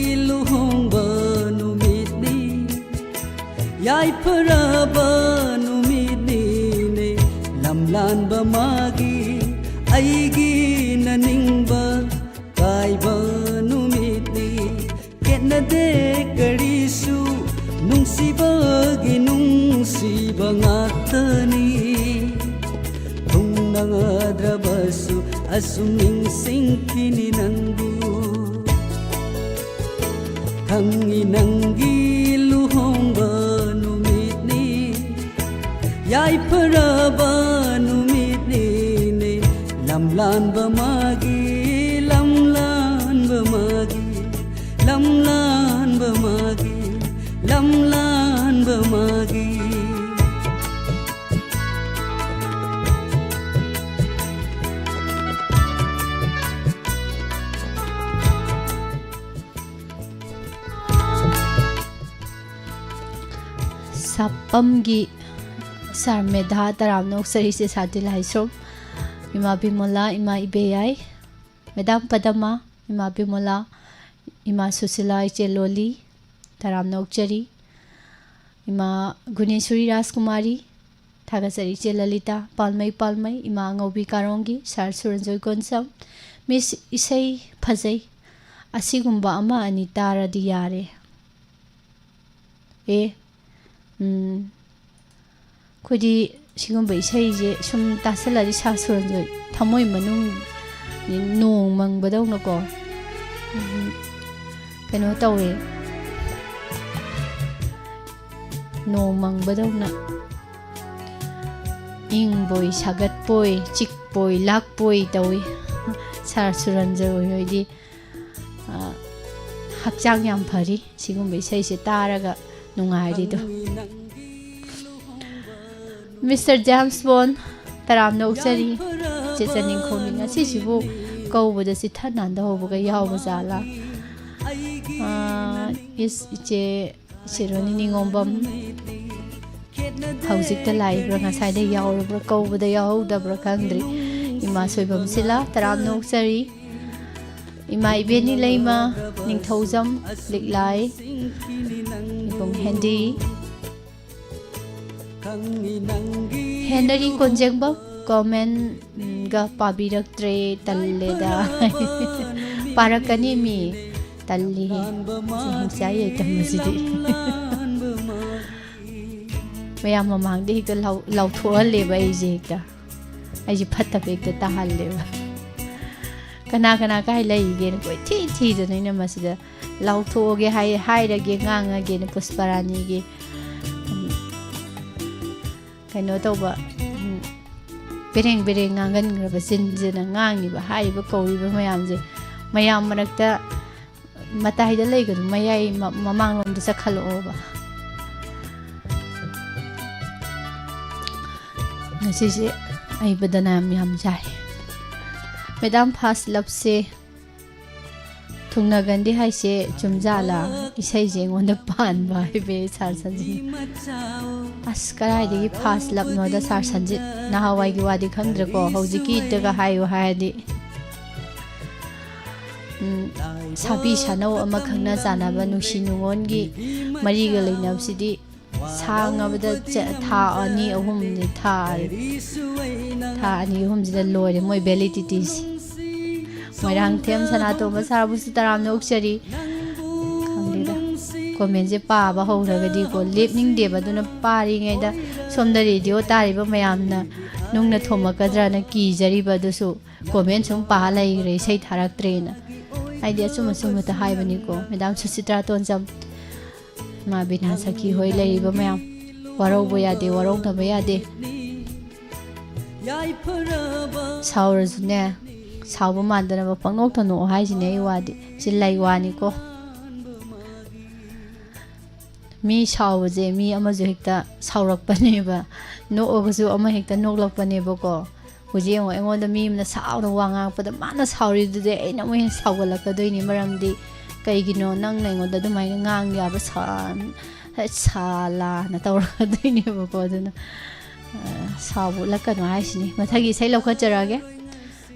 ꯂꯨꯍꯣꯡꯕ ꯅꯨꯃꯤꯠꯅꯤ, ꯌꯥꯏꯐꯔꯕ ꯅꯨꯃꯤꯠꯅꯤꯅꯦ꯫ ꯂꯝꯂꯥꯟꯕ ꯃꯥꯒꯤ ꯑꯩꯒꯤꯅ ꯅꯤꯡꯕ ꯀꯥꯏꯕ ꯅꯨꯃꯤꯠꯅꯤ꯫ ꯈꯦꯠꯅꯗꯦ ꯀꯔꯤꯁꯨ ꯅꯨꯡꯁꯤꯕꯒꯤ ꯅꯨꯡꯁꯤꯕ ꯉꯥꯛꯇꯅꯤ꯫ ꯊꯨꯡꯅꯗ꯭ꯔꯕꯁꯨ ꯑꯁꯨꯝ ꯅꯤꯡꯁꯤꯡꯈꯤꯅꯤ ꯅꯪꯕꯨ꯫ ꯈꯪꯏ ꯅꯪꯒꯤ ꯂꯨꯍꯣꯡꯕ ꯅꯨꯃꯤꯠꯅꯤ, ꯌꯥꯏꯐꯔꯕ ꯅꯨꯃꯤꯠꯅꯤꯅꯦ꯫ ꯂꯝꯂꯥꯟꯕ ꯃꯥꯒꯤ, ꯂꯝꯂꯥꯟꯕ ꯃꯥꯒꯤ, ꯂꯝꯂꯥꯟꯕ ꯃꯥꯒꯤ, ꯂꯝꯂꯥꯟꯕ ꯃꯥꯒꯤ꯫ ꯁꯥꯄꯝꯒꯤ ꯁꯥꯔ ꯃꯦꯙꯥ ꯇꯔꯥꯝꯅ ꯑꯣꯛꯆꯔꯤꯁꯦ ꯁꯥꯇꯤ ꯂꯥꯏꯁ꯭ꯔꯣꯝ, ꯏꯃꯥ ꯕꯤꯃꯣꯂꯥ, ꯏꯃꯥ ꯏꯕꯦꯌꯥꯏ, ꯃꯦꯗꯥꯝ ꯄꯗꯃ, ꯏꯃꯥ ꯕꯤꯃꯣꯂꯥ, ꯏꯃꯥ ꯁꯨꯁꯤꯂꯥ, ꯏꯆꯦ ꯂꯣꯂꯤ, ꯇꯔꯥꯝꯅ ꯑꯣꯛꯆꯔꯤ꯫ ꯏꯃꯥ ꯒꯨꯅꯦꯁꯣꯔꯤ ꯔꯥꯖꯀꯨꯃꯥꯔꯤ, ꯊꯥꯒꯠꯆꯔꯤ꯫ ꯏꯆꯦ ꯂꯂꯤꯇꯥ, ꯄꯥꯜꯃꯩ ꯄꯥꯜꯃꯩ, ꯏꯃꯥ ꯑꯉꯧꯕꯤ ꯀꯥꯔꯣꯡꯒꯤ, ꯁꯥꯔ ꯁꯨꯔꯟꯖꯣꯏ ꯀꯣꯟꯁꯝ꯫ ꯃꯤꯁ, ꯏꯁꯩ ꯐꯖꯩ, ꯑꯁꯤꯒꯨꯝꯕ ꯑꯃ ꯑꯅꯤ ꯇꯥꯔꯗꯤ ꯌꯥꯔꯦ꯫ ꯑꯦ, ꯎꯝ, ꯑꯩꯈꯣꯏꯗꯤ ꯁꯤꯒꯨꯝꯕ ꯏꯁꯩꯁꯦ ꯁꯨꯝ ꯇꯥꯁꯜꯂꯗꯤ ꯁꯥꯔ ꯁꯨꯔꯟꯖꯣꯏ ꯊꯃꯣꯏ ꯃꯅꯨꯡ ꯅꯣꯡ ꯃꯪꯕꯗꯧꯅꯀꯣ, ꯎꯝ, ꯀꯩꯅꯣ ꯇꯧꯋꯦ, ꯅꯣꯡ ꯃꯪꯕꯗꯧꯅ ꯏꯪꯕꯣꯏ ꯁꯥꯒꯠꯄꯣꯏ ꯆꯤꯛꯄꯣꯏ ꯂꯥꯛꯄꯣꯏ ꯇꯧꯏ꯫ ꯁꯥꯔ ꯁꯨꯔꯟꯖꯣꯏ ꯍꯣꯏꯗꯤ, ꯑ, ꯍꯛꯆꯥꯡ ꯌꯥꯝ ꯐꯔꯤ ꯁꯤꯒꯨꯝꯕ ꯏꯁꯩꯁꯦ ꯇꯥꯔꯒ ꯅꯨꯡꯉꯥꯏꯔꯤꯗꯣ꯫ ꯃꯤꯁꯇꯔ ꯖꯦꯝꯁ ꯕꯣꯟ, ꯇꯔꯥꯝꯅ ꯑꯣꯛꯆꯔꯤ꯫ ꯏꯆꯦ ꯆꯅꯤꯡꯈꯣꯝꯕꯤ, ꯉꯁꯤꯁꯤꯕꯨ ꯀꯧꯕꯗ ꯆꯤꯠꯊ ꯅꯥꯟꯗ ꯍꯧꯕꯒ ꯌꯥꯎꯕ ꯖꯥꯠꯂꯥ? ꯑꯥ, ꯏꯁ, ꯏꯆꯦ ꯁꯤꯔꯣꯅꯤ ꯅꯤꯉꯣꯝꯕꯝ, ꯍꯧꯖꯤꯛꯇ ꯂꯥꯛꯏꯕ꯭ꯔꯥ, ꯉꯁꯥꯏꯗ ꯌꯥꯎꯔꯕ꯭ꯔꯥ, ꯀꯧꯕꯗ ꯌꯥꯎꯍꯧꯗꯕ꯭ꯔꯥ ꯈꯪꯗ꯭ꯔꯤ꯫ ꯏꯃꯥ ꯁꯣꯏꯕꯝ ꯁꯤꯂꯥ, ꯇꯔꯥꯝꯅ ꯑꯣꯛꯆꯔꯤ꯫ ꯏꯃꯥ ꯏꯕꯦꯟꯅꯤ ꯂꯩꯃ, ꯅꯤꯡꯊꯧꯖꯝ ꯂꯤꯛꯂꯥꯏ, ꯏꯕꯨꯡ ꯍꯦꯟꯗꯤ, ꯍꯦꯅꯔꯤ ꯀꯣꯟꯖꯦꯡꯕꯝ, ꯀꯣꯃꯦꯟꯒ ꯄꯥꯕꯤꯔꯛꯇ꯭ꯔꯦ, ꯇꯜꯂꯦꯗ꯫ ꯄꯥꯔꯛꯀꯅꯤ ꯃꯤ, ꯇꯜꯂꯤꯍꯦ꯫ ꯁꯤ ꯍꯤꯡꯆꯥꯏ ꯑꯥꯏꯇꯦꯝ ꯑꯁꯤꯗꯤ꯫ ꯃꯌꯥꯝ ꯃꯃꯥꯡꯗ ꯍꯦꯛꯇ ꯂꯥꯎ-, ꯂꯥꯎꯊꯣꯛꯍꯜꯂꯦꯕ ꯑꯩꯁꯦ ꯍꯦꯛꯇ꯫ ꯑꯩꯁꯦ ꯐꯠꯇꯕ ꯍꯦꯛꯇ ꯇꯥꯍꯜꯂꯦꯕ꯫ ꯀꯅꯥ ꯀꯅꯥ ꯀꯥꯏ ꯂꯩꯒꯦꯅ ꯀꯣꯏꯊꯤ ꯊꯤꯗꯅ ꯑꯩꯅ ꯃꯁꯤꯗ ꯂꯥꯎꯊꯣꯛꯑꯒꯦ ꯍꯥꯏ-, ꯍꯥꯏꯔꯒꯦ, ꯉꯥꯡꯉꯒꯦꯅ ꯄꯨꯁꯄꯔꯥꯅꯤꯒꯤ, ꯎꯝ, ꯀꯩꯅꯣ ꯇꯧꯕ, ꯎꯝ, ꯕꯦꯔꯦꯡ ꯕꯦꯔꯦꯡ ꯉꯥꯡꯒꯟꯈ꯭ꯔꯕ ꯆꯤꯟꯁꯤꯅ ꯉꯥꯡꯉꯤꯕ, ꯍꯥꯏꯔꯤꯕ, ꯀꯧꯔꯤꯕ ꯃꯌꯥꯝꯁꯦ ꯃꯌꯥꯝ ꯃꯔꯛꯇ ꯃꯇꯥꯏꯗ ꯂꯩꯒꯅꯨ, ꯃꯌꯥꯏ ꯃ-, ꯃꯃꯥꯡꯂꯣꯝꯗ ꯆꯠꯈꯠꯂꯛꯑꯣꯕ꯫ ꯉꯁꯤꯁꯦ ꯑꯩ ꯕꯗꯅꯥꯝ ꯌꯥꯝ ꯌꯥꯝ ꯆꯥꯏ꯫ ꯃꯦꯗꯥꯝ ꯐꯥꯔꯁ ꯂꯞꯁꯦ ꯊꯨꯡꯅꯒꯟꯗꯦ ꯍꯥꯏꯁꯦ ꯆꯨꯝꯖꯥꯠꯂꯥ? ꯏꯁꯩꯁꯦ ꯑꯩꯉꯣꯟꯗ ꯄꯥꯟꯕ ꯍꯥꯏꯕ ꯁꯥꯔ ꯁꯟꯖꯤꯠ꯫ ꯑꯁ, ꯀꯗꯥꯏꯗꯒꯤ ꯐꯥꯔꯁ ꯂꯞꯅꯣꯗ ꯁꯥꯔ ꯁꯟꯖꯤꯠ? ꯅꯍꯥꯟꯋꯥꯏꯒꯤ ꯋꯥꯗꯤ ꯈꯪꯗ꯭ꯔꯦꯀꯣ, ꯍꯧꯖꯤꯛꯀꯤꯗꯒ ꯍꯥꯏꯌꯨ ꯍꯥꯏꯔꯗꯤ꯫ ꯎꯝ, ꯁꯥꯕꯤ ꯁꯥꯅꯧ ꯑꯃ ꯈꯪꯅ ꯆꯥꯟꯅꯕ ꯅꯨꯡꯁꯤ ꯅꯨꯡꯉꯣꯟꯒꯤ ꯃꯔꯤꯒ ꯂꯩꯅꯕꯁꯤꯗꯤ ꯁꯥꯡꯉꯕꯗ ꯆ-, ꯊꯥ ꯑꯅꯤ ꯑꯍꯨꯝꯅꯤ, ꯊꯥ, ꯊꯥ ꯑꯅꯤ ꯑꯍꯨꯝꯁꯤꯗ ꯂꯣꯏꯔꯦ ꯃꯣꯏ ꯚꯦꯂꯤꯗꯤꯇꯤꯁꯦ꯫ ꯃꯣꯏꯔꯥꯡꯊꯦꯝ ꯁꯅꯥꯇꯣꯝꯕ ꯁꯥꯔꯕꯨꯁꯨ ꯇꯔꯥꯝꯅ ꯑꯣꯛꯆꯔꯤ꯫ ꯈꯪꯗꯦꯗ, ꯀꯣꯃꯦꯟꯁꯦ ꯄꯥꯕ ꯍꯧꯔꯒꯗꯤꯀꯣ ꯂꯦꯞꯅꯤꯡꯗꯦꯕ, ꯑꯗꯨꯅ ꯄꯥꯔꯤꯉꯩꯗ ꯁꯣꯝꯗ ꯔꯦꯗꯤꯑꯣ ꯇꯥꯔꯤꯕ ꯃꯌꯥꯝꯅ ꯅꯨꯡꯅ ꯊꯣꯝꯃꯛꯀꯗ꯭ꯔꯅ ꯀꯤꯖꯔꯤꯕ ꯑꯗꯨꯁꯨ ꯀꯣꯃꯦꯟ ꯁꯨꯝ ꯄꯥ ꯂꯩꯈ꯭ꯔꯦ, ꯏꯁꯩ ꯊꯥꯔꯛꯇ꯭ꯔꯦꯅ꯫ ꯑꯩꯗꯤ ꯑꯆꯨꯝ ꯑꯆꯨꯝꯕꯇ ꯍꯥꯏꯕꯅꯤꯀꯣ꯫ ꯃꯦꯗꯥꯝ ꯁꯨꯆꯤꯇ꯭ꯔꯥ ꯇꯣꯟꯖꯝ, ꯃꯥ ꯕꯤꯅꯥ ꯁꯈꯤ ꯍꯣꯏ ꯂꯩꯔꯤꯕ ꯃꯌꯥꯝ, ꯋꯥꯔꯧꯕ ꯌꯥꯗꯦ, ꯋꯥꯔꯧꯅꯕ ꯌꯥꯗꯦ꯫ ꯁꯥꯎꯔꯁꯨꯅꯦ, ꯁꯥꯎꯕ ꯃꯥꯟꯗꯅꯕ ꯄꯪꯅꯣꯛꯇ ꯅꯣꯛꯑꯣ ꯍꯥꯏꯁꯤꯅꯦ ꯑꯩ ꯋꯥꯗꯤ꯫ ꯁꯤ ꯂꯩ ꯋꯥꯅꯤꯀꯣ꯫ ꯃꯤ ꯁꯥꯎꯕꯁꯦ ꯃꯤ ꯑꯃꯁꯨ ꯍꯦꯛꯇ ꯁꯥꯎꯔꯛꯄꯅꯦꯕ, ꯅꯣꯛꯑꯒꯁꯨ ꯑꯃ ꯍꯦꯛꯇ ꯅꯣꯛꯂꯛꯄꯅꯦꯕꯀꯣ꯫ ꯍꯧꯖꯤꯛ ꯌꯦꯡꯉꯣ, ꯑꯩꯉꯣꯟꯗ ꯃꯤ ꯑꯃꯅ ꯁꯥꯎꯅ ꯋꯥ ꯉꯥꯡꯉꯛꯄꯗ ꯃꯥꯅ ꯁꯥꯎꯔꯤꯗꯨꯗꯤ ꯑꯩꯅ ꯑꯃꯨꯛ ꯍꯦꯟꯅ ꯁꯥꯎꯒꯠꯂꯛꯀꯗꯣꯏꯅꯤ꯫ ꯃꯔꯝꯗꯤ ꯀꯩꯒꯤꯅꯣ ꯅꯪꯅ ꯑꯩꯉꯣꯟꯗ ꯑꯗꯨꯃꯥꯏꯅ ꯉꯥꯡ ꯌꯥꯕ ꯁꯥ-, ꯁꯥꯂꯥꯅ ꯇꯧꯔꯛꯀꯗꯣꯏꯅꯦꯕꯀꯣ꯫ ꯑꯗꯨꯅ, ꯑ, ꯁꯥꯎꯕ ꯎꯠꯂꯛꯀꯅꯨ ꯍꯥꯏꯁꯤꯅꯤ꯫ ꯃꯊꯪꯒꯤ ꯏꯁꯩ ꯂꯧꯈꯠꯆꯔꯛꯑꯒꯦ꯫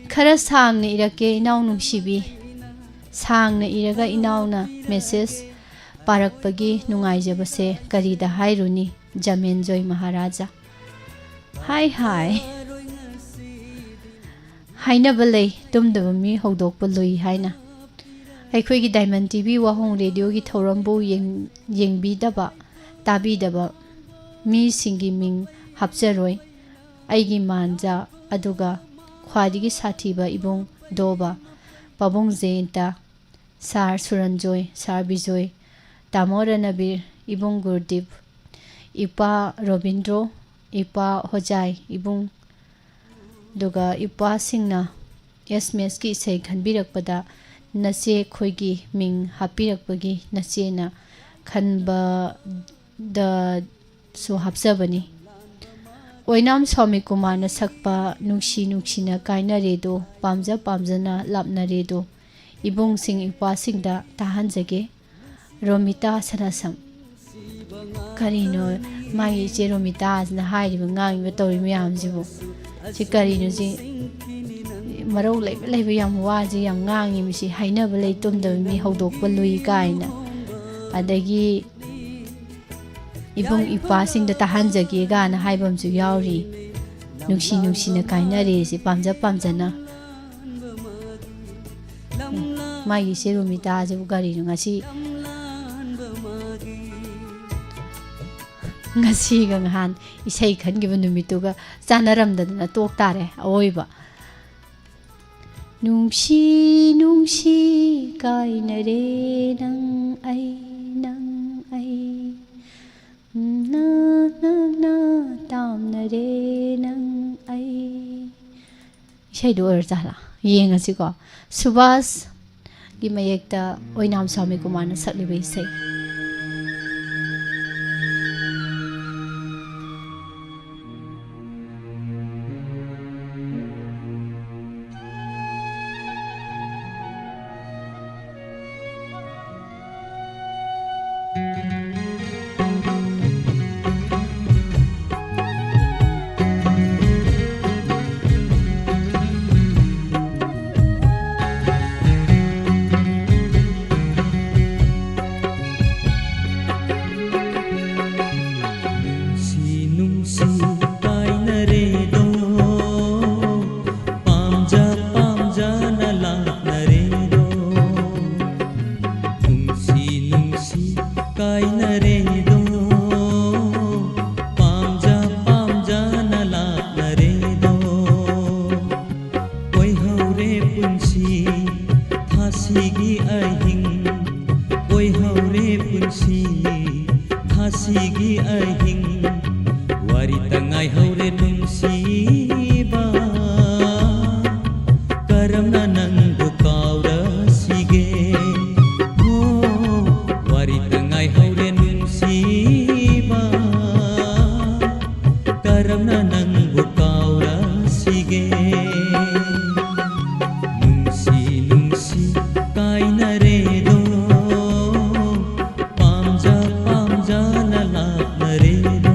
ꯈꯔ ꯁꯥꯡꯅ ꯏꯔꯛꯀꯦ ꯏꯅꯥꯎ ꯅꯨꯡꯁꯤꯕꯤ꯫ ꯁꯥꯡꯅ ꯏꯔꯒ ꯏꯅꯥꯎꯅ ꯃꯦꯁꯦꯖ ꯄꯥꯔꯛꯄꯒꯤ ꯅꯨꯡꯉꯥꯏꯖꯕꯁꯦ ꯀꯔꯤꯗ ꯍꯥꯏꯔꯨꯅꯤ, ꯖꯃꯦꯟꯖꯣꯏ ꯃꯍꯥꯔꯥꯖꯥ꯫ ꯍꯥꯏ ꯍꯥꯏ꯫ ꯍꯥꯏꯅꯕ ꯂꯩ, ꯇꯨꯝꯗꯕ ꯃꯤ ꯍꯧꯗꯣꯛꯄ ꯂꯨꯏ ꯍꯥꯏꯅ꯫ ꯑꯩꯈꯣꯏꯒꯤ ꯗꯥꯏꯃꯟ ꯇꯤ ꯚꯤ ꯋꯥꯍꯣꯡ ꯔꯦꯗꯤꯑꯣꯒꯤ ꯊꯧꯔꯝꯕꯨ ꯌꯦꯡ-, ꯌꯦꯡꯕꯤꯗꯕ, ꯇꯥꯕꯤꯗꯕ ꯃꯤꯁꯤꯡꯒꯤ ꯃꯤꯡ ꯍꯥꯞꯆꯔꯣꯏ꯫ ꯑꯩꯒꯤ ꯃꯥꯟꯖꯥ ꯑꯗꯨꯒ ꯈ꯭ꯋꯥꯏꯗꯒꯤ ꯁꯥꯊꯤꯕ ꯏꯕꯨꯡ ꯗꯣꯕ, ꯄꯥꯕꯨꯡ ꯖꯌꯟꯇ, ꯁꯥꯔ ꯁꯨꯔꯟꯖꯣꯏ, ꯁꯥꯔ ꯕꯤꯖꯣꯏ, ꯇꯥꯃꯣ ꯔꯅꯕꯤꯔ, ꯏꯕꯨꯡ ꯒꯨꯔꯗꯤꯞ, ꯏꯄꯥ ꯔꯣꯕꯤꯟꯗ꯭ꯔꯣ, ꯏꯄꯥ ꯍꯣꯖꯥꯏ, ꯏꯕꯨꯡ, ꯑꯗꯨꯒ ꯏꯄꯥꯁꯤꯡꯅ ꯑꯦꯁ ꯃꯦꯁꯀꯤ ꯏꯁꯩ ꯈꯟꯕꯤꯔꯛꯄꯗ ꯅꯆꯦ ꯑꯩꯈꯣꯏꯒꯤ ꯃꯤꯡ ꯍꯥꯞꯄꯤꯔꯛꯄꯒꯤ ꯅꯆꯦꯅ ꯈꯟꯕꯗꯁꯨ ꯍꯥꯞꯆꯕꯅꯤ꯫ ꯑꯣꯏꯅꯥꯝ ꯁ꯭ꯋꯥꯃꯤ ꯀꯨꯃꯥꯔꯅ ꯁꯛꯄ ꯅꯨꯡꯁꯤ ꯅꯨꯡꯁꯤꯅ ꯀꯥꯏꯅꯔꯦꯗꯣ, ꯄꯥꯝꯖ ꯄꯥꯝꯖꯅ ꯂꯥꯞꯅꯔꯦꯗꯣ, ꯏꯕꯨꯡꯁꯤꯡ ꯏꯄ꯭ꯋꯥꯁꯤꯡꯗ ꯇꯥꯍꯟꯖꯒꯦ꯫ ꯔꯣꯃꯤꯇꯥ ꯁꯅꯥꯁꯝ꯫ ꯀꯔꯤꯅꯣ ꯃꯥꯒꯤ ꯏꯆꯦ ꯔꯣꯃꯤꯇꯥꯁꯤꯅ ꯍꯥꯏꯔꯤꯕ, ꯉꯥꯡꯉꯤꯕ, ꯇꯧꯔꯤ ꯃꯌꯥꯝꯁꯤꯕꯨ? ꯁꯤ ꯀꯔꯤꯅꯣ ꯁꯤ? ꯃꯔꯧ ꯂꯩꯕ ꯂꯩꯕ ꯌꯥꯝ ꯋꯥꯁꯤ ꯌꯥꯝ ꯉꯥꯡꯉꯤ ꯃꯁꯤ꯫ ꯍꯥꯏꯅꯕ ꯂꯩ ꯇꯨꯝꯗꯕ ꯃꯤ ꯍꯧꯗꯣꯛꯄ ꯂꯨꯏ ꯀꯥꯏꯅ꯫ ꯑꯗꯒꯤ ꯏꯕꯨꯡ ꯏꯄ꯭ꯋꯥꯁꯤꯡꯗ ꯇꯥꯍꯟꯖꯒꯦ ꯒꯥꯅ ꯍꯥꯏꯕ ꯑꯃꯁꯨ ꯌꯥꯎꯔꯤ꯫ ꯅꯨꯡꯁꯤ ꯅꯨꯡꯁꯤꯅ ꯀꯥꯏꯅꯔꯦ ꯁꯤ, ꯄꯥꯝꯖ ꯄꯥꯝꯖꯅ꯫ ꯃꯥꯒꯤ ꯏꯆꯦ ꯔꯣꯃꯤꯇꯥꯁꯤꯕꯨ ꯀꯔꯤꯅꯣ ꯉꯁꯤ? ꯉꯁꯤꯒ ꯉꯍꯥꯟ ꯏꯁꯩ ꯈꯟꯈꯤꯕ ꯅꯨꯃꯤꯠꯇꯨꯒ ꯆꯥꯟꯅꯔꯝꯗꯗꯅ ꯇꯣꯛ ꯇꯥꯔꯦ ꯑꯋꯣꯏꯕ꯫ ꯅꯨꯡꯁꯤ ꯅꯨꯡꯁꯤ ꯀꯥꯏꯅꯔꯦ ꯅꯪ ꯑꯩ, ꯅꯪ ꯑꯩ꯫ ꯅ, ꯅ, ꯅ, ꯇꯥꯝꯅꯔꯦ ꯅꯪ ꯑꯩ꯫ ꯏꯁꯩꯗꯨ ꯑꯣꯏꯔꯖꯥꯠꯂꯥ? ꯌꯦꯡꯉꯁꯤꯀꯣ꯫ ꯁꯨꯕꯥꯁꯀꯤ ꯃꯌꯦꯛꯇ ꯑꯣꯏꯅꯥꯝ ꯁ꯭ꯋꯥꯃꯤ ꯀꯨꯃꯥꯔꯅ ꯁꯛꯂꯤꯕ ꯏꯁꯩ꯫ ꯅꯨꯡꯁꯤ ꯅꯨꯡꯁꯤ ꯀꯥꯏꯅꯔꯦꯗꯣ, ꯄꯥꯝꯖ ꯄꯥꯝꯖꯅ ꯂꯥꯛꯅꯔꯦꯗꯣ꯫ ꯅꯨꯡꯁꯤ ꯅꯨꯡꯁꯤ ꯀꯥꯏꯅꯔꯦꯗꯣ, ꯄꯥꯝꯖ ꯄꯥꯝꯖꯅ ꯂꯥꯛꯅꯔꯦꯗꯣ꯫ ꯑꯣꯏꯍꯧꯔꯦ ꯄꯨꯟꯁꯤ ꯊꯥꯁꯤꯒꯤ ꯑꯍꯤꯡ, ꯑꯣꯏꯍꯧꯔꯦ ꯄꯨꯟꯁꯤ ꯊꯥꯁꯤꯒꯤ ꯑꯍꯤꯡ꯫ ꯋꯥꯔꯤꯇ ꯉꯥꯏꯍꯧꯔꯦ ꯅꯨꯡꯁꯤꯕ, ꯀꯔꯝꯅ ꯅꯪꯕꯨ ꯀꯥꯎꯔꯁꯤꯒꯦ? ꯍꯣ, ꯋꯥꯔꯤꯇ ꯉꯥꯏꯍꯧꯔꯦ ꯅꯨꯡꯁꯤꯕ, ꯀꯔꯝꯅ ꯅꯪꯕꯨ ꯀꯥꯎꯔꯁꯤꯒꯦ? ꯅꯨꯡꯁꯤ ꯅꯨꯡꯁꯤ ꯀꯥꯏꯅꯔꯦꯗꯣ, ꯄꯥꯝꯖ ꯄꯥꯝꯖꯅ ꯂꯥꯛꯅꯔꯦꯗꯣ꯫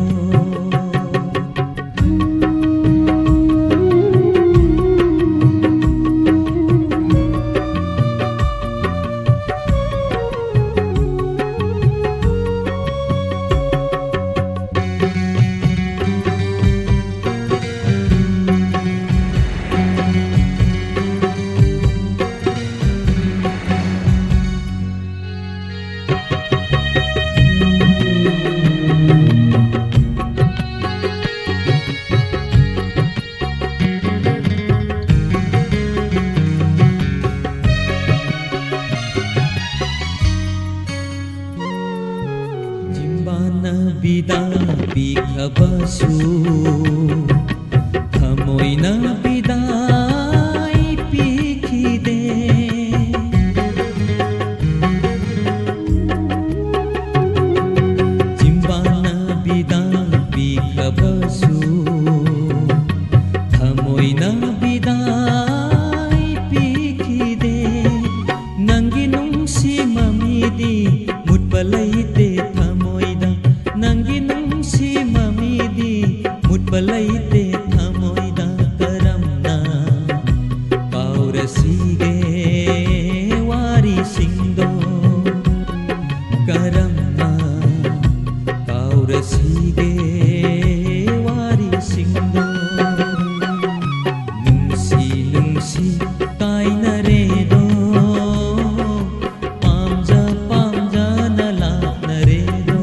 ꯀꯕꯁꯨ ꯊꯃꯣꯏꯅ ꯕꯤꯗꯥꯏ ꯄꯤꯈꯤꯗꯦ꯫ ꯆꯤꯝꯕꯥꯟꯅ ꯕꯤꯗꯥꯏ ꯄꯤꯈ꯭ꯔꯕꯁꯨ ꯊꯃꯣꯏꯅ ꯕꯤꯗꯥꯏ ꯄꯤꯈꯤꯗꯦ꯫ ꯅꯪꯒꯤ ꯅꯨꯡꯁꯤ ꯃꯃꯤꯗꯤ ꯃꯨꯠꯄ ꯂꯩꯇꯦ ꯊꯃꯣꯏꯗ꯫ ꯅꯪꯒꯤ ꯅꯨꯡꯁꯤ ꯃꯃꯤꯗꯤ ꯃꯨꯠꯄ ꯂꯩꯇꯦ ꯊꯃꯣꯏꯗ꯫ ꯀꯔꯝꯅ ꯀꯥꯎꯔꯁꯤꯒꯦ ꯋꯥꯔꯤꯁꯤꯡꯗꯣ? ꯀꯔꯝꯅ ꯀꯥꯎꯔꯁꯤꯒꯦ ꯋꯥꯔꯤꯁꯤꯡꯗꯣ? ꯅꯨꯡꯁꯤ ꯅꯨꯡꯁꯤ ꯀꯥꯏꯅꯔꯦꯗꯣ, ꯄꯥꯝꯖ ꯄꯥꯝꯖꯅ ꯂꯥꯛꯅꯔꯦꯗꯣ꯫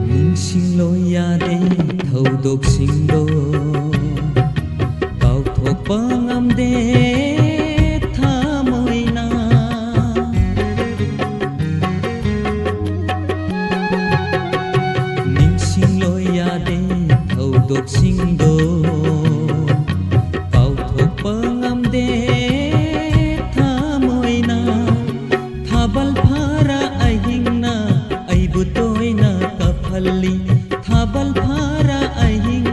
ꯅꯤꯡꯁꯤꯡꯂꯣ ꯌꯥꯗꯦ ꯊꯧꯗꯣꯛꯁꯤꯡꯗꯣ, ꯀꯥꯎꯊꯣꯛꯄ ꯉꯝꯗꯦ ꯊꯃꯣꯏꯅ꯫ ꯅꯤꯡꯁꯤꯡꯂꯣ ꯌꯥꯗꯦ ꯊꯧꯗꯣꯛꯁꯤꯡꯗꯣ, ꯀꯥꯎꯊꯣꯛꯄ ꯉꯝꯗꯦ ꯊꯃꯣꯏꯅ꯫ ꯊꯥꯕꯜ ꯐꯥꯔ ꯑꯍꯤꯡꯅ ꯑꯩꯕꯨ ꯇꯣꯏꯅ ꯀꯞꯍꯜꯂꯤ꯫ ꯊꯥꯕꯜ ꯐꯥꯔ ꯑꯍꯤꯡ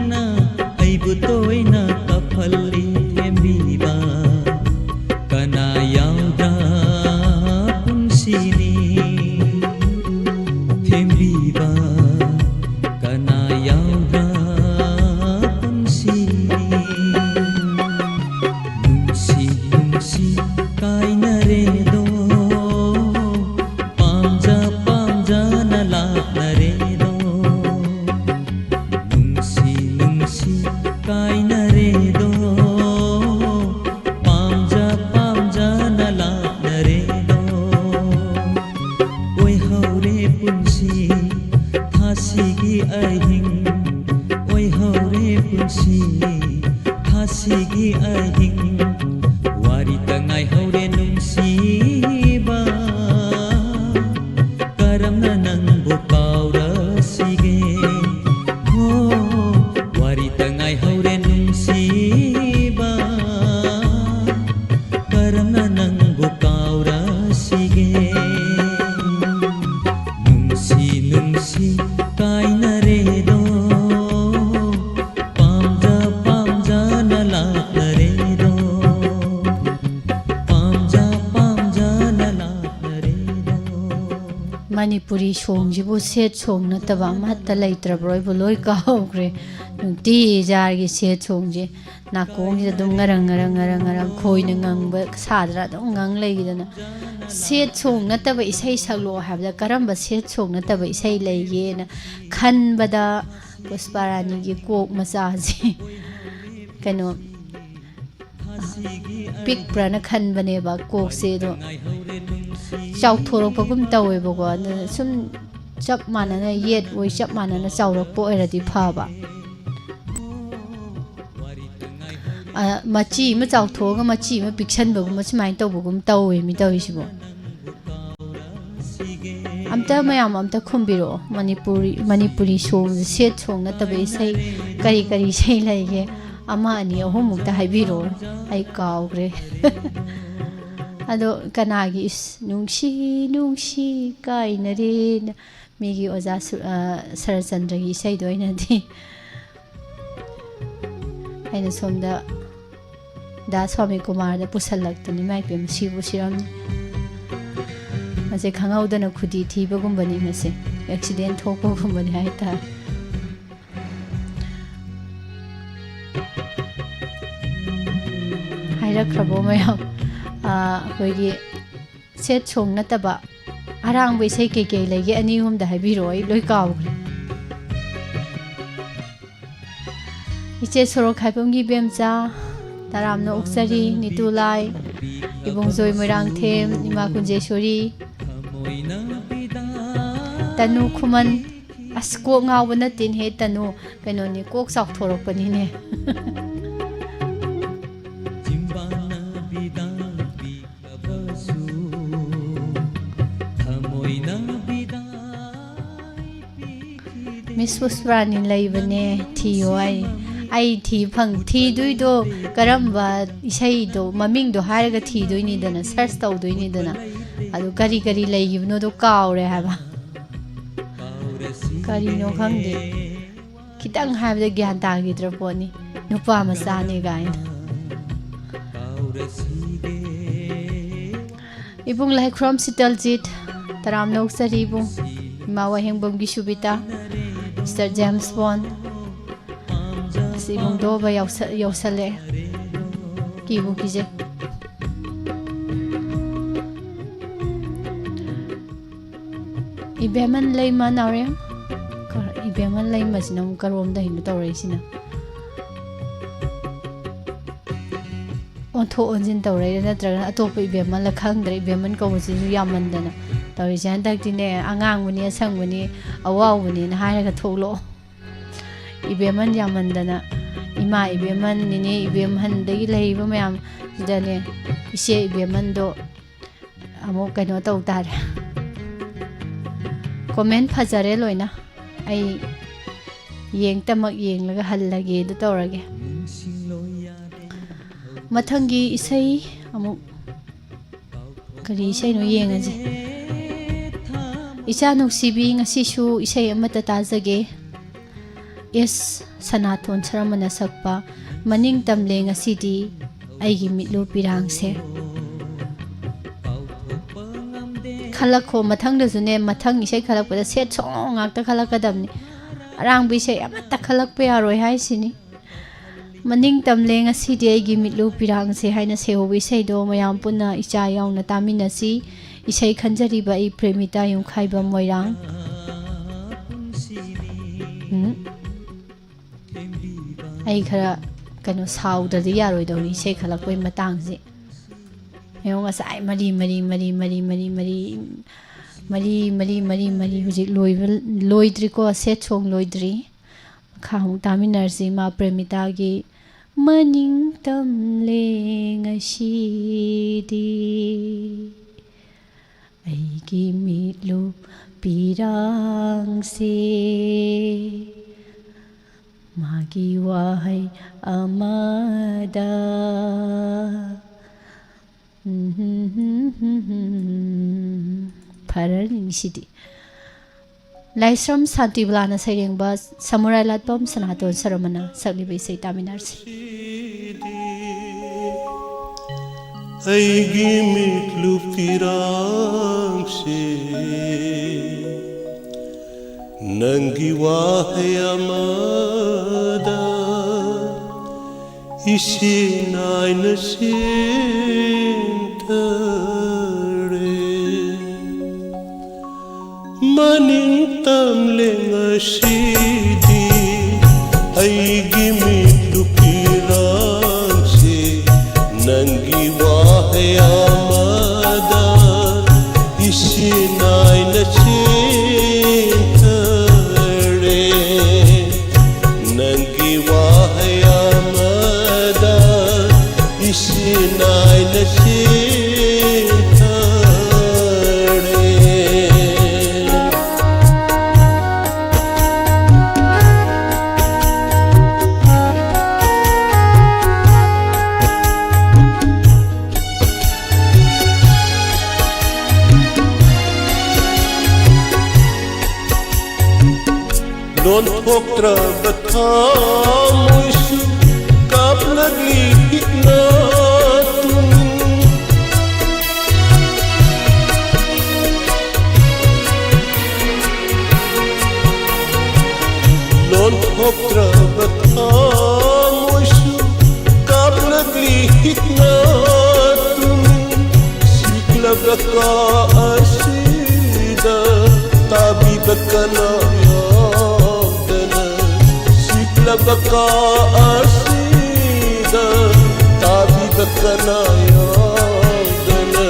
ꯋꯥꯔꯤ ꯇꯉꯥꯏ ꯍꯧꯔꯦ ꯅꯨꯡꯁꯤꯕ, ꯀꯔꯝꯅ ꯅꯪꯕꯨ ꯀꯥꯎꯔꯁꯤꯒꯦ? ꯍꯣ, ꯋꯥꯔꯤ ꯇꯉꯥꯏ ꯍꯧꯔꯦ ꯅꯨꯡꯁꯤꯕ, ꯀꯔꯝꯅ ꯅꯪꯕꯨ ꯀꯥꯎꯔꯁꯤꯒꯦ? ꯅꯨꯡꯁꯤ ꯅꯨꯡꯁꯤ ꯀꯥꯏꯅꯔꯦꯗꯣ, ꯄꯥꯝꯖ ꯄꯥꯝꯖꯅ ꯂꯥꯛꯅꯔꯦꯗꯣ, ꯄꯥꯝꯖ ꯄꯥꯝꯖꯅ ꯂꯥꯛꯅꯔꯦꯗꯣ꯫ ꯃꯅꯤꯄꯨꯔꯤ ꯁꯣꯡꯁꯤꯕꯨ ꯁꯦꯠ ꯁꯣꯡ ꯅꯠꯇꯕ ꯑꯃꯠꯇ ꯂꯩꯇ꯭ꯔꯕ꯭ꯔꯣ? ꯑꯩꯕꯨ ꯂꯣꯏ ꯀꯥꯎꯈ꯭ꯔꯦ꯫ ꯅꯨꯡꯇꯤ ꯖꯥꯔꯒꯤ ꯁꯦꯠ ꯁꯣꯡꯁꯦ ꯅꯥꯀꯣꯡꯁꯤꯗ ꯑꯗꯨꯝ ꯉꯔꯪ ꯉꯔꯪ ꯉꯔꯪ ꯉꯔꯪ ꯈꯣꯏꯅ ꯉꯪꯕ ꯁꯥꯗ꯭ꯔꯥ ꯑꯗꯨꯝ ꯉꯪ ꯂꯩꯈꯤꯗꯅ, ꯁꯦꯠ ꯁꯣꯡ ꯅꯠꯇꯕ ꯏꯁꯩ ꯁꯛꯂꯛꯑꯣ ꯍꯥꯏꯕꯗ ꯀꯔꯝꯕ ꯁꯦꯠ ꯁꯣꯡ ꯅꯠꯇꯕ ꯏꯁꯩ ꯂꯩꯒꯦꯅ ꯈꯟꯕꯗ ꯄꯨꯁꯄꯥꯔꯥꯅꯤꯒꯤ ꯀꯣꯛ ꯃꯆꯥꯁꯦ ꯀꯩꯅꯣ ꯄꯤꯛꯄ꯭ꯔꯅ ꯈꯟꯕꯅꯦꯕ ꯀꯣꯛꯁꯦ꯫ ꯑꯗꯣ ꯆꯥꯎꯊꯣꯔꯛꯄꯒꯨꯝ ꯇꯧꯋꯦꯕꯀꯣ꯫ ꯑꯗꯨꯅ ꯁꯨꯝ ꯆꯞ ꯃꯥꯟꯅꯅ ꯌꯦꯠ ꯑꯣꯏ ꯆꯞ ꯃꯥꯟꯅꯅ ꯆꯥꯎꯔꯛꯄ ꯑꯣꯏꯔꯗꯤ ꯐꯕ꯫ ꯑ, ꯃꯆꯤ ꯑꯃ ꯆꯥꯎꯊꯣꯛꯑꯒ ꯃꯆꯤ ꯑꯃ ꯄꯤꯛꯁꯟꯕꯒꯨꯝꯕ ꯁꯨꯃꯥꯏꯅ ꯇꯧꯕꯒꯨꯝ ꯇꯧꯋꯦ ꯃꯤ ꯇꯧꯔꯤꯁꯤꯕꯣ꯫ ꯑꯝꯇ ꯃꯌꯥꯝ ꯑꯝꯇ ꯈꯨꯝꯕꯤꯔꯛꯑꯣ꯫ ꯃꯅꯤꯄꯨꯔꯤ, ꯃꯅꯤꯄꯨꯔꯤ ꯁꯣꯡꯁꯦ, ꯁꯦꯠ ꯁꯣꯡ ꯅꯠꯇꯕ ꯏꯁꯩ ꯀꯔꯤ ꯀꯔꯤ ꯏꯁꯩ ꯂꯩꯒꯦ? ꯑꯃ ꯑꯅꯤ ꯑꯍꯨꯝꯃꯨꯛꯇ ꯍꯥꯏꯕꯤꯔꯛꯑꯣ, ꯑꯩ ꯀꯥꯎꯈ꯭ꯔꯦ꯫ ꯑꯗꯣ ꯀꯅꯥꯒꯤ ꯏꯁ-, ꯅꯨꯡꯁꯤ ꯅꯨꯡꯁꯤ ꯀꯥꯏꯅꯔꯦꯅ ꯃꯤꯒꯤ ꯑꯣꯖꯥ ꯁꯨ-, ꯑ, ꯁꯔꯠꯆꯟꯗ꯭ꯔꯒꯤ ꯏꯁꯩꯗꯣ ꯑꯣꯏꯅꯗꯤ ꯑꯩꯅ ꯁꯣꯝꯗ ꯗꯥ ꯁ꯭ꯋꯥꯃꯤ ꯀꯨꯃꯥꯔꯗ ꯄꯨꯁꯜꯂꯛꯇꯅ, ꯏꯃꯥ ꯏꯄꯦꯝ, ꯁꯤꯕꯨ ꯁꯤꯔꯝꯅꯤ꯫ ꯃꯁꯤ ꯈꯪꯍꯧꯗꯅ ꯈꯨꯗꯤ ꯊꯤꯕꯒꯨꯝꯕꯅꯤ, ꯃꯁꯤ ꯑꯦꯛꯁꯤꯗꯦꯟ ꯊꯣꯛꯄꯒꯨꯝꯕꯅꯤ ꯍꯥꯏꯇꯥꯔꯦ꯫ ꯍꯥꯏꯔꯛꯈ꯭ꯔꯕꯣ ꯃꯌꯥꯝ? ꯑꯥ, ꯑꯩꯈꯣꯏꯒꯤ ꯁꯦꯠ ꯁꯣꯡ ꯅꯠꯇꯕ ꯑꯔꯥꯡꯕ ꯏꯁꯩ ꯀꯩꯀꯩ ꯂꯩꯒꯦ? ꯑꯅꯤ ꯑꯍꯨꯝꯗ ꯍꯥꯏꯕꯤꯔꯛꯑꯣ, ꯑꯩ ꯂꯣꯏ ꯀꯥꯎꯈ꯭ꯔꯦ꯫ ꯏꯆꯦ ꯁꯣꯔꯣꯛ ꯈꯥꯏꯕꯝꯒꯤ ꯏꯕꯦꯝꯆꯥ, ꯇꯔꯥꯝꯅ ꯑꯣꯛꯆꯔꯤ, ꯅꯤꯇꯨ ꯂꯥꯏ, ꯏꯕꯨꯡꯖꯣꯏ ꯃꯣꯏꯔꯥꯡꯊꯦꯝ, ꯏꯃꯥ ꯀꯨꯟꯖꯦꯁꯣꯔꯤ, ꯇꯅꯨ ꯈꯨꯃꯟ, ꯑꯁ, ꯀꯣꯛ ꯉꯥꯎꯕ ꯅꯠꯇꯦꯅꯦꯍꯦ, ꯇꯅꯨ, ꯀꯩꯅꯣꯅꯦ, ꯀꯣꯛ ꯆꯥꯎꯊꯣꯔꯛꯄꯅꯤꯅꯦ꯫ ꯃꯤꯁ ꯄꯨꯁꯄꯔꯥꯅꯤ ꯂꯩꯕꯅꯦ, ꯊꯤꯌꯣ ꯍꯥꯏ꯫ ꯑꯩ ꯊꯤ ꯐꯪ-, ꯊꯤꯗꯣꯏꯗꯣ ꯀꯔꯝꯕ ꯏꯁꯩꯗꯣ, ꯃꯃꯤꯡꯗꯣ ꯍꯥꯏꯔꯒ ꯊꯤꯗꯣꯏꯅꯤꯗꯅ, ꯁꯔꯁ ꯇꯧꯗꯣꯏꯅꯤꯗꯅ꯫ ꯑꯗꯨ ꯀꯔꯤ ꯀꯔꯤ ꯂꯩꯈꯤꯕꯅꯣꯗꯣ ꯀꯥꯎꯔꯦ ꯍꯥꯏꯕ꯫ ꯀꯔꯤꯅꯣ ꯈꯪꯗꯦ꯫ ꯈꯤꯇꯪ ꯍꯥꯏꯕꯗ ꯒ꯭ꯌꯥꯟ ꯇꯥꯈꯤꯗ꯭ꯔ ꯄꯣꯠꯅꯤ, ꯅꯨꯄꯥ ꯃꯆꯥꯅꯤ ꯀꯥꯏꯅ꯫ ꯏꯕꯨꯡ ꯂꯥꯏꯈ꯭ꯔꯣꯝ ꯁꯤꯇꯜꯖꯤꯠ, ꯇꯔꯥꯝꯅ ꯑꯣꯛꯆꯔꯤ ꯏꯕꯨꯡ꯫ ꯏꯃꯥ ꯋꯥꯍꯦꯡꯕꯝꯒꯤ ꯁꯨꯕꯤꯇꯥ, ꯃꯤꯁꯇꯔ ꯖꯦꯝꯁ ꯕꯣꯟ꯫ ꯑꯁ, ꯏꯕꯨꯡꯗꯣꯕ ꯌꯥꯎꯁ-, ꯌꯧꯁꯜꯂꯛꯑꯦ꯫ ꯀꯤꯕꯨ ꯀꯤꯖꯩ꯫ ꯏꯕꯦꯝꯃꯟ ꯂꯩꯃ ꯅꯥꯎꯔꯦꯝ꯫ ꯀ-, ꯏꯕꯦꯝꯃꯟ ꯂꯩꯃꯁꯤꯅ ꯑꯃꯨꯛ ꯀꯔꯣꯝꯗ ꯍꯩꯅꯣ ꯇꯧꯔꯛꯏꯁꯤꯅ? ꯑꯣꯟꯊꯣꯛ ꯑꯣꯟꯁꯤꯟ ꯇꯧꯔꯛꯏꯔꯥ, ꯅꯠꯇ꯭ꯔꯒꯅ ꯑꯇꯣꯞꯄ ꯏꯕꯦꯝꯃꯜꯂ ꯈꯪꯗ꯭ꯔꯦ꯫ ꯏꯕꯦꯝꯃꯟ ꯀꯧꯕꯁꯤꯁꯨ ꯌꯥꯝꯃꯟꯗꯅ ꯇꯧꯔꯤꯁꯦ꯫ ꯍꯟꯗꯛꯇꯤꯅꯦ, ꯑꯉꯥꯡꯕꯅꯤ, ꯑꯁꯪꯕꯅꯤ, ꯑꯋꯥꯎꯕꯅꯤꯅ ꯍꯥꯏꯔꯒ ꯊꯣꯛꯂꯛꯑꯣ꯫ ꯏꯕꯦꯝꯃꯟ ꯌꯥꯝꯃꯟꯗꯅ, ꯏꯃꯥ ꯏꯕꯦꯝꯃꯟ, ꯅꯤꯅꯦ ꯏꯕꯦꯝꯃꯟꯗꯒꯤ ꯂꯩꯔꯤꯕ ꯃꯌꯥꯝꯁꯤꯗꯅꯦ, ꯏꯆꯦ ꯏꯕꯦꯝꯃꯟꯗꯣ ꯑꯃꯨꯛ ꯀꯩꯅꯣ ꯇꯧ ꯇꯥꯔꯦ꯫ ꯀꯣꯃꯦꯟ ꯐꯖꯔꯦ ꯂꯣꯏꯅ꯫ ꯑꯩ ꯌꯦꯡꯇꯃꯛ ꯌꯦꯡꯂꯒ ꯍꯜꯂꯒꯦ ꯑꯗꯨ ꯇꯧꯔꯒꯦ꯫ ꯃꯊꯪꯒꯤ ꯏꯁꯩ ꯑꯃꯨꯛ ꯀꯔꯤ ꯏꯁꯩꯅꯣ ꯌꯦꯡꯉꯁꯦ꯫ ꯏꯆꯥ ꯅꯨꯡꯁꯤꯕꯤ, ꯉꯁꯤꯁꯨ ꯏꯁꯩ ꯑꯃꯠꯇ ꯇꯥꯖꯒꯦ꯫ ꯑꯦꯁ ꯁꯅꯥꯊꯣꯟ ꯁꯔꯃꯅ ꯁꯛꯄ ꯃꯅꯤꯡ ꯇꯝꯂꯦ ꯉꯁꯤꯗꯤ ꯑꯩꯒꯤ ꯃꯤꯠꯂꯨ ꯄꯤꯔꯥꯡꯁꯦ꯫ ꯈꯜꯂꯛꯈꯣ, ꯃꯊꯪꯗꯁꯨꯅꯦ, ꯃꯊꯪ ꯏꯁꯩ ꯈꯜꯂꯛꯄꯗ ꯁꯦꯠ ꯁꯣꯡ ꯉꯥꯛꯇ ꯈꯜꯂꯛꯀꯗꯕꯅꯤ꯫ ꯑꯔꯥꯡꯕ ꯏꯁꯩ ꯑꯃꯠꯇ ꯈꯜꯂꯛꯄ ꯌꯥꯔꯣꯏ ꯍꯥꯏꯁꯤꯅꯤ꯫ ꯃꯅꯤꯡ ꯇꯝꯂꯦ ꯉꯁꯤꯗꯤ ꯑꯩꯒꯤ ꯃꯤꯠꯂꯨ ꯄꯤꯔꯥꯡꯁꯦ ꯍꯥꯏꯅ ꯁꯩꯍꯧꯕ ꯏꯁꯩꯗꯣ ꯃꯌꯥꯝ ꯄꯨꯟꯅ ꯏꯆꯥ ꯌꯥꯎꯅ ꯇꯥꯃꯤꯟꯅꯁꯤ꯫ ꯏꯁꯩ ꯈꯟꯖꯔꯤꯕ ꯑꯩ ꯄ꯭ꯔꯦꯃꯤꯇꯥ ꯌꯨꯝꯈꯥꯏꯕꯝ ꯃꯣꯏꯔꯥꯡ꯫ ꯎꯝ꯫ ꯑꯩ ꯈꯔ ꯀꯩꯅꯣ ꯁꯥꯎꯗ꯭ꯔꯗꯤ ꯌꯥꯔꯣꯏꯗꯧꯔꯤ ꯏꯁꯩ ꯈꯜꯂꯛꯄꯩ ꯃꯇꯥꯡꯁꯤ꯫ ꯌꯦꯡꯉꯣ, ꯉꯁꯥꯏ ꯃꯔꯤ, ꯃꯔꯤ, ꯃꯔꯤ, ꯃꯔꯤ, ꯃꯔꯤ, ꯃꯔꯤ, ꯃꯔꯤ, ꯃꯔꯤ, ꯃꯔꯤ, ꯃꯔꯤ, ꯍꯧꯖꯤꯛ ꯂꯣꯏꯕ, ꯂꯣꯏꯗ꯭ꯔꯤꯀꯣ, ꯁꯦꯠ ꯁꯣꯡ ꯂꯣꯏꯗ꯭ꯔꯤ꯫ ꯃꯈꯥ ꯑꯃꯨꯛ ꯇꯥꯃꯤꯟꯅꯔꯁꯤ ꯏꯃꯥ ꯄ꯭ꯔꯦꯃꯤꯇꯥꯒꯤ ꯃꯅꯤꯡ ꯇꯝꯂꯦ ꯉꯁꯤꯗꯤ ꯑꯩꯒꯤ ꯃꯤꯠꯂꯨ ꯄꯤꯔꯥꯡꯁꯦ꯫ ꯀꯤ ꯋꯥꯍꯩ ꯑꯃꯗ꯫ ꯐꯔꯅꯤ ꯉꯁꯤꯗꯤ꯫ ꯂꯥꯏꯁ꯭ꯔꯝ ꯁꯥꯟꯇꯤꯕꯂꯥꯅ ꯁꯩꯔꯦꯡꯕ, ꯁꯃꯨꯔꯥꯏ ꯂꯥꯠꯄꯝ ꯁꯅꯥꯇꯣꯟ ꯁꯔꯃꯅ ꯁꯛꯂꯤꯕ ꯏꯁꯩ ꯇꯥꯃꯤꯟꯅꯔꯁꯤ꯫ ꯑꯩꯒꯤ ꯃꯤꯠꯂꯨ ꯄꯤꯔꯥꯡꯁꯦ, ꯅꯪꯒꯤ ꯋꯥꯍꯩ ꯑꯃꯗ ꯏꯁꯤꯡ ꯅꯥꯏꯅ ꯆꯦꯟꯊꯔꯦ꯫ ꯃꯅꯤꯡ ꯇꯝꯂꯦ ꯉꯁꯤꯗꯤ ꯑꯩꯒꯤ ꯃꯤꯠꯂꯨ ꯄꯤꯔꯥꯡꯁꯦ, ꯅꯪꯒꯤ ꯋꯥꯍꯩ ꯑꯃꯗ ꯏꯁꯤꯡ ꯅꯥꯏꯅ ꯆꯦꯟꯊꯔꯦ꯫ ꯅꯪꯒꯤ ꯋꯥꯍꯩ ꯑꯃꯗ ꯏꯁꯤꯡ ꯅꯥꯏꯅ ꯆꯦꯟꯊꯔꯦ꯫ ꯂꯣꯟꯊꯣꯛꯇ꯭ꯔꯕ ꯊꯃꯣꯏꯁꯨ ꯀꯥꯞꯂꯛꯂꯤ ꯍꯤꯛꯅ ꯇꯨꯡ꯫ ꯂꯣꯟꯊꯣꯛꯇ꯭ꯔꯕ ꯊꯃꯣꯏꯁꯨ ꯀꯥꯞꯂꯛꯂꯤ ꯍꯤꯛꯅ ꯇꯨꯡ꯫ ꯁꯤꯛꯂꯕ ꯀꯥ ꯑꯁꯤꯗ ꯇꯥꯕꯤꯕ ꯀꯅꯥ ꯌꯥꯎꯗꯅ? ꯁꯤꯛꯂꯕ ꯀꯥ ꯑꯁꯤꯗ ꯇꯥꯕꯤꯕ ꯀꯅꯥ ꯌꯥꯎꯗꯅ?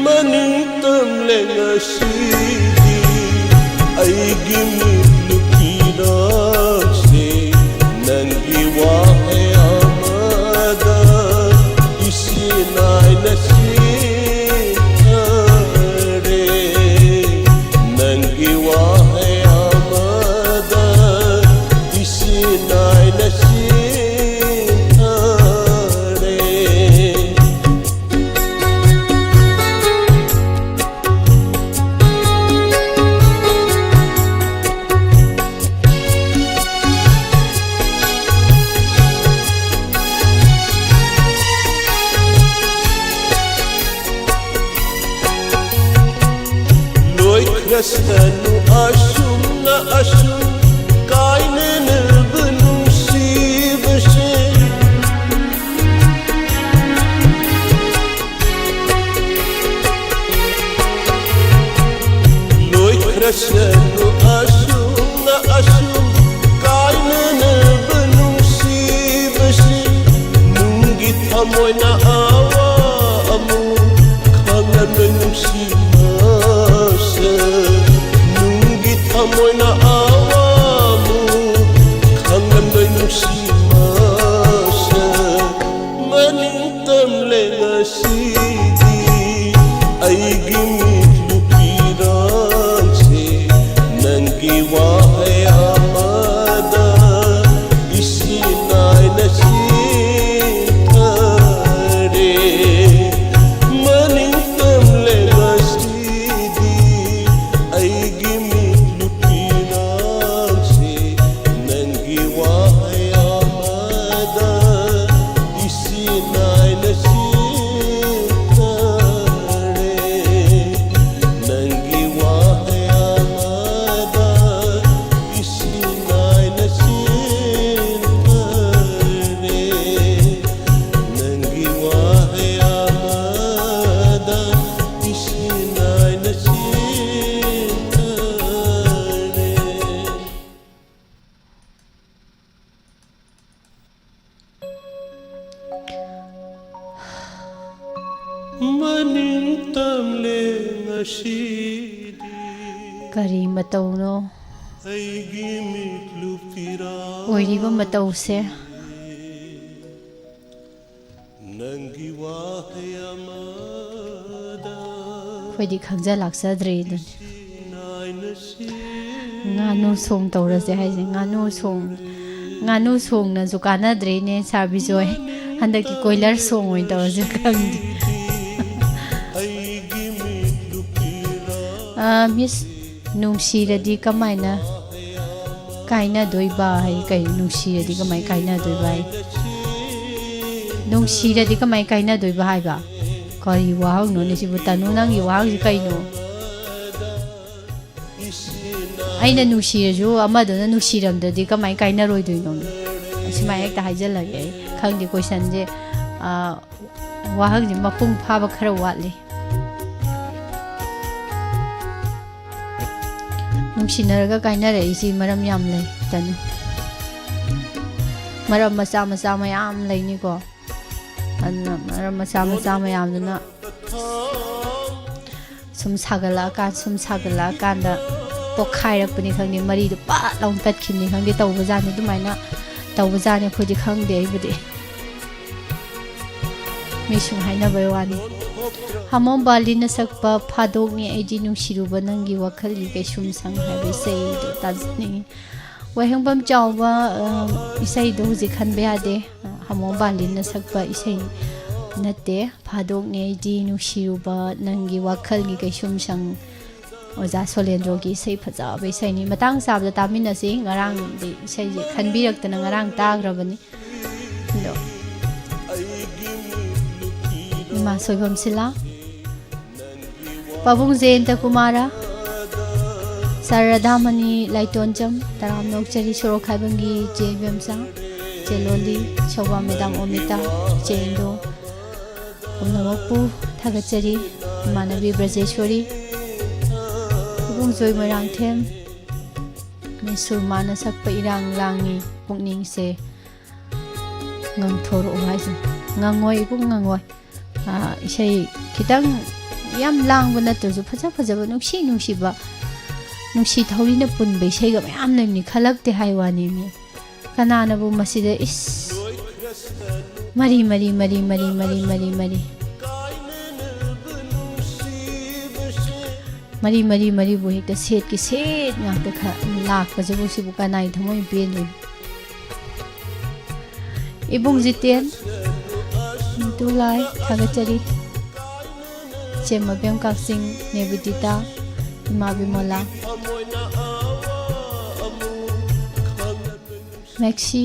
ꯃꯅꯤꯡ ꯇꯝꯂꯦ ꯉꯁꯤꯗꯤ ꯑꯩꯒꯤ ꯃꯤꯠꯂꯨ ꯄꯤꯔꯥꯡꯁꯦ, ꯅꯪꯒꯤ ꯋꯥꯍꯩ ꯑꯃꯗ ꯏꯁꯤꯡ ꯅꯥꯏꯅ ꯆꯦꯟꯊꯔꯦ꯫ ꯅꯪꯒꯤ ꯋꯥꯍꯩ ꯑꯃꯗ ꯏꯁꯤꯡ ꯅꯥꯏꯅ ꯁꯅꯨ ꯑꯁꯨꯝꯅ ꯑꯁꯨꯝ ꯀꯥꯏꯅꯅꯕ ꯅꯨꯡꯁꯤꯕꯁꯦ꯫ ꯂꯣꯏꯈ꯭ꯔꯁꯅꯨ ꯑꯁꯨꯝꯅ ꯑꯁꯨꯝ ꯀꯥꯏꯅꯅꯕ ꯅꯨꯡꯁꯤꯕꯁꯤ꯫ ꯅꯨꯡꯒꯤ ꯊꯃꯣꯏꯅ ꯑꯋꯥ ꯑꯃꯨꯛ ꯈꯪꯂꯝꯂꯣꯏ ꯅꯨꯡꯁꯤ ꯃꯁꯛ꯫ ꯅꯨꯡꯒꯤ ꯊꯃꯣꯏꯅ ꯑꯋꯥꯕ ꯈꯪꯂꯝꯂꯣꯏ ꯅꯨꯡꯁꯤ ꯃꯁꯛ꯫ ꯃꯅꯤꯡ ꯇꯝꯂꯦ ꯉꯁꯤꯗꯤ ꯑꯩꯒꯤ ꯃꯤꯠꯂꯨ ꯄꯤꯔꯥꯡꯁꯦ꯫ ꯅꯪꯒꯤ ꯋꯥꯍꯩ ꯑꯃꯗ ꯏꯁꯤꯡ ꯅꯥꯏꯅ ꯆꯦꯟꯊꯔꯦ꯫ ꯃꯅꯤꯡ ꯇꯝꯂꯦ ꯉꯁꯤꯗꯤ ꯑꯩꯒꯤ ꯃꯤꯠꯂꯨ ꯄꯤꯔꯥꯡꯁꯦ꯫ ꯅꯪꯒꯤ ꯋꯥꯍꯩ ꯑꯃꯗ ꯏꯁꯤꯡ ꯅꯥꯏꯅ ꯆꯦꯟꯊꯔꯦ꯫ ꯅꯪꯒꯤ ꯋꯥꯍꯩ ꯑꯃꯗ ꯏꯁꯤꯡ ꯅꯥꯏꯅ ꯆꯦꯟꯊꯔꯦ꯫ ꯅꯪꯒꯤ ꯋꯥꯍꯩ ꯑꯃꯗ ꯏꯁꯤꯡ ꯅꯥꯏꯅ ꯆꯦꯟꯊꯔꯦ꯫ ꯃꯅꯤꯡ ꯇꯝꯂꯦ ꯉꯁꯤꯗꯤ ꯀꯔꯤ ꯃꯇꯧꯅꯣ ꯑꯩꯒꯤ ꯃꯤꯠꯂꯨ ꯄꯤꯔꯥ ꯑꯣꯏꯔꯤꯕ ꯃꯇꯧꯁꯦ? ꯅꯪꯒꯤ ꯋꯥꯍꯩ ꯑꯃꯗ ꯑꯩꯈꯣꯏꯗꯤ ꯈꯪꯖ ꯂꯥꯛꯆꯗ꯭ꯔꯦ ꯑꯗꯨꯅꯤ꯫ ꯉꯥꯅꯨ ꯁꯣꯡ ꯇꯧꯔꯁꯦ ꯍꯥꯏꯁꯦ꯫ ꯉꯥꯅꯨ ꯁꯣꯡ, ꯉꯥꯅꯨ ꯁꯣꯡꯅꯁꯨ ꯀꯥꯟꯅꯗ꯭ꯔꯦꯅꯦ ꯁꯥꯔ ꯕꯤꯖꯣꯏ꯫ ꯍꯟꯗꯛꯇꯤ ꯀꯣꯏꯂꯔ ꯁꯣꯡ ꯑꯣꯏꯅ ꯇꯧꯔꯁꯦ ꯈꯪꯗꯦ꯫ ꯑꯥ, ꯃꯤꯁ, ꯅꯨꯡꯁꯤꯔꯗꯤ ꯀꯃꯥꯏꯅ ꯀꯥꯏꯅꯗꯣꯏꯕ ꯍꯥꯏ? ꯀꯩ ꯅꯨꯡꯁꯤꯔꯗꯤ ꯀꯃꯥꯏ ꯀꯥꯏꯅꯗꯣꯏꯕ ꯍꯥꯏ? ꯅꯨꯡꯁꯤꯔꯗꯤ ꯀꯃꯥꯏ ꯀꯥꯏꯅꯗꯣꯏꯕ ꯍꯥꯏꯕ? ꯀꯔꯤ ꯋꯥꯍꯪꯅꯣꯅꯦ ꯁꯤꯕꯨ? ꯇꯅꯨ, ꯅꯪꯒꯤ ꯋꯥꯍꯪꯁꯤ ꯀꯩꯅꯣ? ꯑꯩꯅ ꯅꯨꯡꯁꯤꯔꯁꯨ ꯑꯃꯗꯨꯅ ꯅꯨꯡꯁꯤꯔꯝꯗ꯭ꯔꯗꯤ ꯀꯃꯥꯏꯅ ꯀꯥꯏꯅꯔꯣꯏꯗꯣꯏꯅꯣ? ꯁꯨꯃꯥꯏꯅ ꯍꯦꯛꯇ ꯍꯥꯏꯖꯜꯂꯒꯦ ꯑꯩ꯫ ꯈꯪꯗꯦ, ꯀꯣꯏꯁꯟꯁꯦ, ꯑ, ꯋꯥꯍꯪꯁꯦ ꯃꯄꯨꯡ ꯐꯥꯕ ꯈꯔ ꯋꯥꯠꯂꯤ꯫ ꯅꯨꯡꯁꯤꯅꯔꯒ ꯀꯥꯏꯅꯔꯛꯏꯁꯤ ꯃꯔꯝ ꯌꯥꯝ ꯂꯩ, ꯇꯅꯨ꯫ ꯃꯔꯝ ꯃꯆꯥ ꯃꯆꯥ ꯃꯌꯥꯝ ꯂꯩꯅꯤꯀꯣ꯫ ꯑꯗꯨꯅ ꯃꯔꯝ ꯃꯆꯥ ꯃꯆꯥ ꯃꯌꯥꯝꯗꯨꯅ ꯁꯨꯝ ꯁꯥꯒꯠꯂꯛꯑꯀꯥꯟ-, ꯁꯨꯝ ꯁꯥꯒꯠꯂꯛꯑꯀꯥꯟꯗ ꯄꯣꯛꯈꯥꯏꯔꯛꯄꯅꯤ ꯈꯪꯗꯦ, ꯃꯔꯤꯗꯨ ꯄꯠ ꯂꯥꯎꯅ ꯇꯠꯈꯤꯕꯅꯤ ꯈꯪꯗꯦ, ꯇꯧꯕꯖꯥꯠꯅꯤ꯫ ꯑꯗꯨꯃꯥꯏꯅ ꯇꯧꯕꯖꯥꯠꯅꯤ, ꯑꯩꯈꯣꯏꯗꯤ ꯈꯪꯗꯦ, ꯑꯩꯕꯨꯗꯤ꯫ ꯃꯤ ꯁꯨꯝ ꯍꯥꯏꯅꯕꯩ ꯋꯥꯅꯤ꯫ ꯍꯥꯃꯣꯝ ꯕꯥꯂꯤꯅ ꯁꯛꯄ ꯐꯥꯗꯣꯛꯅꯤ ꯑꯩꯗꯤ ꯅꯨꯡꯁꯤꯔꯨꯕ ꯅꯪꯒꯤ ꯋꯥꯈꯜꯒꯤ ꯀꯩꯁꯨꯝꯁꯪ ꯍꯥꯏꯕ ꯏꯁꯩꯗꯣ ꯇꯥꯖꯅꯤꯡꯉꯤ꯫ ꯋꯥꯍꯦꯡꯕꯝ ꯆꯥꯎꯕ, ꯑ, ꯏꯁꯩꯗꯣ ꯍꯧꯖꯤꯛ ꯈꯟꯕ ꯌꯥꯗꯦ꯫ ꯍꯥꯃꯣꯝ ꯕꯥꯂꯤꯟꯅ ꯁꯛꯄ ꯏꯁꯩ ꯅꯠꯇꯦ꯫ ꯐꯥꯗꯣꯛꯅꯦ ꯑꯩꯗꯤ ꯅꯨꯡꯁꯤꯔꯨꯕ ꯅꯪꯒꯤ ꯋꯥꯈꯜꯒꯤ ꯀꯩꯁꯨꯝꯁꯪ꯫ ꯑꯣꯖꯥ ꯁꯣꯂꯦꯟꯗ꯭ꯔꯣꯒꯤ ꯏꯁꯩ ꯐꯖꯕ ꯏꯁꯩꯅꯤ꯫ ꯃꯇꯥꯡ ꯆꯥꯕꯗ ꯇꯥꯃꯤꯟꯅꯁꯤ꯫ ꯉꯔꯥꯡꯗꯤ ꯏꯁꯩꯁꯦ ꯈꯟꯕꯤꯔꯛꯇꯅ ꯉꯔꯥꯡ ꯇꯥꯈ꯭ꯔꯕꯅꯤ꯫ ꯑꯗꯣ ꯏꯃꯥ ꯁꯣꯏꯕꯝ ꯁꯤꯂꯥ, ꯄꯥꯕꯨꯡ ꯖꯌꯦꯟꯇ ꯀꯨꯃꯥꯔ, ꯁꯥꯔ ꯔꯥꯙꯥꯃꯅꯤ ꯂꯥꯏꯇꯣꯟꯖꯝ, ꯇꯔꯥꯝꯅ ꯑꯣꯛꯆꯔꯤ ꯁꯣꯔꯣꯛ ꯈꯥꯏꯕꯝꯒꯤ ꯆꯦ ꯏꯕꯦꯝꯆꯥ, ꯆꯦ ꯂꯣꯂꯤ, ꯁꯧꯕꯥꯝ ꯃꯦꯗꯥꯝ ꯑꯣꯃꯤꯇꯥ, ꯆꯦ ꯏꯟꯗꯣ, ꯄꯨꯝꯅꯃꯛꯄꯨ ꯊꯥꯒꯠꯆꯔꯤ꯫ ꯏꯃꯥꯟꯅꯕꯤ ꯕ꯭ꯔꯖꯦꯁꯣꯔꯤ, ꯏꯕꯨꯡꯖꯣꯏ ꯃꯣꯏꯔꯥꯡꯊꯦꯝ, ꯃꯤ ꯁꯨꯔꯃꯥꯅ ꯁꯛꯄ ꯏꯔꯥꯡ ꯂꯥꯡꯉꯤ ꯄꯨꯛꯅꯤꯡꯁꯦ꯫ ꯉꯪꯊꯣꯔꯛꯑꯣ ꯍꯥꯏꯁꯦ꯫ ꯉꯪꯉꯣꯏ ꯏꯕꯨꯡ, ꯉꯪꯉꯣꯏ꯫ ꯑꯥ, ꯏꯁꯩ ꯈꯤꯇꯪ ꯌꯥꯝ ꯂꯥꯡꯕ ꯅꯠꯇ꯭ꯔꯁꯨ ꯐꯖ ꯐꯖꯕ, ꯅꯨꯡꯁꯤ ꯅꯨꯡꯁꯤꯕ, ꯅꯨꯡꯁꯤ ꯊꯧꯔꯤꯅ ꯄꯨꯟꯕ ꯏꯁꯩꯒ ꯃꯌꯥꯝ ꯂꯩꯕꯅꯤ꯫ ꯈꯜꯂꯛꯇꯦ ꯍꯥꯏ ꯋꯥꯅꯤ ꯃꯤ꯫ ꯀꯅꯥꯅꯕꯨ ꯃꯁꯤꯗ, ꯏꯁ, ꯃꯔꯤ, ꯃꯔꯤ, ꯃꯔꯤ, ꯃꯔꯤ, ꯃꯔꯤ, ꯃꯔꯤ, ꯃꯔꯤ꯫ ꯃꯔꯤ, ꯃꯔꯤ, ꯃꯔꯤꯕꯨ ꯍꯦꯛꯇ ꯁꯦꯠꯀꯤ ꯁꯦꯠ ꯉꯥꯛꯇ ꯈ-, ꯂꯥꯛꯄꯁꯤꯕꯨ, ꯁꯤꯕꯨ ꯀꯅꯥꯏ ꯊꯃꯣꯏ ꯄꯦꯟꯗꯣꯏꯅꯣ? ꯏꯕꯨꯡ ꯖꯤꯇꯦꯟ, ꯅꯤꯇꯨ ꯂꯥꯏ, ꯊꯥꯒꯠꯆꯔꯤ꯫ ꯏꯆꯦ ꯃꯕꯦꯝ ꯀꯛꯆꯤꯡ, ꯅꯦꯕꯤꯗꯤꯇꯥ, ꯏꯃꯥ ꯕꯤꯃꯣꯂꯥ꯫ ꯃꯦꯛꯁꯤ,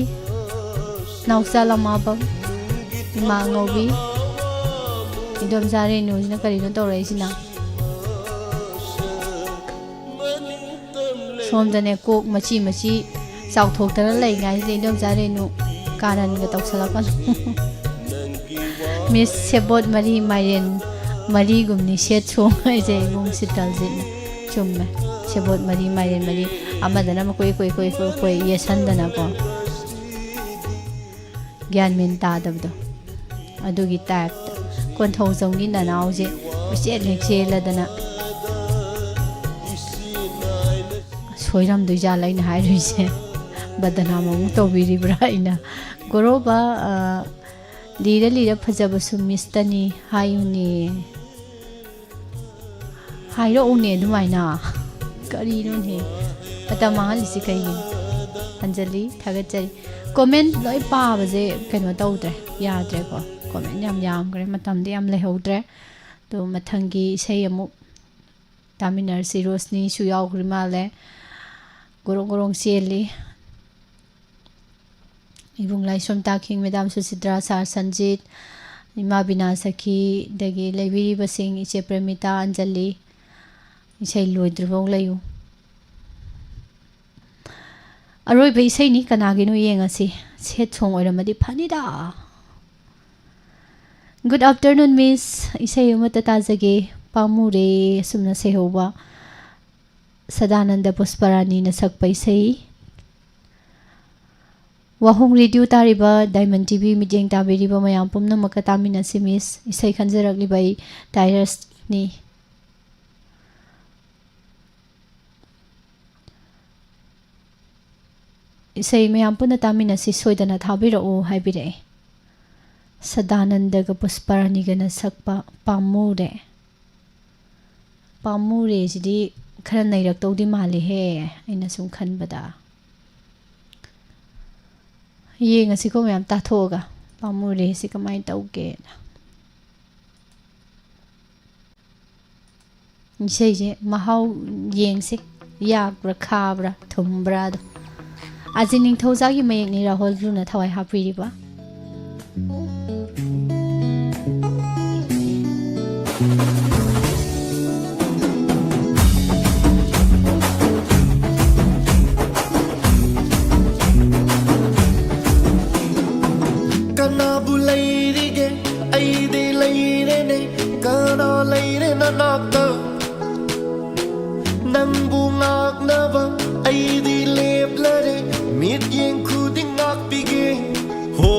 ꯅꯥꯎꯆꯥ ꯂꯃꯥꯕꯝ, ꯏꯃꯥ ꯉꯧꯕꯤ, ꯏꯗꯣꯝꯆꯥ ꯔꯦꯅꯨꯁꯤꯅ ꯀꯔꯤꯅꯣ ꯇꯧꯔꯛꯏꯁꯤꯅ? ꯁꯣꯝꯗꯅꯦ ꯀꯣꯛ ꯃꯆꯤ ꯃꯆꯤ ꯆꯥꯎꯊꯣꯛꯇꯅ ꯂꯩꯉꯥꯏꯁꯤꯗ ꯏꯟꯗꯣꯝꯆꯥ ꯔꯦꯅꯨ ꯀꯥꯔꯟꯒ ꯇꯧꯁꯜꯂꯛꯀꯅꯨ꯫ ꯃꯤꯁ ꯁꯦꯕꯣꯠ ꯃꯔꯤ ꯃꯥꯏꯔꯦꯟ ꯃꯔꯤꯒꯨꯝꯅꯤ ꯁꯦꯠ ꯁꯣꯡ ꯍꯥꯏꯁꯦ ꯏꯕꯨꯡ ꯁꯤꯇꯜꯖꯤꯠꯅ꯫ ꯆꯨꯝꯃꯦ꯫ ꯁꯦꯕꯣꯠ ꯃꯔꯤ ꯃꯥꯏꯔꯦꯟ ꯃꯔꯤ ꯑꯃꯗꯅ ꯃꯀꯣꯏ ꯀꯣꯏ ꯀꯣꯏ ꯀꯣꯏ ꯀꯣꯏ ꯌꯦꯠꯁꯟꯗꯅꯀꯣ꯫ ꯒ꯭ꯌꯥꯟ ꯃꯦꯟ ꯇꯥꯗꯕꯗꯣ꯫ ꯑꯗꯨꯒꯤ ꯇꯥꯏꯞꯇ ꯀꯣꯟꯊꯧꯖꯝꯒꯤ ꯅꯅꯥꯎꯁꯦ ꯀꯣꯏꯆꯦꯜ ꯍꯦꯛ ꯆꯦꯜꯂꯗꯅ ꯁꯣꯏꯔꯝꯗꯣꯏ ꯖꯥꯠꯂ ꯑꯩꯅ ꯍꯥꯏꯔꯨꯏꯁꯦ꯫ ꯕꯗꯅꯥꯝ ꯑꯃꯨꯛ ꯇꯧꯕꯤꯔꯤꯕ꯭ꯔꯥ ꯑꯩꯅ꯫ ꯒꯣꯔꯣꯕ, ꯑ, ꯂꯤꯔ ꯂꯤꯔ ꯐꯖꯕꯁꯨ ꯃꯤꯁꯇꯅꯤ ꯍꯥꯏꯌꯨꯅꯦ꯫ ꯍꯥꯏꯔꯛꯎꯅꯦ ꯑꯗꯨꯃꯥꯏꯅ꯫ ꯀꯔꯤꯅꯣꯅꯦ? ꯃꯇꯝ ꯃꯥꯡꯍꯜꯂꯤꯁꯤ ꯀꯩꯒꯤꯅꯣ? ꯑꯟꯖꯂꯤ, ꯊꯥꯒꯠꯆꯔꯤ꯫ ꯀꯣꯃꯦꯟ ꯂꯣꯏ ꯄꯥꯕꯁꯦ ꯀꯩꯅꯣ ꯇꯧꯗ꯭ꯔꯦ, ꯌꯥꯗ꯭ꯔꯦꯀꯣ꯫ ꯀꯣꯃꯦꯟ ꯌꯥꯝ ꯌꯥꯝꯈ꯭ꯔꯦ, ꯃꯇꯝꯗꯤ ꯌꯥꯝ ꯂꯩꯍꯧꯗ꯭ꯔꯦ꯫ ꯑꯗꯣ ꯃꯊꯪꯒꯤ ꯏꯁꯩ ꯑꯃꯨꯛ ꯇꯥꯃꯤꯟꯅꯔꯁꯤ꯫ ꯔꯣꯁꯅꯤꯁꯨ ꯌꯥꯎꯈ꯭ꯔꯤ ꯃꯥꯜꯂꯦ꯫ ꯒꯣꯔꯣꯡ ꯒꯣꯔꯣꯡ ꯆꯦꯜꯂꯤ꯫ ꯏꯕꯨꯡ ꯂꯥꯏꯁ꯭ꯔꯝ ꯇꯥꯈꯤꯡ, ꯃꯦꯗꯥꯝ ꯁꯨꯆꯤꯇ꯭ꯔꯥ, ꯁꯥꯔ ꯁꯟꯖꯤꯠ, ꯏꯃꯥ ꯕꯤꯅꯥ ꯁꯈꯤ, ꯑꯗꯒꯤ ꯂꯩꯕꯤꯔꯤꯕꯁꯤꯡ ꯏꯆꯦ ꯄ꯭ꯔꯦꯃꯤꯇꯥ, ꯑꯟꯖꯂꯤ, ꯏꯁꯩ ꯂꯣꯏꯗ꯭ꯔꯤꯐꯥꯎ ꯂꯩꯌꯨ꯫ ꯑꯔꯣꯏꯕ ꯏꯁꯩꯅꯤ, ꯀꯅꯥꯒꯤꯅꯣ ꯌꯦꯡꯉꯁꯤ꯫ ꯁꯦꯠ ꯁꯣꯡ ꯑꯣꯏꯔꯝꯃꯗꯤ ꯐꯅꯤꯗ꯫ Good afternoon, Miss. ꯏꯁꯩ ꯑꯃꯠꯇ ꯇꯥꯖꯒꯦ꯫ ꯄꯥꯝꯃꯨꯔꯦ ꯑꯁꯨꯝꯅ ꯁꯩꯍꯧꯕ꯫ ꯁꯗꯥꯅꯟꯗ ꯄꯨꯁꯄꯔꯥꯅꯤꯅ ꯁꯛꯄ ꯏꯁꯩ꯫ ꯋꯥꯍꯣꯡ ꯔꯦꯗꯤꯑꯣ ꯇꯥꯔꯤꯕ, ꯗꯥꯏꯃꯟ ꯇꯤꯚꯤ ꯃꯤꯠꯌꯦꯡ ꯇꯥꯕꯤꯔꯤꯕ ꯃꯌꯥꯝ ꯄꯨꯝꯅꯃꯛꯀ ꯇꯥꯃꯤꯟꯅꯁꯤ, ꯃꯤꯁ꯫ ꯏꯁꯩ ꯈꯟꯖꯔꯛꯂꯤꯕ ꯑꯩ ꯇꯥꯏꯔꯁꯅꯤ꯫ ꯏꯁꯩ ꯃꯌꯥꯝ ꯄꯨꯟꯅ ꯇꯥꯃꯤꯟꯅꯁꯤ, ꯁꯣꯏꯗꯅ ꯊꯥꯕꯤꯔꯛꯎ ꯍꯥꯏꯕꯤꯔꯛꯑꯦ꯫ ꯁꯗꯥꯅꯟꯗꯒ ꯄꯨꯁꯄꯥꯔꯥꯅꯤꯒꯅ ꯁꯛꯄ ꯄꯥꯝꯃꯨꯔꯦ꯫ ꯄꯥꯝꯃꯨꯔꯦꯁꯤꯗꯤ ꯈꯔ ꯅꯩꯔꯛꯇꯧꯗꯤ ꯃꯥꯜꯂꯦꯍꯦ, ꯑꯩꯅ ꯁꯨꯝ ꯈꯟꯕꯗ꯫ ꯌꯦꯡꯉꯁꯤꯀꯣ ꯃꯌꯥꯝ ꯇꯥꯊꯣꯛꯑꯒ, ꯄꯥꯝꯃꯨꯔꯦꯁꯤ ꯀꯃꯥꯏꯅ ꯇꯧꯒꯦꯅ꯫ ꯏꯁꯩꯁꯦ ꯃꯍꯥꯎ ꯌꯦꯡꯁꯤ, ꯌꯥꯛꯄ꯭ꯔꯥ, ꯈꯥꯕ꯭ꯔꯥ, ꯊꯨꯝꯕ꯭ꯔꯥꯗꯣ꯫ ꯑꯁꯤ ꯅꯤꯡꯊꯧꯖꯥꯒꯤ ꯃꯌꯦꯛꯅꯤ, ꯔꯥꯍꯨꯜ ꯕ꯭ꯂꯨꯅ ꯊꯋꯥꯏ ꯍꯥꯞꯄꯤꯔꯤꯕ꯫ ꯅꯅꯥꯛꯇ ꯅꯪꯕꯨ ꯉꯥꯛꯅꯕ ꯑꯩꯗꯤ ꯂꯦꯞꯂꯔꯦ, ꯃꯤꯠꯌꯦꯡ ꯈꯨꯗꯤꯡ ꯉꯥꯛꯄꯤꯒꯦ꯫ ꯍꯣ,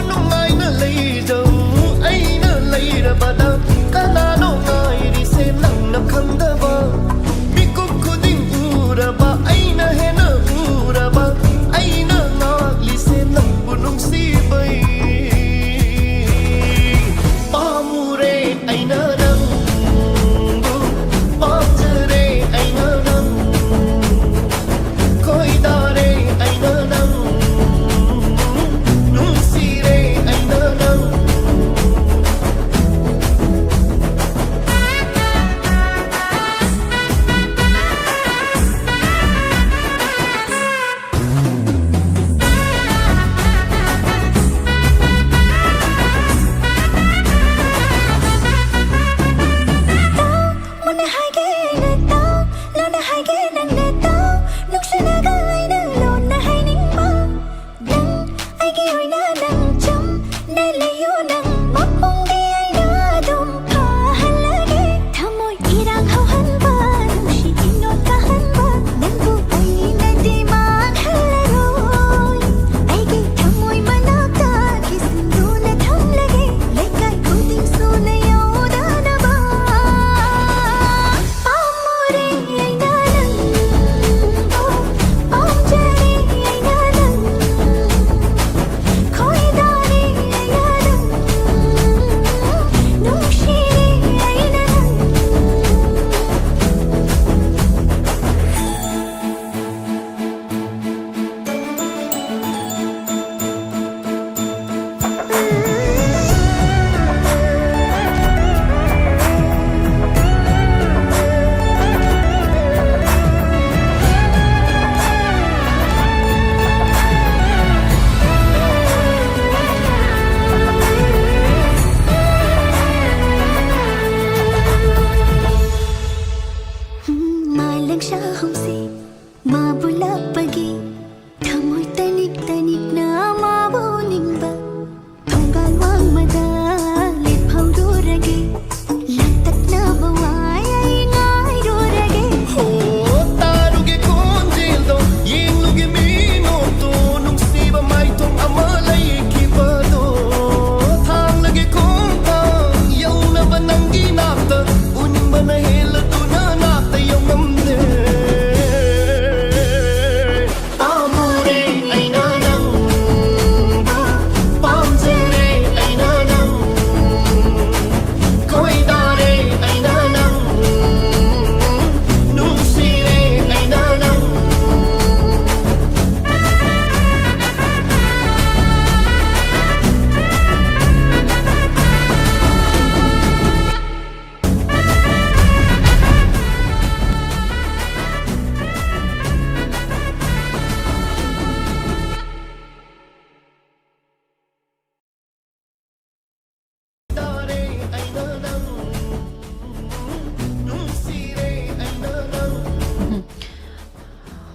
ꯅꯨꯡꯉꯥꯏꯅ ꯂꯩꯖꯧ, ꯑꯩꯅ ꯂꯩꯔꯕꯗ ꯀꯅꯥꯅꯣ ꯉꯥꯏꯔꯤꯁꯦ ꯅꯪꯅ ꯈꯪꯗꯕ? ꯃꯤꯀꯨꯞ ꯈꯨꯗꯤꯡ ꯎꯔꯕ ꯑꯩꯅ ꯍꯦꯟꯅ ꯎꯔꯕ, ꯑꯩꯅ ꯉꯥꯛꯂꯤꯁꯦ ꯅꯪꯕꯨ ꯅꯨꯡꯁꯤꯕꯩ꯫ ꯄꯥꯝꯃꯨꯔꯦ ꯑꯩꯅ ꯅꯪꯕꯨ, ꯄꯥꯝꯖꯔꯦ ꯑꯩꯅ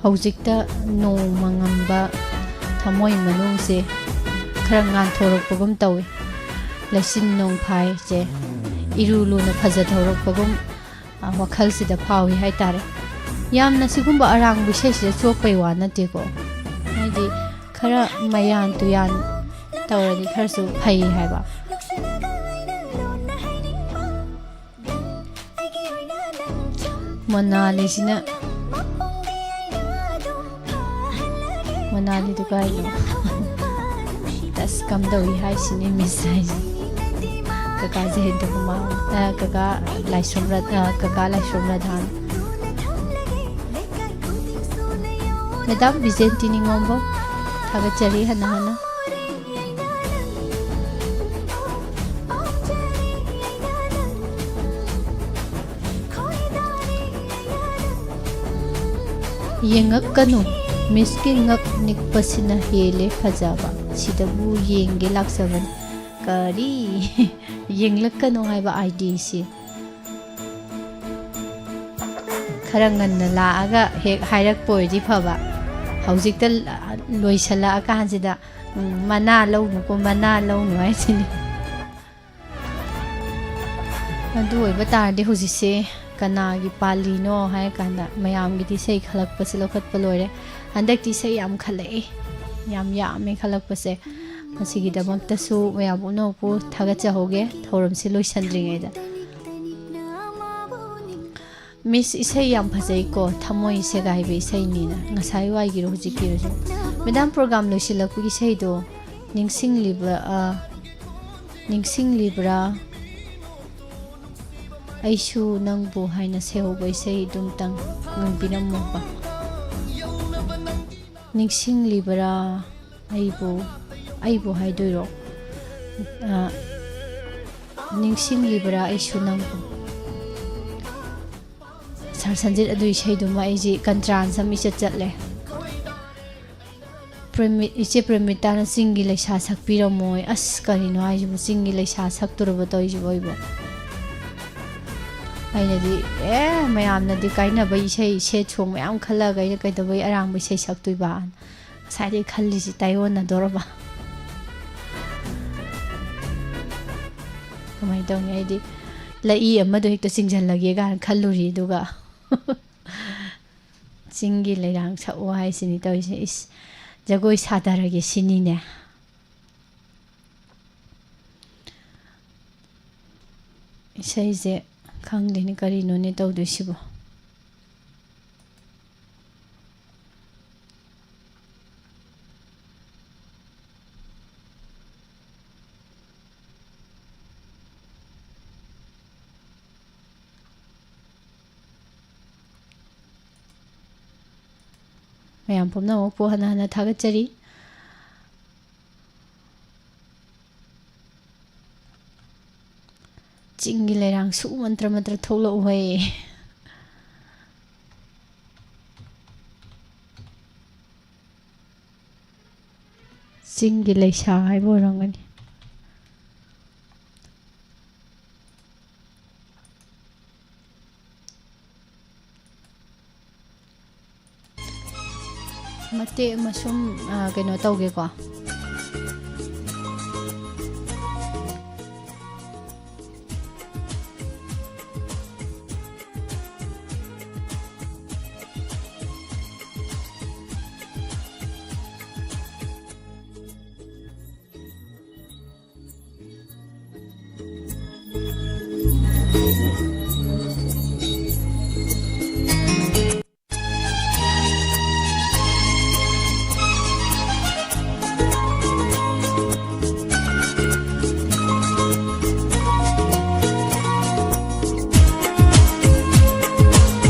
ꯍꯧꯖꯤꯛꯇ ꯅꯣꯡ ꯃꯪꯉꯝꯕ ꯊꯃꯣꯏ ꯃꯅꯨꯡꯁꯦ ꯈꯔ ꯉꯥꯟꯊꯣꯔꯛꯄꯒꯨꯝ ꯇꯧꯏ꯫ ꯂꯩꯆꯤꯟ ꯅꯣꯡꯐꯥꯏꯁꯦ ꯏꯔꯨ ꯂꯨꯅ ꯐꯖꯊꯣꯔꯛꯄꯒꯨꯝ, ꯑ, ꯋꯥꯈꯜꯁꯤꯗ ꯐꯥꯎꯏ ꯍꯥꯏꯇꯥꯔꯦ꯫ ꯌꯥꯝꯅ ꯁꯤꯒꯨꯝꯕ ꯑꯔꯥꯡꯕ ꯏꯁꯩꯁꯤꯗ ꯆꯣꯞꯄꯩ ꯋꯥ ꯅꯠꯇꯦꯀꯣ, ꯍꯥꯏꯗꯤ ꯈꯔ ꯃꯌꯥꯟ ꯇꯨꯌꯥꯟ ꯇꯧꯔꯗꯤ ꯈꯔꯁꯨ ꯐꯩ ꯍꯥꯏꯕ꯫ ꯃꯅꯥꯂꯤꯁꯤꯅ, ꯃꯅꯥꯂꯤꯗꯨ ꯀꯥꯏꯅꯣ? ꯑꯁ, ꯀꯝꯗꯧꯏ ꯍꯥꯏꯁꯤꯅꯤ, ꯃꯤꯁ ꯍꯥꯏꯁꯤ꯫ ꯀꯀꯥ ꯖꯌꯟꯇ ꯀꯨꯃꯥꯔ, ꯑ, ꯀꯀꯥ ꯂꯥꯏꯁ꯭ꯔꯝ ꯔ-, ꯑ, ꯀꯀꯥ ꯂꯥꯏꯁ꯭ꯔꯝ ꯔꯥꯙꯥꯟ꯫ ꯃꯦꯗꯥꯝ ꯕꯤꯖꯦꯟꯇꯤ ꯅꯤꯉꯣꯝꯕꯝ, ꯊꯥꯒꯠꯆꯔꯤ ꯍꯟꯅ ꯍꯟꯅ꯫ ꯌꯦꯡꯉꯛꯀꯅꯨ, ꯃꯤꯁꯀꯤ ꯉꯛ ꯅꯤꯛꯄꯁꯤꯅ ꯍꯦꯜꯂꯦ ꯐꯖꯕ꯫ ꯁꯤꯗꯕꯨ ꯌꯦꯡꯒꯦ ꯂꯥꯛꯆꯕꯅꯤ꯫ ꯀꯔꯤ? ꯌꯦꯡꯂꯛꯀꯅꯨ ꯍꯥꯏꯕ ꯑꯥꯏ ꯗꯤꯁꯤ꯫ ꯈꯔ ꯉꯟꯅ ꯂꯥꯛꯑꯒ ꯍꯦꯛ ꯍꯥꯏꯔꯛꯄ ꯑꯣꯏꯗꯤ ꯐꯕ꯫ ꯍꯧꯖꯤꯛꯇ ꯂ-, ꯂꯣꯏꯁꯜꯂꯛꯑꯀꯥꯟꯁꯤꯗ, ꯎꯝ, "ꯃꯅꯥ ꯂꯧꯅꯨꯀꯣ, ꯃꯅꯥ ꯂꯧꯅꯨ" ꯍꯥꯏꯁꯤꯅꯤ꯫ ꯑꯗꯨ ꯑꯣꯏꯕ ꯇꯥꯔꯗꯤ ꯍꯧꯖꯤꯛꯁꯦ ꯀꯅꯥꯒꯤ ꯄꯥꯜꯂꯤꯅꯣ ꯍꯥꯏꯔꯀꯥꯟꯗ ꯃꯌꯥꯝꯒꯤꯗꯤ ꯏꯁꯩ ꯈꯜꯂꯛꯄꯁꯦ ꯂꯧꯈꯠꯄ ꯂꯣꯏꯔꯦ꯫ ꯍꯟꯗꯛꯇꯤ ꯏꯁꯩ ꯌꯥꯝ ꯈꯜꯂꯛꯑꯦ, ꯌꯥꯝ ꯌꯥꯝꯃꯦ ꯈꯜꯂꯛꯄꯁꯦ꯫ ꯃꯁꯤꯒꯤꯗꯃꯛꯇꯁꯨ ꯃꯌꯥꯝ ꯄꯨꯝꯅꯃꯛꯄꯨ ꯊꯥꯒꯠꯆꯍꯧꯒꯦ, ꯊꯧꯔꯝꯁꯤ ꯂꯣꯏꯁꯤꯟꯗ꯭ꯔꯤꯉꯩꯗ꯫ ꯃꯤꯁ, ꯏꯁꯩ ꯌꯥꯝ ꯐꯖꯩꯀꯣ, ꯊꯃꯣꯏ ꯁꯦꯒꯥꯏꯕ ꯏꯁꯩꯅꯤꯅ꯫ ꯉꯁꯥꯏ ꯋꯥꯏꯒꯤꯔꯣ, ꯍꯧꯖꯤꯛꯀꯤꯔꯣꯁꯦ? ꯃꯦꯗꯥꯝ, ꯄ꯭ꯔꯣꯒ꯭ꯔꯥꯝ ꯂꯣꯏꯁꯤꯜꯂꯛꯄꯒꯤ ꯏꯁꯩꯗꯣ ꯅꯤꯡꯁꯤꯡꯂꯤꯕ, ꯑ, ꯅꯤꯡꯁꯤꯡꯂꯤꯕ꯭ꯔꯥ? "ꯑꯩꯁꯨ ꯅꯪꯕꯨ" ꯍꯥꯏꯅ ꯁꯩꯍꯧꯕ ꯏꯁꯩꯗꯨꯝꯇꯪ ꯉꯪꯕꯤꯔꯝꯃꯣꯕ꯫ ꯅꯤꯡꯁꯤꯡꯂꯤꯕ꯭ꯔꯥ ꯑꯩꯕꯨ, ꯑꯩꯕꯨ ꯍꯥꯏꯗꯣꯏꯔꯣ? ꯑ, ꯅꯤꯡꯁꯤꯡꯂꯤꯕ꯭ꯔꯥ ꯑꯩꯁꯨ ꯅꯪꯕꯨ? ꯁꯥꯔ ꯁꯟꯖꯤꯠ, ꯑꯗꯨ ꯏꯁꯩꯗꯨꯃ ꯑꯩꯁꯦ ꯀꯟꯇ꯭ꯔꯥꯟꯁ ꯑꯃ ꯏꯆꯠ ꯆꯠꯂꯦ꯫ ꯄ꯭ꯔꯦꯃꯤ-, ꯏꯆꯦ ꯄ꯭ꯔꯦꯃꯤꯇꯥꯅ "ꯆꯤꯡꯒꯤ ꯂꯩꯁꯥ ꯁꯛꯄꯤꯔꯝꯃꯣꯏ"꯫ ꯑꯁ, ꯀꯔꯤꯅꯣ ꯍꯥꯏꯁꯤꯕꯨ? ꯆꯤꯡꯒꯤ ꯂꯩꯁꯥ ꯁꯛꯇꯣꯔꯕ ꯇꯧꯔꯤꯁꯤꯕꯨ ꯑꯩꯕꯨ? ꯑꯩꯅꯗꯤ, ꯑꯦ, ꯃꯌꯥꯝꯅꯗꯤ ꯀꯥꯏꯅꯕ ꯏꯁꯩ, sad song ꯃꯌꯥꯝ ꯈꯜꯂꯒ ꯑꯩꯅ ꯀꯩꯗꯧꯕꯩ ꯑꯔꯥꯡꯕ ꯏꯁꯩ ꯁꯛꯇꯣꯏꯕ? ꯉꯁꯥꯏꯗꯩ ꯈꯜꯂꯤꯁꯤ ꯇꯥꯏꯑꯣꯟꯅꯗꯣꯔꯕ꯫ ꯀꯃꯥꯏꯅ ꯇꯧꯅꯤ? ꯑꯩꯗꯤ ꯂꯩꯏ ꯑꯃꯗꯣ ꯍꯦꯛꯇ ꯆꯤꯡꯁꯤꯜꯂꯒꯦ ꯀꯥꯏꯅ ꯈꯜꯂꯨꯔꯤ, ꯑꯗꯨꯒ ꯆꯤꯡꯒꯤ ꯂꯩꯔꯥꯡ ꯁꯛꯑꯣ ꯍꯥꯏꯁꯤꯅꯤ ꯇꯧꯔꯤꯁꯦ꯫ ꯏꯁ, ꯖꯒꯣꯏ ꯁꯥꯗꯔꯒꯦ ꯁꯤꯅꯤꯅꯦ꯫ ꯏꯁꯩꯁꯦ ꯈꯪꯗꯦꯅꯦ, ꯀꯔꯤꯅꯣꯅꯦ ꯇꯧꯗꯣꯏꯁꯤꯕꯣ? ꯃꯌꯥꯝ ꯄꯨꯝꯅꯃꯛꯄꯨ ꯍꯟꯅ ꯍꯟꯅ ꯊꯥꯒꯠꯆꯔꯤ꯫ ꯆꯤꯡꯒꯤ ꯂꯩꯔꯥꯡ ꯁꯨ ꯃꯟꯇ꯭ꯔ ꯃꯟꯇ꯭ꯔ ꯊꯣꯛꯂꯛꯎꯍꯦ꯫ ꯆꯤꯡꯒꯤ ꯂꯩꯁꯥ ꯍꯥꯏꯕ ꯑꯣꯏꯔꯝꯒꯅꯤ꯫ ꯃꯇꯦꯛ ꯑꯃ ꯁꯨꯝ, ꯑ, ꯀꯩꯅꯣ ꯇꯧꯒꯦꯀꯣ꯫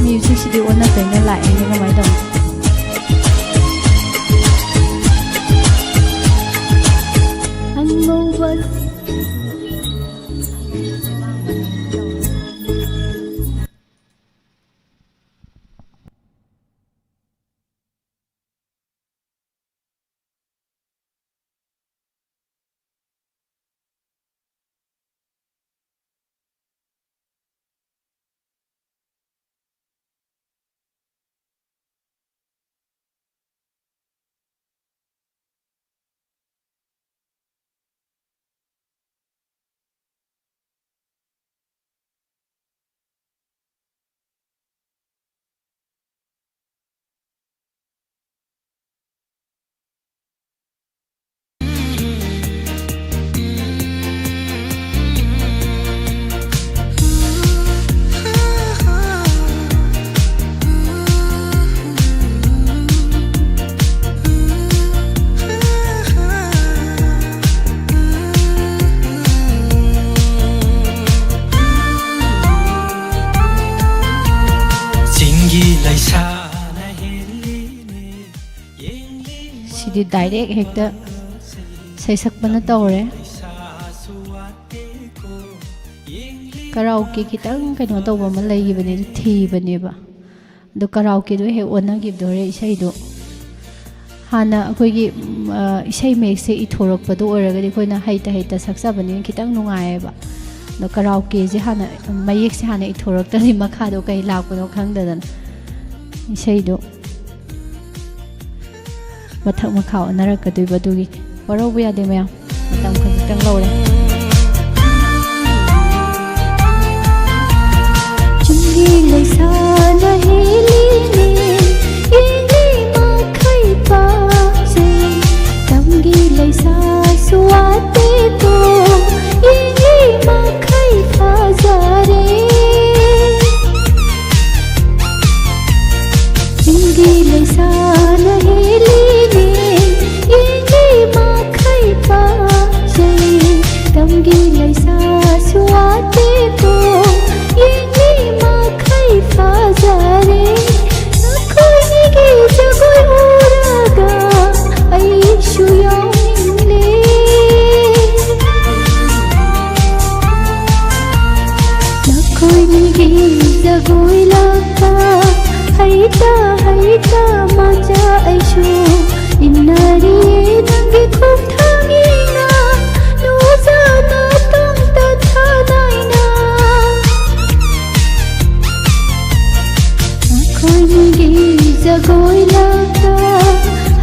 ꯃ꯭ꯌꯨꯖꯤꯛꯁꯤꯗꯤ ꯑꯣꯟꯅ ꯇꯩꯅ ꯂꯥꯛꯑꯦꯅꯦ, ꯀꯃꯥꯏꯅ ꯇꯧꯅꯤ? ꯑꯉꯧꯕ ꯂꯩꯁꯥꯅ ꯍꯦꯜꯂꯤꯅꯦ꯫ ꯁꯤꯗꯤ ꯗꯥꯏꯔꯦꯛ ꯍꯦꯛꯇ ꯁꯩꯁꯛꯄꯅ ꯇꯧꯔꯦ꯫ ꯀꯔꯥꯎꯀꯤ ꯈꯤꯇꯪ ꯀꯩꯅꯣ ꯇꯧꯕ ꯑꯃ ꯂꯩꯈꯤꯕꯅꯦ, ꯑꯗꯨ ꯊꯤꯕꯅꯦꯕ꯫ ꯑꯗꯣ ꯀꯔꯥꯎꯀꯤꯗꯣ ꯍꯦꯛ ꯑꯣꯟꯅꯈꯤꯕꯗꯣ ꯍꯣꯔꯦꯟ ꯏꯁꯩꯗꯣ ꯍꯥꯟꯅ ꯑꯩꯈꯣꯏꯒꯤ ꯎꯝ, ꯑ, ꯏꯁꯩ ꯃꯌꯦꯛꯁꯦ ꯏꯊꯣꯔꯛꯄꯗꯣ ꯑꯣꯏꯔꯒꯗꯤ ꯑꯩꯈꯣꯏꯅ ꯍꯩꯇ ꯍꯩꯇ ꯁꯛꯆꯕꯅꯤꯅ ꯈꯤꯇꯪ ꯅꯨꯡꯉꯥꯏꯌꯦꯕ꯫ ꯑꯗꯣ ꯀꯔꯥꯎꯀꯤꯁꯦ ꯍꯥꯟꯅ ꯃꯌꯦꯛꯁꯦ ꯍꯥꯟꯅ ꯏꯊꯣꯔꯛꯇ꯭ꯔꯗꯤ ꯃꯈꯥꯗꯣ ꯀꯩ ꯂꯥꯛꯄꯅꯣ ꯈꯪꯗꯗꯅ ꯏꯁꯩꯗꯣ ꯃꯊꯛ ꯃꯈꯥ ꯑꯣꯟꯅꯔꯛꯀꯗꯣꯏꯕ꯫ ꯑꯗꯨꯒꯤ ꯋꯥꯔꯧꯕ ꯌꯥꯗꯦ ꯃꯌꯥꯝ, ꯃꯇꯝ ꯈꯖꯤꯛꯇꯪ ꯂꯧꯔꯦ꯫ ꯆꯤꯡꯒꯤ ꯂꯩꯁꯥꯅ ꯍꯦꯜꯂꯤꯅꯦ, ꯌꯦꯡꯂꯤ ꯃꯈꯩ ꯄꯥꯖꯩ꯫ ꯇꯝꯒꯤ ꯂꯩꯁꯥꯁꯨ ꯋꯥꯠꯇꯦꯀꯣ, ꯌꯦꯡꯂꯤ ꯃꯈꯩ ꯐꯖꯔꯦ꯫ ꯆꯤꯡꯒꯤ ꯂꯩꯁꯥꯅ ꯍꯦꯜꯂꯤꯅꯦ, ꯌꯦꯡꯂꯤ ꯃꯈꯩ ꯄꯥꯖꯩ꯫ ꯇꯝꯒꯤ ꯂꯩꯁꯥꯁꯨ ꯋꯥꯠꯇꯦꯀꯣ, ꯌꯦꯡꯂꯤ ꯃꯈꯩ ꯐꯖꯔꯦ꯫ ꯅꯈꯣꯏꯒꯤ ꯖꯒꯣꯏ ꯎꯔꯒ ꯑꯩꯁꯨ ꯌꯥꯎꯅꯤꯡꯂꯦ꯫ ꯅꯈꯣꯏꯒꯤ ꯖꯒꯣꯏ ꯂꯥꯛꯄ ꯍꯩꯇ ꯍꯩꯇ ꯃꯥꯟꯖ ꯑꯩꯁꯨ ꯏꯟꯅꯔꯤꯌꯦ ꯅꯪꯒꯤ ꯈꯣꯡꯊꯥꯡ ꯌꯦꯡꯅ ꯅꯨꯖꯅ ꯇꯨꯡ ꯇꯠꯊꯥ ꯅꯥꯏꯅ꯫ ꯅꯈꯣꯏꯒꯤ ꯖꯒꯣꯏ ꯂꯥꯛꯄ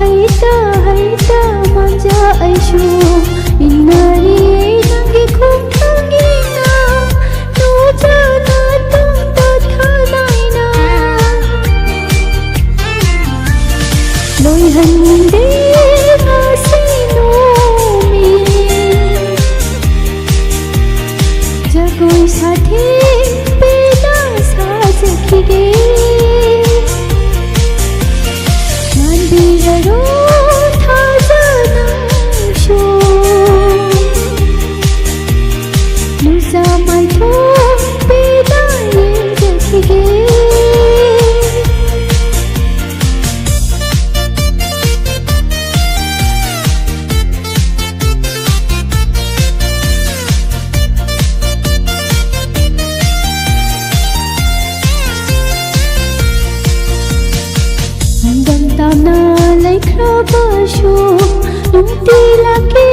ꯍꯩꯇ ꯍꯩꯇ ꯃꯥꯟꯖ ꯑꯩꯁꯨ ꯏꯟꯅꯔꯤꯌꯦ ꯅꯪꯒꯤ ꯈꯣꯡꯊꯥꯡ ꯌꯦꯡꯅ ꯅꯨꯖꯅ ꯇꯨꯡ ꯇꯠꯊꯥ ꯅꯥꯏꯅ꯫ ꯂꯣꯏꯍꯟꯅꯤꯡꯗꯦ ꯉꯁꯤ ꯅꯨꯃꯤꯠ ꯖꯒꯣꯏ ꯁꯥꯊꯦꯡ ꯄꯦꯟꯅ ꯁꯥꯖꯈꯤꯒꯦ꯫ ꯉꯥꯟꯕꯤꯔꯔꯣ ꯊꯥꯖꯅꯁꯨ ꯅꯨꯡꯁꯥ ꯃꯥꯏꯊꯣꯡ ꯄꯦꯟꯅ ꯌꯦꯡꯖꯈꯤꯒꯦ꯫ ꯂꯩꯈ꯭ꯔꯕꯁꯨ ꯅꯨꯡꯇꯤ ꯂꯥꯛꯀꯦ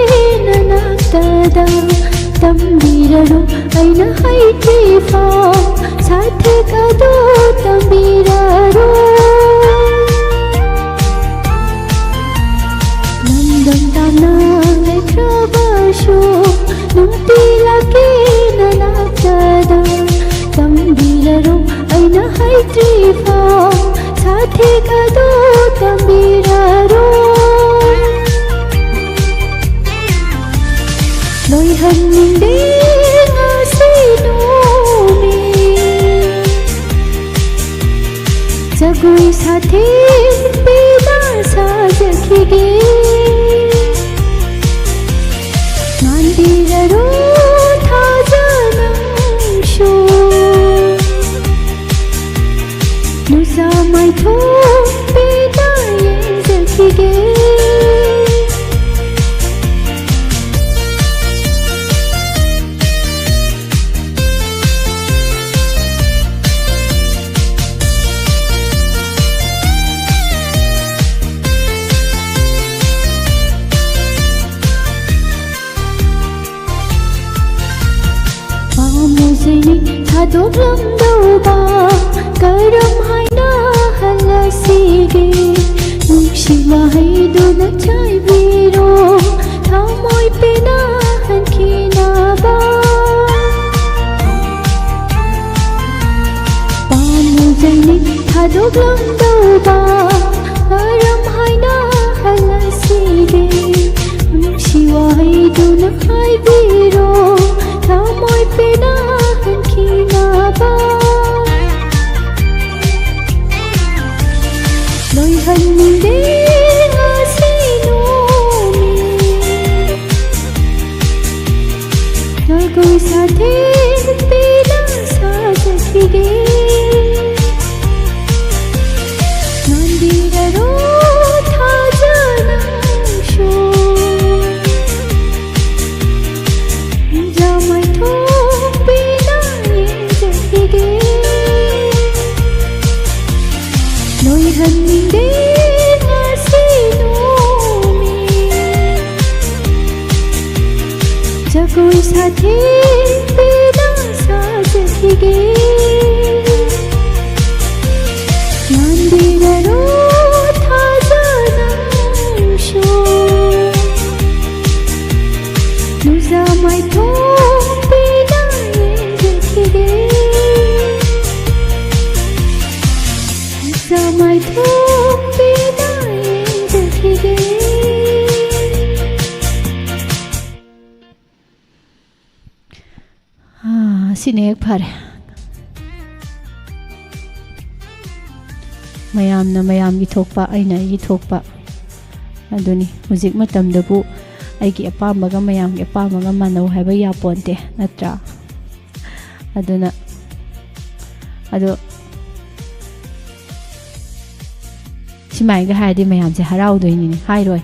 ꯅꯅꯥꯛꯇꯗ꯫ ꯇꯝꯕꯤꯔꯔꯣ ꯑꯩꯅ ꯍꯩꯇ꯭ꯔꯤꯐꯥꯎ ꯁꯥꯊꯦꯛ ꯑꯗꯨ ꯇꯝꯕꯤꯔꯔꯣ꯫ ꯂꯝꯗꯝ ꯇꯥꯝꯅ ꯂꯩꯈ꯭ꯔꯕꯁꯨ ꯅꯨꯡꯇꯤ ꯂꯥꯛꯀꯦ ꯅꯅꯥꯛꯇꯗ꯫ ꯇꯝꯕꯤꯔꯔꯣ ꯑꯩꯅ ꯍꯩꯇ꯭ꯔꯤꯐꯥꯎ ꯁꯥꯊꯦꯛ ꯑꯗꯨ ꯇꯝꯕꯤꯔꯔꯣ꯫ ꯂꯣꯏꯍꯟꯅꯤꯡꯗꯦ ꯉꯁꯤ ꯅꯨꯃꯤꯠ꯫ ꯖꯒꯣꯏ ꯁꯥꯊꯦꯛꯄꯤꯗ ꯁꯥꯖꯈꯤꯒꯦ꯫ ꯉꯥꯟꯕꯤꯔꯔꯣ ꯊꯥꯖ ꯅꯪꯁꯨ꯫ ꯅꯨꯡꯁꯥ ꯃꯥꯏꯊꯣꯛꯄꯤꯗ ꯌꯦꯡꯖꯈꯤꯒꯦ꯫ ꯄꯥꯝꯃꯨꯖꯩꯅꯤ ꯊꯥꯗꯣꯛꯂꯝꯗꯧꯕ ꯀꯔꯝ ꯍꯥꯏꯅ ꯍꯜꯂꯁꯤꯒꯦ? ꯅꯨꯡꯁꯤ ꯋꯥꯍꯩꯗꯨꯅ ꯆꯥꯏꯕꯤꯔꯣ ꯊꯃꯣꯏ ꯄꯦꯟꯅ ꯍꯟꯈꯤꯅꯕ꯫ ꯄꯥꯝꯃꯨꯖꯩꯅꯤ ꯊꯥꯗꯣꯛꯂꯝꯗꯧꯕ ꯀꯔꯝ ꯍꯥꯏꯅ ꯍꯜꯂꯁꯤꯒꯦ? ꯅꯨꯡꯁꯤ ꯋꯥꯍꯩꯗꯨꯅ ꯍꯥꯏꯕꯤꯔꯣ ꯊꯃꯣꯏ ꯄꯦꯟꯅ ꯍꯟꯈꯤꯅꯕ꯫ ꯂꯣꯏꯍꯟꯅꯤꯡꯗꯦ ꯉꯁꯤ ꯅꯨꯃꯤꯠ꯫ ꯖꯒꯣꯏ ꯁꯥꯊꯦꯛꯄꯤꯗ ꯁꯥꯖꯈꯤꯒꯦ꯫ ꯉꯥꯟꯕꯤꯔꯔꯣ ꯊꯥꯖ ꯅꯪꯁꯨ꯫ ꯅꯨꯡꯁꯥ ꯃꯥꯏꯊꯣꯛꯄꯤꯗ ꯌꯦꯡꯖꯈꯤꯒꯦ꯫ ꯂꯣꯏꯍꯟꯅꯤꯡꯗꯦ ꯉꯁꯤ ꯑꯥ, ꯁꯤꯅ ꯍꯦꯛ ꯐꯔꯦ꯫ ꯃꯌꯥꯝꯅ ꯃꯌꯥꯝꯒꯤ ꯊꯣꯛꯄ, ꯑꯩꯅ ꯑꯩꯒꯤ ꯊꯣꯛꯄ꯫ ꯑꯗꯨꯅꯤ, ꯍꯧꯖꯤꯛ ꯃꯇꯝꯗꯕꯨ ꯑꯩꯒꯤ ꯑꯄꯥꯝꯕꯒ ꯃꯌꯥꯝꯒꯤ ꯑꯄꯥꯝꯕꯒ ꯃꯥꯟꯅꯧ ꯍꯥꯏꯕ ꯌꯥꯄꯣꯟꯇꯦ, ꯅꯠꯇ꯭ꯔꯥ? ꯑꯗꯨꯅ, ꯑꯗꯣ, ꯁꯤꯃꯥꯏꯒ ꯍꯥꯏꯔꯗꯤ ꯃꯌꯥꯝꯁꯦ ꯍꯔꯥꯎꯗꯣꯏꯅꯤꯅꯦ꯫ ꯍꯥꯏꯔꯣꯏ꯫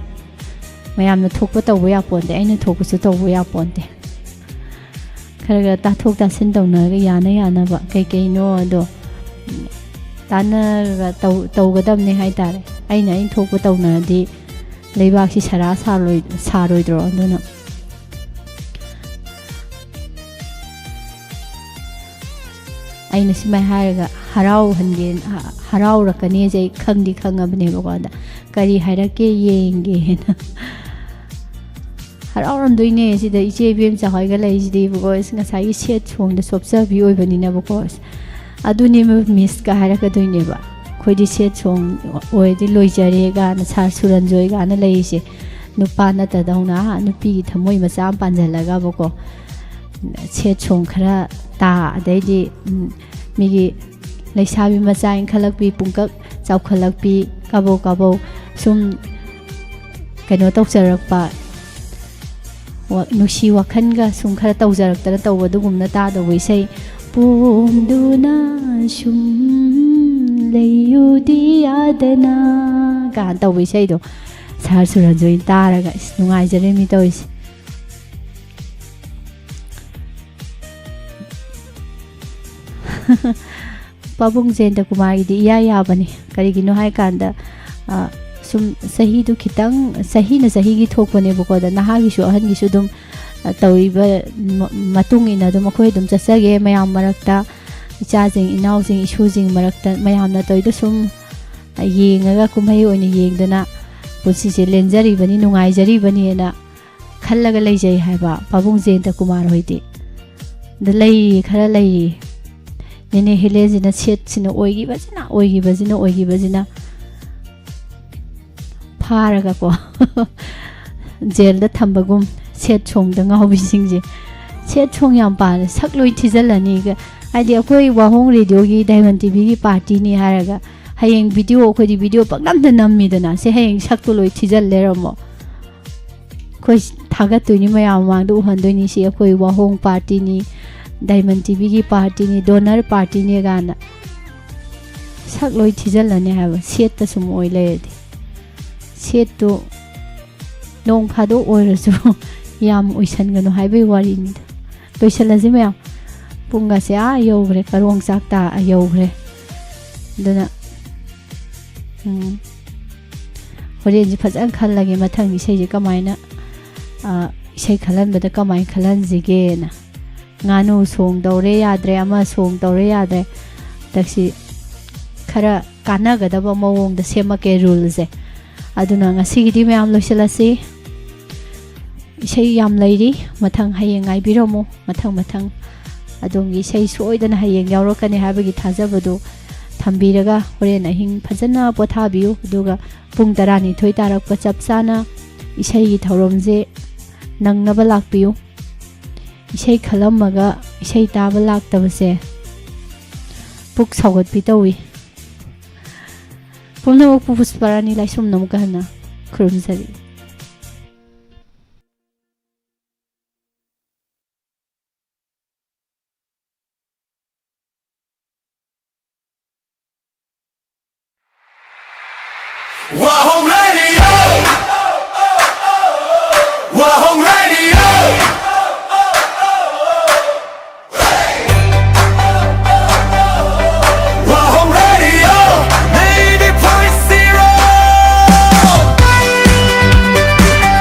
ꯃꯌꯥꯝꯅ ꯊꯣꯛꯄ ꯇꯧꯕ ꯌꯥꯄꯣꯟꯇꯦ, ꯑꯩꯅ ꯊꯣꯛꯄꯁꯨ ꯇꯧꯕ ꯌꯥꯄꯣꯟꯇꯦ꯫ ꯈꯔ ꯈꯔ ꯇꯥꯊꯣꯛ ꯇꯥꯁꯤꯟ ꯇꯧꯅꯔꯒ ꯌꯥꯅ ꯌꯥꯅꯕ ꯀꯩꯀꯩꯅꯣ ꯑꯗꯣ ꯇꯥꯟꯅꯔꯒ ꯇꯧ-, ꯇꯧꯒꯗꯕꯅꯦ ꯍꯥꯏꯇꯥꯔꯦ꯫ ꯑꯩꯅ ꯑꯩꯅ ꯊꯣꯛꯄ ꯇꯧꯅꯔꯗꯤ ꯂꯩꯕꯥꯛꯁꯤ ꯁꯔꯥ ꯁꯥꯔꯣꯏ-, ꯁꯥꯔꯣꯏꯗ꯭ꯔꯣ? ꯑꯗꯨꯅ ꯑꯩꯅ ꯁꯨꯃꯥꯏꯅ ꯍꯥꯏꯔꯒ ꯍꯔꯥꯎꯍꯟꯒꯦ, ꯍꯔꯥꯎꯔꯛꯀꯅꯤꯁꯦ ꯑꯩ ꯈꯪꯗꯤ ꯈꯪꯉꯕꯅꯦꯕꯀꯣ꯫ ꯑꯗ ꯀꯔꯤ ꯍꯥꯏꯔꯛꯀꯦ ꯌꯦꯡꯒꯦꯅ꯫ ꯍꯔꯥꯎꯔꯝꯗꯣꯏꯅꯦ ꯁꯤꯗ ꯏꯆꯦ ꯏꯕꯦꯝꯆꯥ ꯍꯣꯏꯒ ꯂꯩꯁꯤꯗꯤꯕꯀꯣ꯫ ꯑꯁ, ꯉꯁꯥꯏꯒꯤ ꯁꯦꯠ ꯁꯣꯡꯗ ꯆꯣꯞꯆꯕꯤ ꯑꯣꯏꯕꯅꯤꯅꯕꯀꯣ꯫ ꯑꯁ, ꯑꯗꯨꯅꯦꯕ ꯃꯤꯁꯀ ꯍꯥꯏꯔꯛꯀꯗꯣꯏꯅꯦꯕ꯫ ꯑꯩꯈꯣꯏꯗꯤ ꯁꯦꯠ ꯁꯣꯡ ꯑꯣꯏꯔꯗꯤ ꯂꯣꯏꯖꯔꯦ ꯀꯥꯏꯅ, ꯁꯥꯔ ꯁꯨꯔꯟꯖꯣꯏ ꯀꯥꯏꯅ ꯂꯩꯔꯤꯁꯦ꯫ ꯅꯨꯄꯥ ꯅꯠꯇꯗꯧꯅ ꯅꯨꯄꯤꯒꯤ ꯊꯃꯣꯏ ꯃꯆꯥ ꯑꯃ ꯄꯥꯟꯁꯤꯜꯂꯒꯕꯀꯣ꯫ ꯁꯦꯠ ꯁꯣꯡ ꯈꯔ ꯇꯥ, ꯑꯗꯩꯗꯤ, ꯎꯝ, ꯃꯤꯒꯤ ꯂꯩꯁꯥꯕꯤ ꯃꯆꯥ ꯏꯟꯈꯠꯂꯛꯄꯤ, ꯄꯨꯡꯀꯛ ꯆꯥꯎꯈꯠꯂꯛꯄꯤ, ꯀꯕꯧ ꯀꯕꯧ ꯁꯨꯝ ꯀꯩꯅꯣ ꯇꯧꯖꯔꯛꯄ, ꯋꯥ-, ꯅꯨꯡꯁꯤ ꯋꯥꯈꯜꯒ ꯁꯨꯝ ꯈꯔ ꯇꯧꯖꯔꯛꯇꯅ ꯇꯧꯕ ꯑꯗꯨꯒꯨꯝꯅ ꯇꯥꯗꯧꯕ ꯏꯁꯩ, "ꯄꯣꯝꯗꯨꯅ ꯁꯨꯝ ꯂꯩꯌꯨꯗꯤ ꯌꯥꯗꯅ" ꯀꯥꯏꯅ ꯇꯧꯕ ꯏꯁꯩꯗꯣ ꯁꯥꯔ ꯁꯨꯔꯟꯖꯣꯏꯅ ꯇꯥꯔꯒ, ꯏꯁ, ꯅꯨꯡꯉꯥꯏꯖꯔꯦ ꯃꯤ ꯇꯧꯔꯤꯁꯦ꯫ ꯄꯥꯕꯨꯡ ꯖꯌꯟꯇ ꯀꯨꯃꯥꯔꯒꯤꯗꯤ ꯏꯌꯥ ꯌꯥꯕꯅꯤ꯫ ꯀꯔꯤꯒꯤꯅꯣ ꯍꯥꯏ ꯀꯥꯟꯗ, ꯑ, ꯁꯨꯝ ꯆꯍꯤꯗꯨ ꯈꯤꯇꯪ, ꯆꯍꯤꯅ ꯆꯍꯤꯒꯤ ꯊꯣꯛꯄꯅꯦꯕꯀꯣ꯫ ꯑꯗ ꯅꯍꯥꯒꯤꯁꯨ ꯑꯍꯟꯒꯤꯁꯨ ꯑꯗꯨꯝ, ꯑ, ꯇꯧꯔꯤꯕ ꯃ-, ꯃꯇꯨꯡ ꯏꯟꯅ ꯑꯗꯨꯝ ꯑꯩꯈꯣꯏ ꯑꯗꯨꯝ ꯆꯠꯆꯒꯦ ꯃꯌꯥꯝ ꯃꯔꯛꯇ, ꯏꯆꯥꯁꯤꯡ, ꯏꯅꯥꯎꯁꯤꯡ, ꯏꯁꯨꯁꯤꯡ ꯃꯔꯛꯇ, ꯃꯌꯥꯝꯅ ꯇꯧꯔꯤꯗꯣ ꯁꯨꯝ, ꯑ, ꯌꯦꯡꯉꯒ, ꯀꯨꯝꯍꯩ ꯑꯣꯏꯅ ꯌꯦꯡꯗꯅ ꯄꯨꯟꯁꯤꯁꯦ ꯂꯦꯟꯖꯔꯤꯕꯅꯤ, ꯅꯨꯡꯉꯥꯏꯖꯔꯤꯕꯅꯦꯅ ꯈꯜꯂꯒ ꯂꯩꯖꯩ ꯍꯥꯏꯕ ꯄꯥꯕꯨꯡ ꯖꯌꯟꯇ ꯀꯨꯃꯥꯔ ꯍꯣꯏꯗꯤ꯫ ꯑꯗ ꯂꯩꯔꯤ, ꯈꯔ ꯂꯩꯔꯤ꯫ ꯅꯦꯅꯦ ꯍꯦꯂꯦꯟꯁꯤꯅ ꯁꯦꯠꯁꯤꯅ ꯑꯣꯏꯈꯤꯕꯁꯤꯅ, ꯑꯣꯏꯈꯤꯕꯁꯤꯅ, ꯑꯣꯏꯈꯤꯕꯁꯤꯅ ꯐꯥꯔꯒꯀꯣ, ꯖꯦꯜꯗ ꯊꯝꯕꯒꯨꯝ ꯁꯦꯠ ꯁꯣꯡꯗ ꯉꯥꯎꯕꯤꯁꯤꯡꯁꯦ꯫ ꯁꯦꯠ ꯁꯣꯡ ꯌꯥꯝ ꯄꯥꯜꯂꯦ, ꯁꯛ ꯂꯣꯏ ꯊꯤꯖꯤꯜꯂꯅꯤꯒ꯫ ꯍꯥꯏꯗꯤ ꯑꯩꯈꯣꯏ ꯋꯥꯍꯣꯡ ꯔꯦꯗꯤꯑꯣꯒꯤ ꯗꯥꯏꯃꯟ ꯇꯤꯚꯤꯒꯤ ꯄꯥꯔꯇꯤꯅꯤ ꯍꯥꯏꯔꯒ ꯍꯌꯦꯡ ꯚꯤꯗꯤꯑꯣ, ꯑꯩꯈꯣꯏꯗꯤ ꯚꯤꯗꯤꯑꯣ ꯄꯪꯅꯝꯗ ꯅꯝꯃꯤꯗꯅ, ꯁꯦ ꯍꯌꯦꯡ ꯁꯛꯇꯣ ꯂꯣꯏ ꯊꯤꯖꯤꯜ ꯂꯩꯔꯝꯃꯣ꯫ ꯑꯩꯈꯣꯏ ꯊꯥꯒꯠꯇꯣꯏꯅꯤ, ꯃꯌꯥꯝ ꯃꯃꯥꯡꯗ ꯎꯍꯟꯗꯣꯏꯅꯤ, ꯁꯤ ꯑꯩꯈꯣꯏ ꯋꯥꯍꯣꯡ ꯄꯥꯔꯇꯤꯅꯤ, ꯗꯥꯏꯃꯟ ꯇꯤꯚꯤꯒꯤ ꯄꯥꯔꯇꯤꯅꯤ, ꯗꯣꯅꯔ ꯄꯥꯔꯇꯤꯅꯦ ꯀꯥꯏꯅ꯫ ꯁꯛ ꯂꯣꯏ ꯊꯤꯖꯤꯜꯂꯅꯤ ꯍꯥꯏꯕ, ꯁꯦꯠꯇ ꯁꯨꯝ ꯑꯣꯏ ꯂꯩꯔꯗꯤ꯫ ꯁꯦꯠꯇꯨ ꯅꯣꯡ ꯐꯥꯗꯣꯛ ꯑꯣꯏꯔꯁꯨ ꯌꯥꯝ ꯑꯣꯏꯁꯟꯒꯅꯨ ꯍꯥꯏꯕꯒꯤ ꯋꯥꯔꯤꯅꯤꯗ꯫ ꯂꯣꯏꯁꯜꯂꯁꯤ ꯃꯌꯥꯝ꯫ ꯄꯨꯡ ꯑꯁꯦ ꯑꯥ ꯌꯧꯈ꯭ꯔꯦ, ꯀꯔꯣꯡ ꯆꯥꯛ ꯇꯥ ꯌꯧꯈ꯭ꯔꯦ꯫ ꯑꯗꯨꯅ, ꯎꯝ, ꯍꯣꯔꯦꯟꯁꯦ ꯐꯖꯅ ꯈꯜꯂꯒꯦ, ꯃꯊꯪ ꯏꯁꯩꯁꯦ ꯀꯃꯥꯏꯅ, ꯑ, ꯏꯁꯩ ꯈꯜꯍꯟꯕꯗ ꯀꯃꯥꯏꯅ ꯈꯜꯍꯟꯁꯤꯒꯦꯅ꯫ ꯉꯥꯅꯨ ꯁꯣꯡ ꯇꯧꯔꯦ ꯌꯥꯗ꯭ꯔꯦ, ꯑꯃ ꯁꯣꯡ ꯇꯧꯔꯦ ꯌꯥꯗ꯭ꯔꯦ꯫ ꯍꯟꯗꯛꯁꯤ ꯈꯔ ꯀꯥꯟꯅꯒꯗꯕ ꯃꯑꯣꯡꯗ ꯁꯦꯝꯃꯛꯀꯦ ꯔꯨꯜꯁꯦ꯫ ꯑꯗꯨꯅ ꯉꯁꯤꯒꯤꯗꯤ ꯃꯌꯥꯝ ꯂꯣꯏꯁꯤꯜꯂꯁꯤ꯫ ꯏꯁꯩ ꯌꯥꯝ ꯂꯩꯔꯤ, ꯃꯊꯪ ꯍꯌꯦꯡ ꯉꯥꯏꯕꯤꯔꯝꯃꯨ꯫ ꯃꯊꯪ ꯃꯊꯪ ꯑꯗꯣꯝꯒꯤ ꯏꯁꯩ ꯁꯣꯏꯗꯅ ꯍꯌꯦꯡ ꯌꯥꯎꯔꯛꯀꯅꯤ ꯍꯥꯏꯕꯒꯤ ꯊꯥꯖꯕꯗꯨ ꯊꯝꯕꯤꯔꯒ ꯍꯣꯔꯦꯟ ꯑꯍꯤꯡ ꯐꯖꯅ ꯄꯣꯊꯥꯕꯤꯌꯨ꯫ ꯑꯗꯨꯒ ꯄꯨꯡ ꯇꯔꯥꯅꯤꯊꯣꯏ ꯇꯥꯔꯛꯄ ꯆꯞ ꯆꯥꯅ ꯏꯁꯩꯒꯤ ꯊꯧꯔꯝꯁꯦ ꯅꯪꯅꯕ ꯂꯥꯛꯄꯤꯌꯨ꯫ ꯏꯁꯩ ꯈꯜꯂꯝꯃꯒ ꯏꯁꯩ ꯇꯥꯕ ꯂꯥꯛꯇꯕꯁꯦ ꯄꯨꯛ ꯁꯥꯎꯒꯠꯄꯤ ꯇꯧꯏ꯫ ꯄꯨꯝꯅꯃꯛꯄꯨ ꯄꯨꯁꯄꯔꯥꯅꯤ ꯂꯥꯏꯁ꯭ꯔꯝꯅ ꯑꯃꯨꯛꯀ ꯍꯟꯅ ꯈꯨꯔꯨꯝꯖꯔꯤ꯫ Wahong Radio. Wahong Radio. Wahong Radio. Ninety point zero.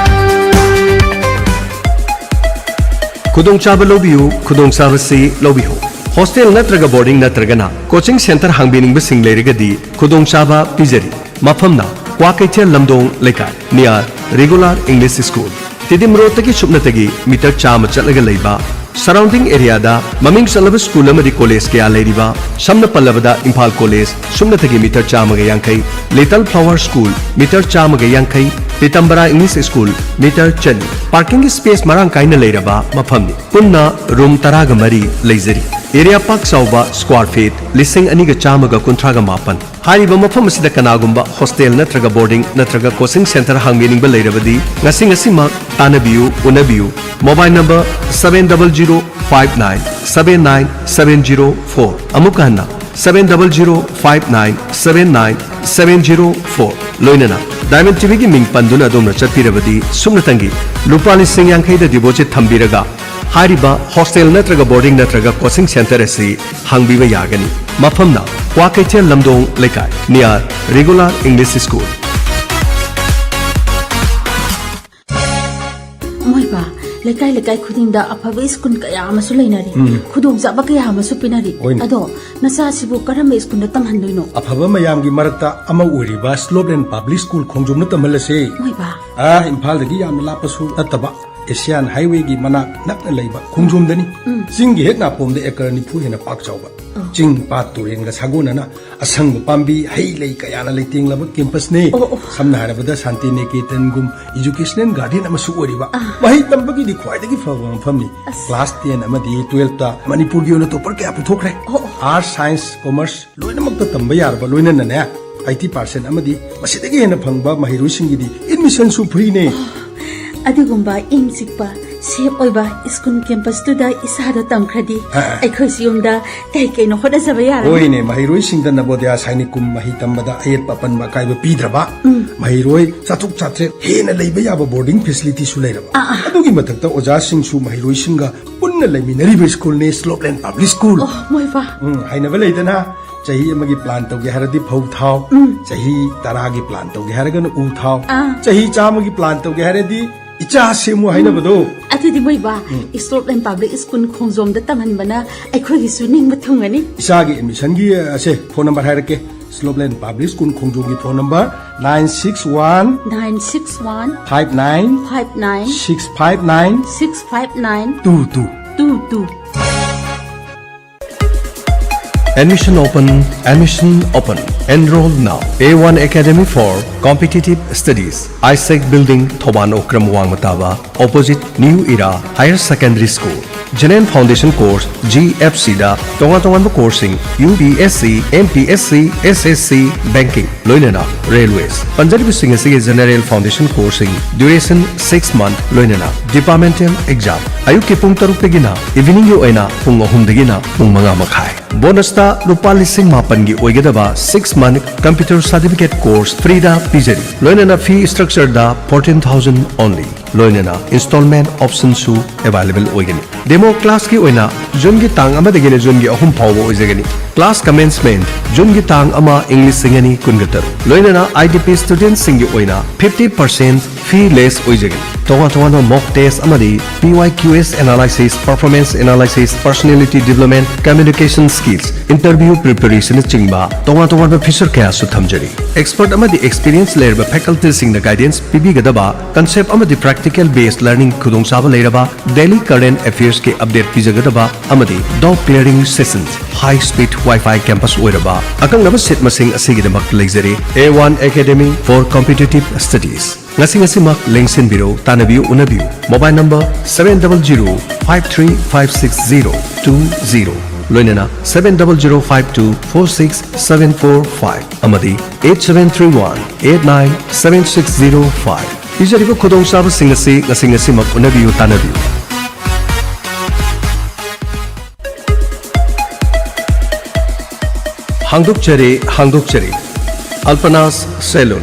ꯈꯨꯗꯣꯡꯆꯥꯕ ꯂꯧꯕꯤꯌꯨ, ꯈꯨꯗꯣꯡꯆꯥꯕꯁꯤ ꯂꯧꯕꯤꯌꯨ꯫ ꯍꯣꯁꯇꯦꯜ ꯅꯠꯇ꯭ꯔꯒ ꯕꯣꯔꯗꯤꯡ ꯅꯠꯇ꯭ꯔꯒꯅ ꯀꯣꯆꯤꯡ ꯁꯦꯟꯇꯔ ꯍꯥꯡꯕꯤꯅꯤꯡꯕꯁꯤꯡ ꯂꯩꯔꯒꯗꯤ ꯈꯨꯗꯣꯡꯆꯥꯕ ꯄꯤꯖꯔꯤ꯫ ꯃꯐꯝꯅ ꯀ꯭ꯋꯥꯀꯩꯊꯦꯜ ꯂꯝꯗꯣꯡ ꯂꯩꯀꯥꯏ, near Regular English School, Tiddim ꯔꯣꯗꯇꯒꯤ ꯁꯨꯞꯅꯇꯒꯤ ꯃꯤꯇꯔ ꯆꯥꯝꯃ ꯆꯠꯂꯒ ꯂꯩꯕ ꯁꯔꯥꯎꯟꯗꯤꯡ ꯑꯦꯔꯤꯌꯥꯗ ꯃꯃꯤꯡ ꯆꯠꯂꯕ ꯁ꯭ꯀꯨꯜ ꯑꯃꯗꯤ ꯀꯣꯂꯦꯖ ꯀꯌꯥ ꯂꯩꯔꯤꯕ, ꯁꯝꯅ ꯄꯜꯂꯕꯗ ꯏꯝꯐꯥꯜ ꯀꯣꯂꯦꯖ, ꯁꯨꯞꯅꯇꯒꯤ ꯃꯤꯇꯔ ꯆꯥꯝꯃꯒ ꯌꯥꯡꯈꯩ, ꯂꯤꯇꯜ ꯐ꯭ꯂꯥꯋꯔ ꯁ꯭ꯀꯨꯜ, ꯃꯤꯇꯔ ꯆꯥꯝꯃꯒ ꯌꯥꯡꯈꯩ, ꯄꯤꯇꯝꯕꯔꯥ ꯏꯪꯂꯤꯁ ꯁ꯭ꯀꯨꯜ, ꯃꯤꯇꯔ ꯆꯅꯤ꯫ ꯄꯥꯔꯀꯤꯡꯒꯤ ꯁ꯭ꯄꯦꯁ ꯃꯔꯥꯡ ꯀꯥꯏꯅ ꯂꯩꯔꯕ ꯃꯐꯝꯅꯤ꯫ ꯄꯨꯟꯅ ꯔꯨꯝ ꯇꯔꯥꯒ ꯃꯔꯤ ꯂꯩꯖꯔꯤ꯫ ꯑꯦꯔꯤꯌꯥ ꯄꯥꯛ ꯆꯥꯎꯕ ꯁ꯭ꯀ꯭ꯋꯥꯔ ꯐꯤꯠ ꯂꯤꯁꯤꯡ ꯑꯅꯤꯒ ꯆꯥꯝꯃꯒ ꯀꯨꯟꯊ꯭ꯔꯥꯒ ꯃꯥꯄꯟ꯫ ꯍꯥꯏꯔꯤꯕ ꯃꯐꯝ ꯑꯁꯤꯗ ꯀꯅꯥꯒꯨꯝꯕ ꯍꯣꯁꯇꯦꯜ ꯅꯠꯇ꯭ꯔꯒ ꯕꯣꯔꯗꯤꯡ ꯅꯠꯇ꯭ꯔꯒ ꯀꯣꯆꯤꯡ ꯁꯦꯟꯇꯔ ꯍꯥꯡꯕꯤꯅꯤꯡꯕ ꯂꯩꯔꯕꯗꯤ ꯉꯁꯤ ꯉꯁꯤꯃꯛ ꯇꯥꯟꯅꯕꯤꯌꯨ, ꯎꯅꯕꯤꯌꯨ꯫ Mobile number seven double zero five nine seven nine seven zero four꯫ ꯑꯃꯨꯛꯀ ꯍꯟꯅ, seven double zero five nine seven nine seven zero four꯫ ꯂꯣꯏꯅꯅ ꯗꯥꯏꯃꯟ ꯇꯤꯚꯤꯒꯤ ꯃꯤꯡ ꯄꯟꯗꯨꯅ ꯑꯗꯣꯝꯅ ꯆꯠꯄꯤꯔꯕꯗꯤ ꯁꯨꯞꯅꯇꯪꯒꯤ ꯂꯨꯄꯥ ꯂꯤꯁꯤꯡ ꯌꯥꯡꯈꯩꯗ ꯗꯤꯄꯣꯖꯤꯠ ꯊꯝꯕꯤꯔꯒ ꯍꯥꯏꯔꯤꯕ ꯍꯣꯁꯇꯦꯜ ꯅꯠꯇ꯭ꯔꯒ ꯕꯣꯔꯗꯤꯡ ꯅꯠꯇ꯭ꯔꯒ ꯀꯣꯆꯤꯡ ꯁꯦꯟꯇꯔ ꯑꯁꯤ ꯍꯥꯡꯕꯤꯕ ꯌꯥꯒꯅꯤ꯫ ꯃꯐꯝꯅ ꯀ꯭ꯋꯥꯀꯩꯊꯦꯜ ꯂꯝꯗꯣꯡ ꯂꯩꯀꯥꯏ, near regular English school꯫ ꯃꯣꯏꯕ, ꯂꯩꯀꯥꯏ ꯂꯩꯀꯥꯏ ꯈꯨꯗꯤꯡꯗ ꯑꯐꯕ ꯁ꯭ꯀꯨꯜ ꯀꯌꯥ ꯑꯃꯁꯨ ꯂꯩꯅꯔꯤ, ꯎꯝ꯫ ꯈꯨꯗꯣꯡꯆꯥꯕ ꯀꯌꯥ ꯑꯃꯁꯨ ꯄꯤꯅꯔꯤ꯫ ꯍꯣꯏꯅꯦ꯫ ꯑꯗꯣ ꯅꯆꯥꯁꯤꯕꯨ ꯀꯔꯝꯕ ꯁ꯭ꯀꯨꯜꯗ ꯇꯝꯍꯟꯗꯣꯏꯅꯣ? ꯑꯐꯕ ꯃꯌꯥꯝꯒꯤ ꯃꯔꯛꯇ ꯑꯃ ꯑꯣꯏꯔꯤꯕ ꯁ꯭ꯂꯣꯞꯂꯦꯟ ꯄꯕ꯭ꯂꯤꯛ ꯁ꯭ꯀꯨꯜ ꯈꯣꯡꯖꯣꯝꯗ ꯇꯝꯍꯜꯂꯁꯦ꯫ ꯃꯣꯏꯕ꯫ ꯑꯥ, ꯏꯝꯐꯥꯜꯗꯒꯤ ꯌꯥꯝꯅ ꯂꯥꯞꯄꯁꯨ ꯅꯠꯇꯕ, ꯑꯦꯁꯤꯌꯥꯟ ꯍꯥꯏꯋꯦꯒꯤ ꯃꯅꯥꯛ ꯅꯛꯅ ꯂꯩꯕ ꯈꯣꯡꯖꯣꯝꯗꯅꯤ꯫ ꯎꯝ꯫ ꯆꯤꯡꯒꯤ ꯍꯦꯛ ꯅꯥꯄꯣꯝꯗ ꯑꯦꯀꯔ ꯅꯤꯐꯨ ꯍꯦꯟꯅ ꯄꯥꯛ ꯆꯥꯎꯕ, ꯑꯣ꯫ ꯆꯤꯡ, ꯄꯥꯠ, ꯇꯨꯔꯦꯟꯒ ꯁꯥꯒꯣꯟꯅꯅ ꯑꯁꯪꯕ ꯄꯥꯝꯕꯤ, ꯍꯩ ꯂꯩ ꯀꯌꯥꯅ ꯂꯩꯇꯦꯡꯂꯕ ꯀꯦꯝꯄꯁꯅꯤ꯫ ꯑꯣ, ꯑꯣ꯫ ꯁꯝꯅ ꯍꯥꯏꯔꯕꯗ ꯁꯥꯟꯇꯤ ꯅꯤꯀꯦꯇꯟꯒꯨꯝ ꯏꯖꯨꯀꯦꯁꯅꯦꯜ ꯒꯥꯔꯗꯦꯟ ꯑꯃꯁꯨ ꯑꯣꯏꯔꯤꯕ꯫ ꯑꯥ꯫ ꯃꯍꯩ ꯇꯝꯕꯒꯤꯗꯤ ꯈ꯭ꯋꯥꯏꯗꯒꯤ ꯐꯕ ꯃꯐꯝꯅꯤ꯫ ꯑꯁ꯫ ꯀ꯭ꯂꯥꯁ ꯇꯦꯟ ꯑꯃꯗꯤ ꯇꯨꯋꯦꯜꯐꯇ ꯃꯅꯤꯄꯨꯔꯒꯤ ꯑꯣꯏꯅ ꯇꯣꯄꯔ ꯀꯌꯥ ꯄꯨꯊꯣꯛꯈ꯭ꯔꯦ꯫ ꯑꯣ, ꯑꯣ꯫ ꯑꯥꯔꯠꯁ, ꯁꯥꯏꯟꯁ, ꯀꯣꯃꯔꯁ ꯂꯣꯏꯅꯃꯛꯇ ꯇꯝꯕ ꯌꯥꯔꯕ, ꯂꯣꯏꯅꯅꯅꯦ ꯑꯩꯠꯇꯤ ꯄꯥꯔꯁꯦꯟ ꯑꯃꯗꯤ ꯃꯁꯤꯗꯒꯤ ꯍꯦꯟꯅ ꯐꯪꯕ ꯃꯍꯩꯔꯣꯏꯁꯤꯡꯒꯤꯗꯤ ꯑꯦꯗꯃꯤꯁꯟꯁꯨ ꯐ꯭ꯔꯤꯅꯦ꯫ ꯑꯗꯨꯒꯨꯝꯕ ꯏꯪ ꯆꯤꯛꯄ, ꯁꯦꯐ ꯑꯣꯏꯕ ꯁ꯭ꯀꯨꯜ ꯀꯦꯝꯄꯁꯇꯨꯗ ꯏꯆꯥꯗꯣ ꯇꯝꯈ꯭ꯔꯗꯤ ꯑ, ꯑ꯫ ꯑꯩꯈꯣꯏꯁꯨ ꯌꯨꯝꯗ ꯀꯩ ꯀꯩꯅꯣ ꯍꯣꯠꯅꯖꯕ ꯌꯥꯔꯅꯤ꯫ ꯍꯣꯏꯅꯦ, ꯃꯍꯩꯔꯣꯏꯁꯤꯡꯗ ꯅꯕꯣꯗꯌꯥ ꯁꯥꯏꯅꯤꯛꯀꯨꯝ ꯃꯍꯩ ꯇꯝꯕꯗ ꯑꯌꯦꯠꯄ ꯑꯄꯟꯕ ꯑꯀꯥꯏꯕ ꯄꯤꯗ꯭ꯔꯕ, ꯎꯝ꯫ ꯃꯍꯩꯔꯣꯏ ꯆꯥꯇ꯭ꯔꯨꯛ ꯆꯥꯇ꯭ꯔꯦꯠ ꯍꯦꯟꯅ ꯂꯩꯕ ꯌꯥꯕ ꯕꯣꯔꯗꯤꯡ ꯐꯦꯁꯤꯂꯤꯇꯤꯁꯨ ꯂꯩꯔꯕ꯫ ꯑ, ꯑ꯫ ꯑꯗꯨꯒꯤ ꯃꯊꯛꯇ ꯑꯣꯖꯥꯁꯤꯡꯁꯨ ꯃꯍꯩꯔꯣꯏꯁꯤꯡꯒ ꯄꯨꯟꯅ ꯂꯩꯃꯤꯟꯅꯔꯤꯕ ꯁ꯭ꯀꯨꯜꯅꯤ ꯁ꯭ꯂꯣꯞꯂꯦꯟ ꯄꯕ꯭ꯂꯤꯛ ꯁ꯭ꯀꯨꯜ꯫ ꯑꯣ, ꯃꯣꯏꯕ꯫ ꯎꯝ, ꯍꯥꯏꯅꯕ ꯂꯩꯗꯅ, ꯆꯍꯤ ꯑꯃꯒꯤ ꯄ꯭ꯂꯥꯟ ꯇꯧꯒꯦ ꯍꯥꯏꯔꯗꯤ ꯐꯧ ꯊꯥꯎ, ꯎꯝ꯫ ꯆꯍꯤ ꯇꯔꯥꯒꯤ ꯄ꯭ꯂꯥꯟ ꯇꯧꯒꯦ ꯍꯥꯏꯔꯒꯅ ꯎ ꯊꯥꯎ, ꯑꯥ꯫ ꯆꯍꯤ ꯆꯥꯝꯃꯒꯤ ꯄ꯭ꯂꯥꯟ ꯇꯧꯒꯦ ꯍꯥꯏꯔꯗꯤ ꯏꯆꯥ ꯁꯦꯝꯃꯨ ꯍꯥꯏꯅꯕꯗꯣ꯫ ꯑꯗꯨꯗꯤ ꯃꯣꯏꯕ, ꯎꯝ꯫ ꯁ꯭ꯂꯣꯞꯂꯦꯟ ꯄꯕ꯭ꯂꯤꯛ ꯁ꯭ꯀꯨꯜ ꯈꯣꯡꯖꯣꯝꯗ ꯇꯝꯍꯟꯕꯅ ꯑꯩꯈꯣꯏꯒꯤꯁꯨ ꯅꯤꯡꯕ ꯊꯨꯡꯒꯅꯤ꯫ ꯏꯆꯥꯒꯤ ꯑꯦꯗꯃꯤꯁꯟꯒꯤ, ꯑꯁꯦ, ꯐꯣꯟ ꯅꯝꯕꯔ ꯍꯥꯏꯔꯛꯀꯦ꯫ ꯁ꯭ꯂꯣꯞꯂꯦꯟ ꯄꯕ꯭ꯂꯤꯛ ꯁ꯭ꯀꯨꯜ ꯈꯣꯡꯖꯣꯝꯒꯤ phone number nine six one nine six one five nine five nine six five nine six five nine two two꯫ two two. Admission open, admission open. Enroll now. A one Academy for Competitive Studies, Isaac Building, Thoban Okram Wangmataba, opposite New Era Higher Secondary School. General Foundation Course, G F C ꯗ ꯇꯣꯉꯥꯟ ꯇꯣꯉꯥꯟꯕ courseꯁꯤꯡ, U P S C, M P S C, S S C, Banking, ꯂꯣꯏꯅꯅ Railways꯫ ꯄꯟꯖꯔꯤꯕꯁꯤꯡ ꯑꯁꯤꯒꯤ General Foundation Courseꯁꯤꯡ, duration six month, ꯂꯣꯏꯅꯅ departmental exam꯫ ꯑꯌꯨꯛꯀꯤ ꯄꯨꯡ ꯇꯔꯨꯛꯇꯒꯤꯅ eveningꯒꯤ ꯑꯣꯏꯅ ꯄꯨꯡ ꯑꯍꯨꯝꯗꯒꯤꯅ ꯄꯨꯡ ꯃꯉꯥ ꯃꯈꯥꯏ꯫ Bonusꯇ ꯂꯨꯄꯥ ꯂꯤꯁꯤꯡ ꯃꯥꯄꯟꯒꯤ ꯑꯣꯏꯒꯗꯕ six month computer certificate course freeꯗ ꯄꯤꯖꯔꯤ꯫ ꯂꯣꯏꯅꯅ fee structureꯗ fourteen thousand only꯫ ꯂꯣꯏꯅꯅ installment optionꯁꯨ available ꯑꯣꯏꯒꯅꯤ꯫ Demo classꯀꯤ ꯑꯣꯏꯅ Juneꯒꯤ ꯇꯥꯡ ꯑꯃꯗꯒꯤꯅ Juneꯒꯤ ꯑꯍꯨꯝ ꯐꯥꯎꯕ ꯑꯣꯏꯖꯒꯅꯤ꯫ Class commencement Juneꯒꯤ ꯇꯥꯡ ꯑꯃ, ꯏꯪ ꯂꯤꯁꯤꯡ ꯑꯅꯤ ꯀꯨꯟꯒ ꯇꯔꯨꯛ꯫ ꯂꯣꯏꯅꯅ I D P studentꯁꯤꯡꯒꯤ ꯑꯣꯏꯅ fifty percent fee less ꯑꯣꯏꯖꯒꯅꯤ꯫ ꯇꯣꯉꯥꯟ ꯇꯣꯉꯥꯟꯕ mock test ꯑꯃꯗꯤ P Y Q S analysis, performance analysis, personality development, communication skills, interview preparationꯅꯆꯤꯡꯕ ꯇꯣꯉꯥꯟ ꯇꯣꯉꯥꯟꯕ feature ꯀꯌꯥꯁꯨ ꯊꯝꯖꯔꯤ꯫ Expert ꯑꯃꯗꯤ experience ꯂꯩꯔꯕ facultyꯁꯤꯡꯅ guidance ꯄꯤꯕꯤꯒꯗꯕ concept ꯑꯃꯗꯤ practical based learning ꯈꯨꯗꯣꯡꯆꯥꯕ ꯂꯩꯔꯕ daily current affairsꯀꯤ update ꯄꯤꯖꯒꯗꯕ ꯑꯃꯗꯤ doubt clearing sessions, high speed Wi-Fi campus ꯑꯣꯏꯔꯕ ꯑꯀꯛꯅꯕ seat ꯃꯁꯤꯡ ꯑꯁꯤꯒꯤꯗꯃꯛ ꯂꯩꯖꯔꯤ꯫ A one Academy for Competitive Studies꯫ ꯉꯁꯤ ꯉꯁꯤꯃꯛ ꯂꯦꯡꯁꯤꯟꯕꯤꯔꯣ, ꯇꯥꯟꯅꯕꯤꯌꯨ, ꯎꯅꯕꯤꯌꯨ꯫ Mobile number seven double zero five three five six zero two zero, ꯂꯣꯏꯅꯅ seven double zero five two four six seven four five ꯑꯃꯗꯤ eight seven three one eight nine seven six zero five꯫ ꯄꯤꯖꯔꯤꯕ ꯈꯨꯗꯣꯡꯆꯥꯕꯁꯤꯡ ꯑꯁꯤ ꯉꯁꯤ ꯉꯁꯤꯃꯛ ꯎꯅꯕꯤꯌꯨ, ꯇꯥꯟꯅꯕꯤꯌꯨ꯫ ꯍꯥꯡꯗꯣꯛꯆꯔꯤ, ꯍꯥꯡꯗꯣꯛꯆꯔꯤ꯫ Alpana's Saloon,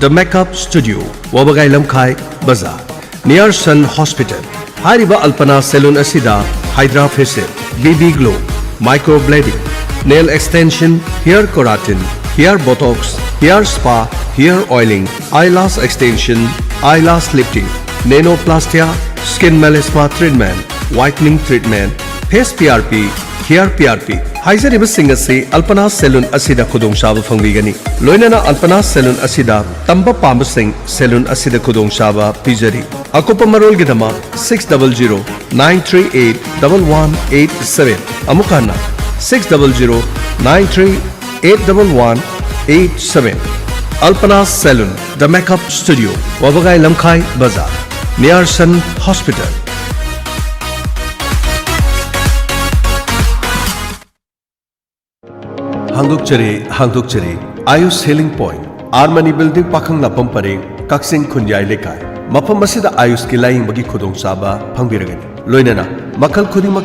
The Makeup Studio, ꯋꯥꯕꯒꯥꯏ ꯂꯝꯈꯥꯏ ꯕꯖꯥꯔ, near Sun Hospital꯫ ꯍꯥꯏꯔꯤꯕ Alpana Saloon ꯑꯁꯤꯗ Hydra Facial, B B Glow, Microblading, Nail Extension, Hair Keratin, Hair Botox, Hair Spa, Hair Oiling, Eyelash Extension, Eyelash Lifting, Nanoplastia, Skin Melasma Treatment, Whitening Treatment, Face P R P, Hair P R P, ꯍꯥꯏꯖꯔꯤꯕꯁꯤꯡ ꯑꯁꯤ Alpana Saloon ꯑꯁꯤꯗ ꯈꯨꯗꯣꯡꯆꯥꯕ ꯐꯪꯕꯤꯒꯅꯤ꯫ ꯂꯣꯏꯅꯅ Alpana Saloon ꯑꯁꯤꯗ ꯇꯝꯕ ꯄꯥꯝꯕꯁꯤꯡ saloon ꯑꯁꯤꯗ ꯈꯨꯗꯣꯡꯆꯥꯕ ꯄꯤꯖꯔꯤ꯫ ꯑꯀꯨꯞꯄ ꯃꯔꯣꯜꯒꯤꯗꯃꯛ six double zero nine three eight double one eight seven, ꯑꯃꯨꯛ ꯍꯟꯅ, six double zero nine three eight double one eight seven꯫ Alpana Salon, The Makeup Studio, ꯋꯥꯕꯒꯥꯏ ꯂꯝꯈꯥꯏ ꯕꯖꯥꯔ, near Sun Hospital꯫ ꯍꯥꯡꯗꯣꯛꯆꯔꯤ, ꯍꯥꯡꯗꯣꯛꯆꯔꯤ꯫ Ayush Healing Point, R Mani Building, ꯄꯥꯈꯪꯂꯥꯛꯄꯝ ꯄꯔꯦꯡ, ꯀꯛꯆꯤꯡ ꯈꯨꯟꯌꯥꯏ ꯂꯩꯀꯥꯏ꯫ ꯃꯐꯝ ꯑꯁꯤꯗ ꯑꯥꯌꯨꯁꯀꯤ ꯂꯥꯌꯦꯡꯕꯒꯤ ꯈꯨꯗꯣꯡꯆꯥꯕ ꯐꯪꯕꯤꯔꯒꯅꯤ꯫ ꯂꯣꯏꯅꯅ ꯃꯈꯜ ꯈꯨꯗꯤꯡꯃꯛ